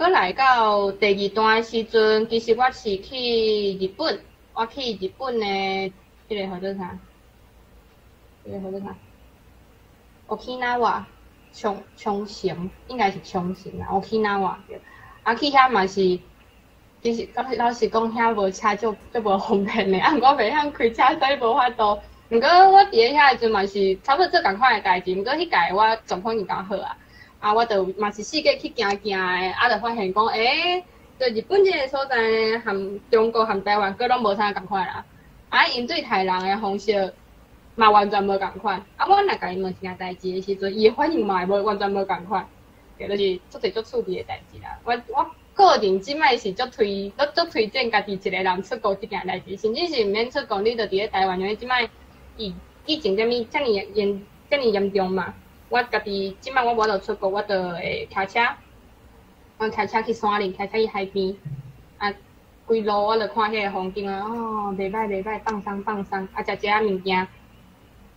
來到第二段的時陣，其實我是去日本，我去日本的彼个號做啥？彼个號做啥？沖沖繩，應該是沖繩啦，沖對。啊，去遐嘛是，其實老實講，遐無車足足無方便的，啊，毋過袂曉開車，所以無法度。毋過我佇咧遐的時陣嘛是差不多做仝款的代誌，毋過彼屆我狀況已經較好啊。啊，我就嘛是四界去行行的，啊，就發現講，對日本這个所在，和中國和台灣閣攏無啥仝款啦。啊，𪜶對待人的方式嘛完全無仝款。啊，我若共伊問一件代誌的時陣，伊的反應嘛會無完全無仝款，就是足濟足趣味的代誌啦。我個人這擺是足推，足推薦家己一個人出國這件代誌，甚至是毋免出國，你就佇咧台灣，因為這擺疫情這物遮爾嚴遮爾嚴重嘛。我家己這擺我無法度出國，我就會騎車，我騎車去山裡，騎車去海邊，啊，規路我就看彼个風景啊，哦，袂歹袂歹，放鬆放鬆，啊，食一下物件，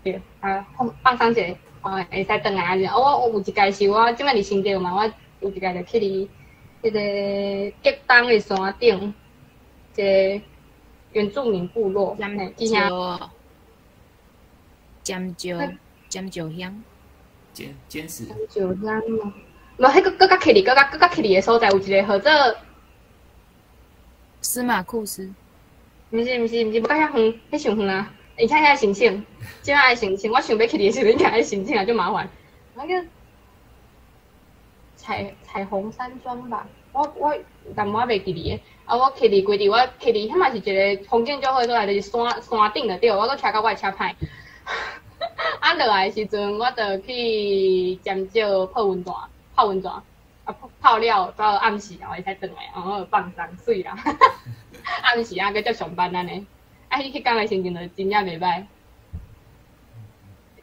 對，啊，放放鬆一下，哦，會使轉來啊。我有一擺是我這擺佇新竹嘛，我有一擺就去佇彼个竹東的山頂，一个原住民部落，尖石，尖石，尖石鄉。尖石。尖石鄉嘛，無，彼个閣較起哩，閣較起哩的所在有一个號做司馬庫斯。毋是毋是毋是，無閣遐遠，彼傷遠啊！而且遐申請，這擺愛申請，我想欲去的時陣，愛申請也足麻煩。那个彩虹山莊吧，我但我袂記得。啊，我騎佇規日，我騎佇彼嘛是一个風景足好的所在，就是山頂就對，我閣騎到我的車歹。啊，落來的時陣，我就去尖石泡溫泉，泡溫泉，啊泡了到暗時，然後會使轉來，然後放鬆媠啦。暗時啊，閣才上班按呢。啊，彼工的心情就真正袂䆀。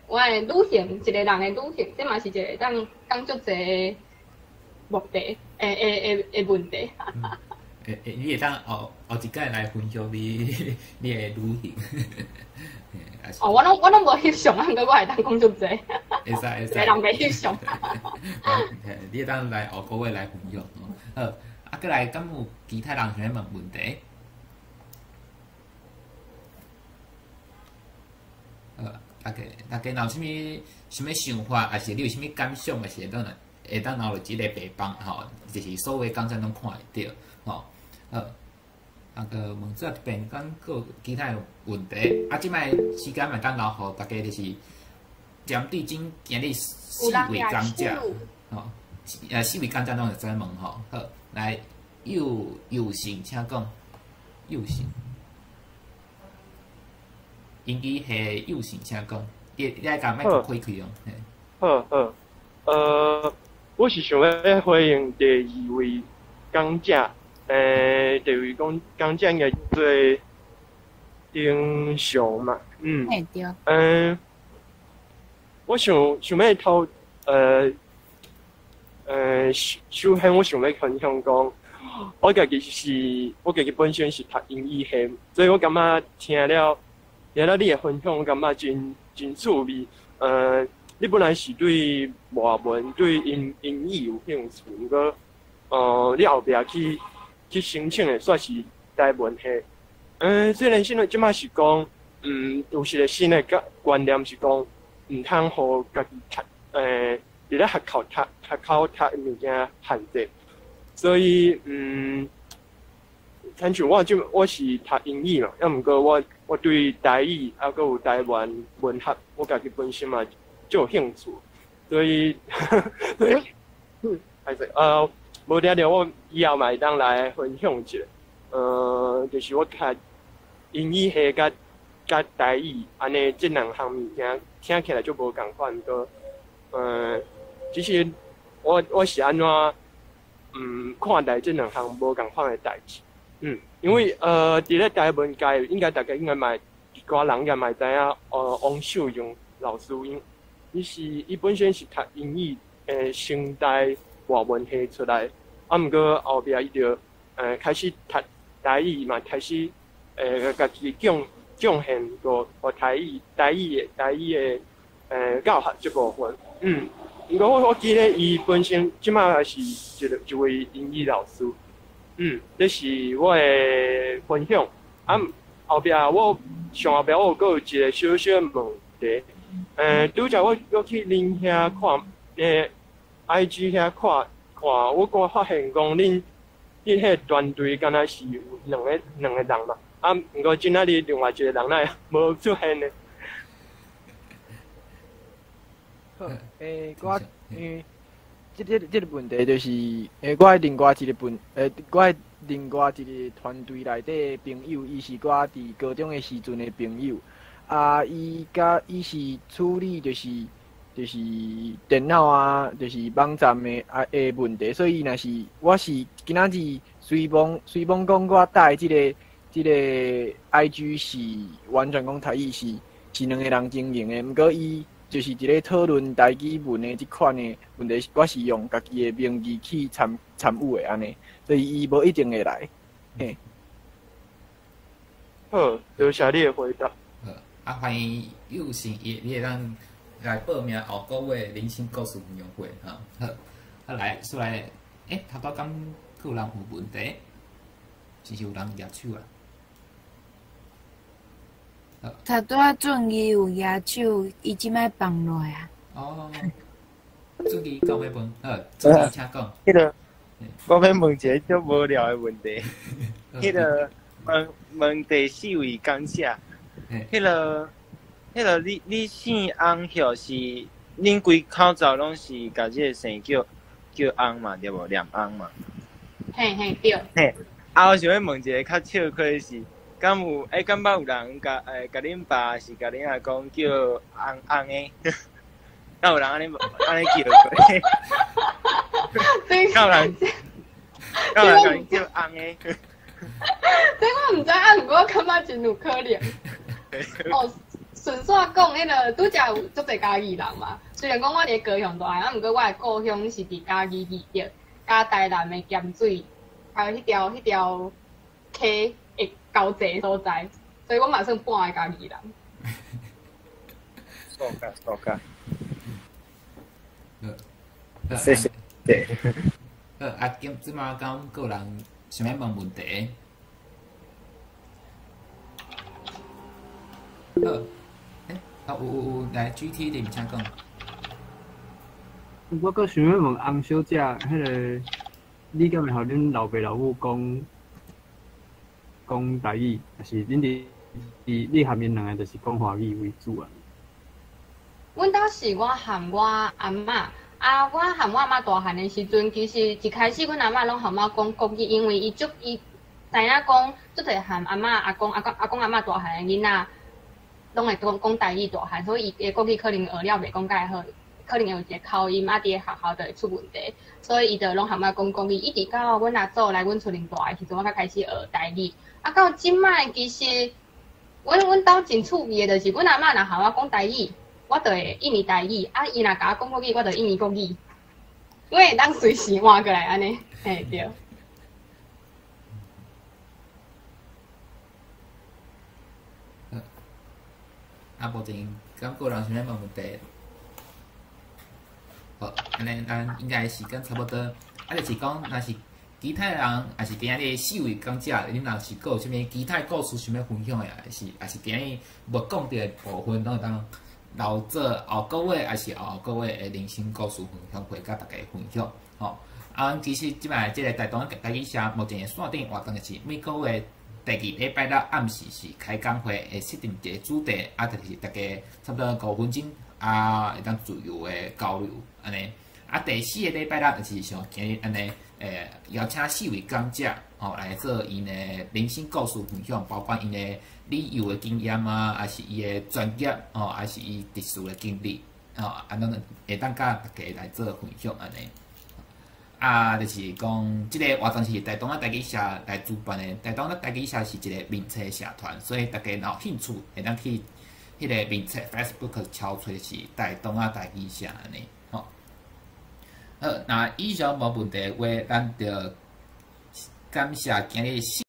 我的旅行，一個人的旅行，這嘛是一個當講足濟目的，的問題。你會當後一擺來分享你的旅行。哦，我攏無翕相，啊，毋過我會當講足濟。會使會使。一個人袂翕相。你會當來後個月來分享。好，啊，閣來敢有其他人想欲問問題？大家若有啥物啥物想法，抑是你有啥物感想，抑是会当留落這个白板吼，就是所有講者攏看會著吼。好，啊閣問這邊講閣有其他的問題，啊，這擺時間嘛當留予大家，就是針對今今日四位講者，吼，四位講者攏會使問吼。好，來，有有成，請講，有成。英語系有成，請講，你愛共麥克開開哦。好好，我是想欲回應第二位講者，第二位講者應該叫做丁雄嘛，嗯，嘿對。我想想欲頭，首先我想欲分享講，我家己本身是讀英語系，所以我感覺聽了你的分享，我感覺真趣味。你本來是對外文、對英語有興趣，毋過，你後壁去申請的煞是台文系。雖然現在這擺是講，有一個新的觀念是講，毋通予家己讀，佇咧學校讀物件限制。所以，親像我是讀英語嘛，啊，毋過我對台語啊，閣有台灣文學，我家己本身嘛足有興趣，所以，歹勢，無定著我以後嘛會當來分享一下，就是我讀英語系佮台語，按呢這兩項物件聽起來足無仝款，毋過，其實我是按怎，看待這兩項無仝款的代誌。因為佇咧台文界，應該大家應該嘛，一寡人應該嘛會知影，王秀榮老師，𪜶伊本身是讀英語，成大外文系出來，啊，毋過後壁伊就開始讀台語嘛，開始家己貢獻過台語的教學這部分。毋過我記得伊本身這擺是一位英語老師。這是我的分享。啊，後壁我上後壁我有閣有一個小小問題。拄才我去恁遐看，IG 遐看看，我發現講恁彼個團隊敢若是有兩個人嘛。啊，毋過今仔日另外一個人哪會無出現呢？好，我因為這個問題就是，我的另外一個團隊內底的朋友，伊是我佇高中的時陣的朋友。啊，伊是處理就是電腦啊，就是網站的問題，所以若是我是今仔日雖罔講我帶這個 IG 是完全講台語是兩個人經營的，毋過伊就是佇咧討論台語文的這款的問題，我是用家己的名義去參與的按呢，所以伊無一定會來。嘿。好，多謝你的回答。好，啊，歡迎有成伊，你會當來報名後個月人生故事分享會，哈。好，啊來，出來，頭拄敢閣有人有問題？是是有人舉手啊？頭拄仔俊義有舉手，伊這擺放落來啊。哦，俊義講欲問，好，俊義請講。彼個，我欲問一個足無聊的問題。彼個問問第四位講者，彼個你姓翁許是恁規口罩攏是共這個姓叫翁嘛，對無？念翁嘛。嘿嘿對。嘿，啊，我想欲問一個較笑詼的是，敢有敢捌有人共恁爸是共恁阿公叫翁翁的？敢有人按呢叫過？敢有人共𪜶叫翁的？這我毋知，啊，毋過我感覺真有可能。哦，順紲講，彼個拄才有足濟嘉義人嘛。雖然講我佇咧高雄大漢，啊，毋過我的故鄉是佇嘉義義德，佮台南的鹹水，還有彼條溪的交界所在，所以我嘛算半个嘉義人。錯噶錯噶。謝謝。好，啊，今這擺敢閣有人想欲問問題？好，啊，有有有，來 GT 你請講。我閣想欲問翁小姐，彼个你敢會予恁老爸老母講講台語，抑是恁佇佇你含𪜶兩个就是講華語為主啊？阮兜是我含我阿嬤，啊，我含我阿嬤大漢的時陣，其實一開始阮阿嬤攏含我講國語，因為伊足伊知影講，足濟含阿嬤、阿公、阿公、阿公阿嬤大漢的囡仔，攏會講講台語大漢，所以伊的國語可能學了袂講介好，可能會有一个口音，啊，佇咧學校就會出問題，所以伊就攏含我講國語，一直到阮阿祖來阮厝裡蹛的時陣，我才開始學台語。啊，到這擺其實，阮兜真趣味的，就是阮阿嬤若含我講台語，我就會應伊台語，啊，伊若共我講國語，我就應伊國語。我會當隨時換過來按呢，嘿對。啊，目前敢閣有人想欲問問題？好，按呢咱應該時間差不多。啊，就是講，若是其他人，抑是今仔日四位講者，恁若是閣有啥物其他故事想欲分享的，抑是今日無講著的部分，攏會當留做後個月，抑是後後個月的人生故事分享會，佮大家分享。吼，啊，阮其實這擺這个台東台語社目前的線頂活動就是每個月第二禮拜六暗時是開講會，會設定一個主題，啊，就是大家差不多5分鐘，啊，會當自由的交流，按呢。啊，第四个禮拜六就是像今日按呢，邀請四位講者，吼，來做𪜶的人生故事分享，包括𪜶的旅遊的經驗啊，抑是伊的專業，吼，抑是伊特殊的經歷，吼，啊，攏會當佮大家來做分享按呢。啊，就是講，這个活動是台東仔台語社來主辦的。台東仔台語社是一个面冊社團，所以大家若有興趣，會當去彼个面冊 Facebook 搜揣是台東仔台語社按呢，吼。好，若以上無問題的話，咱就感謝今日。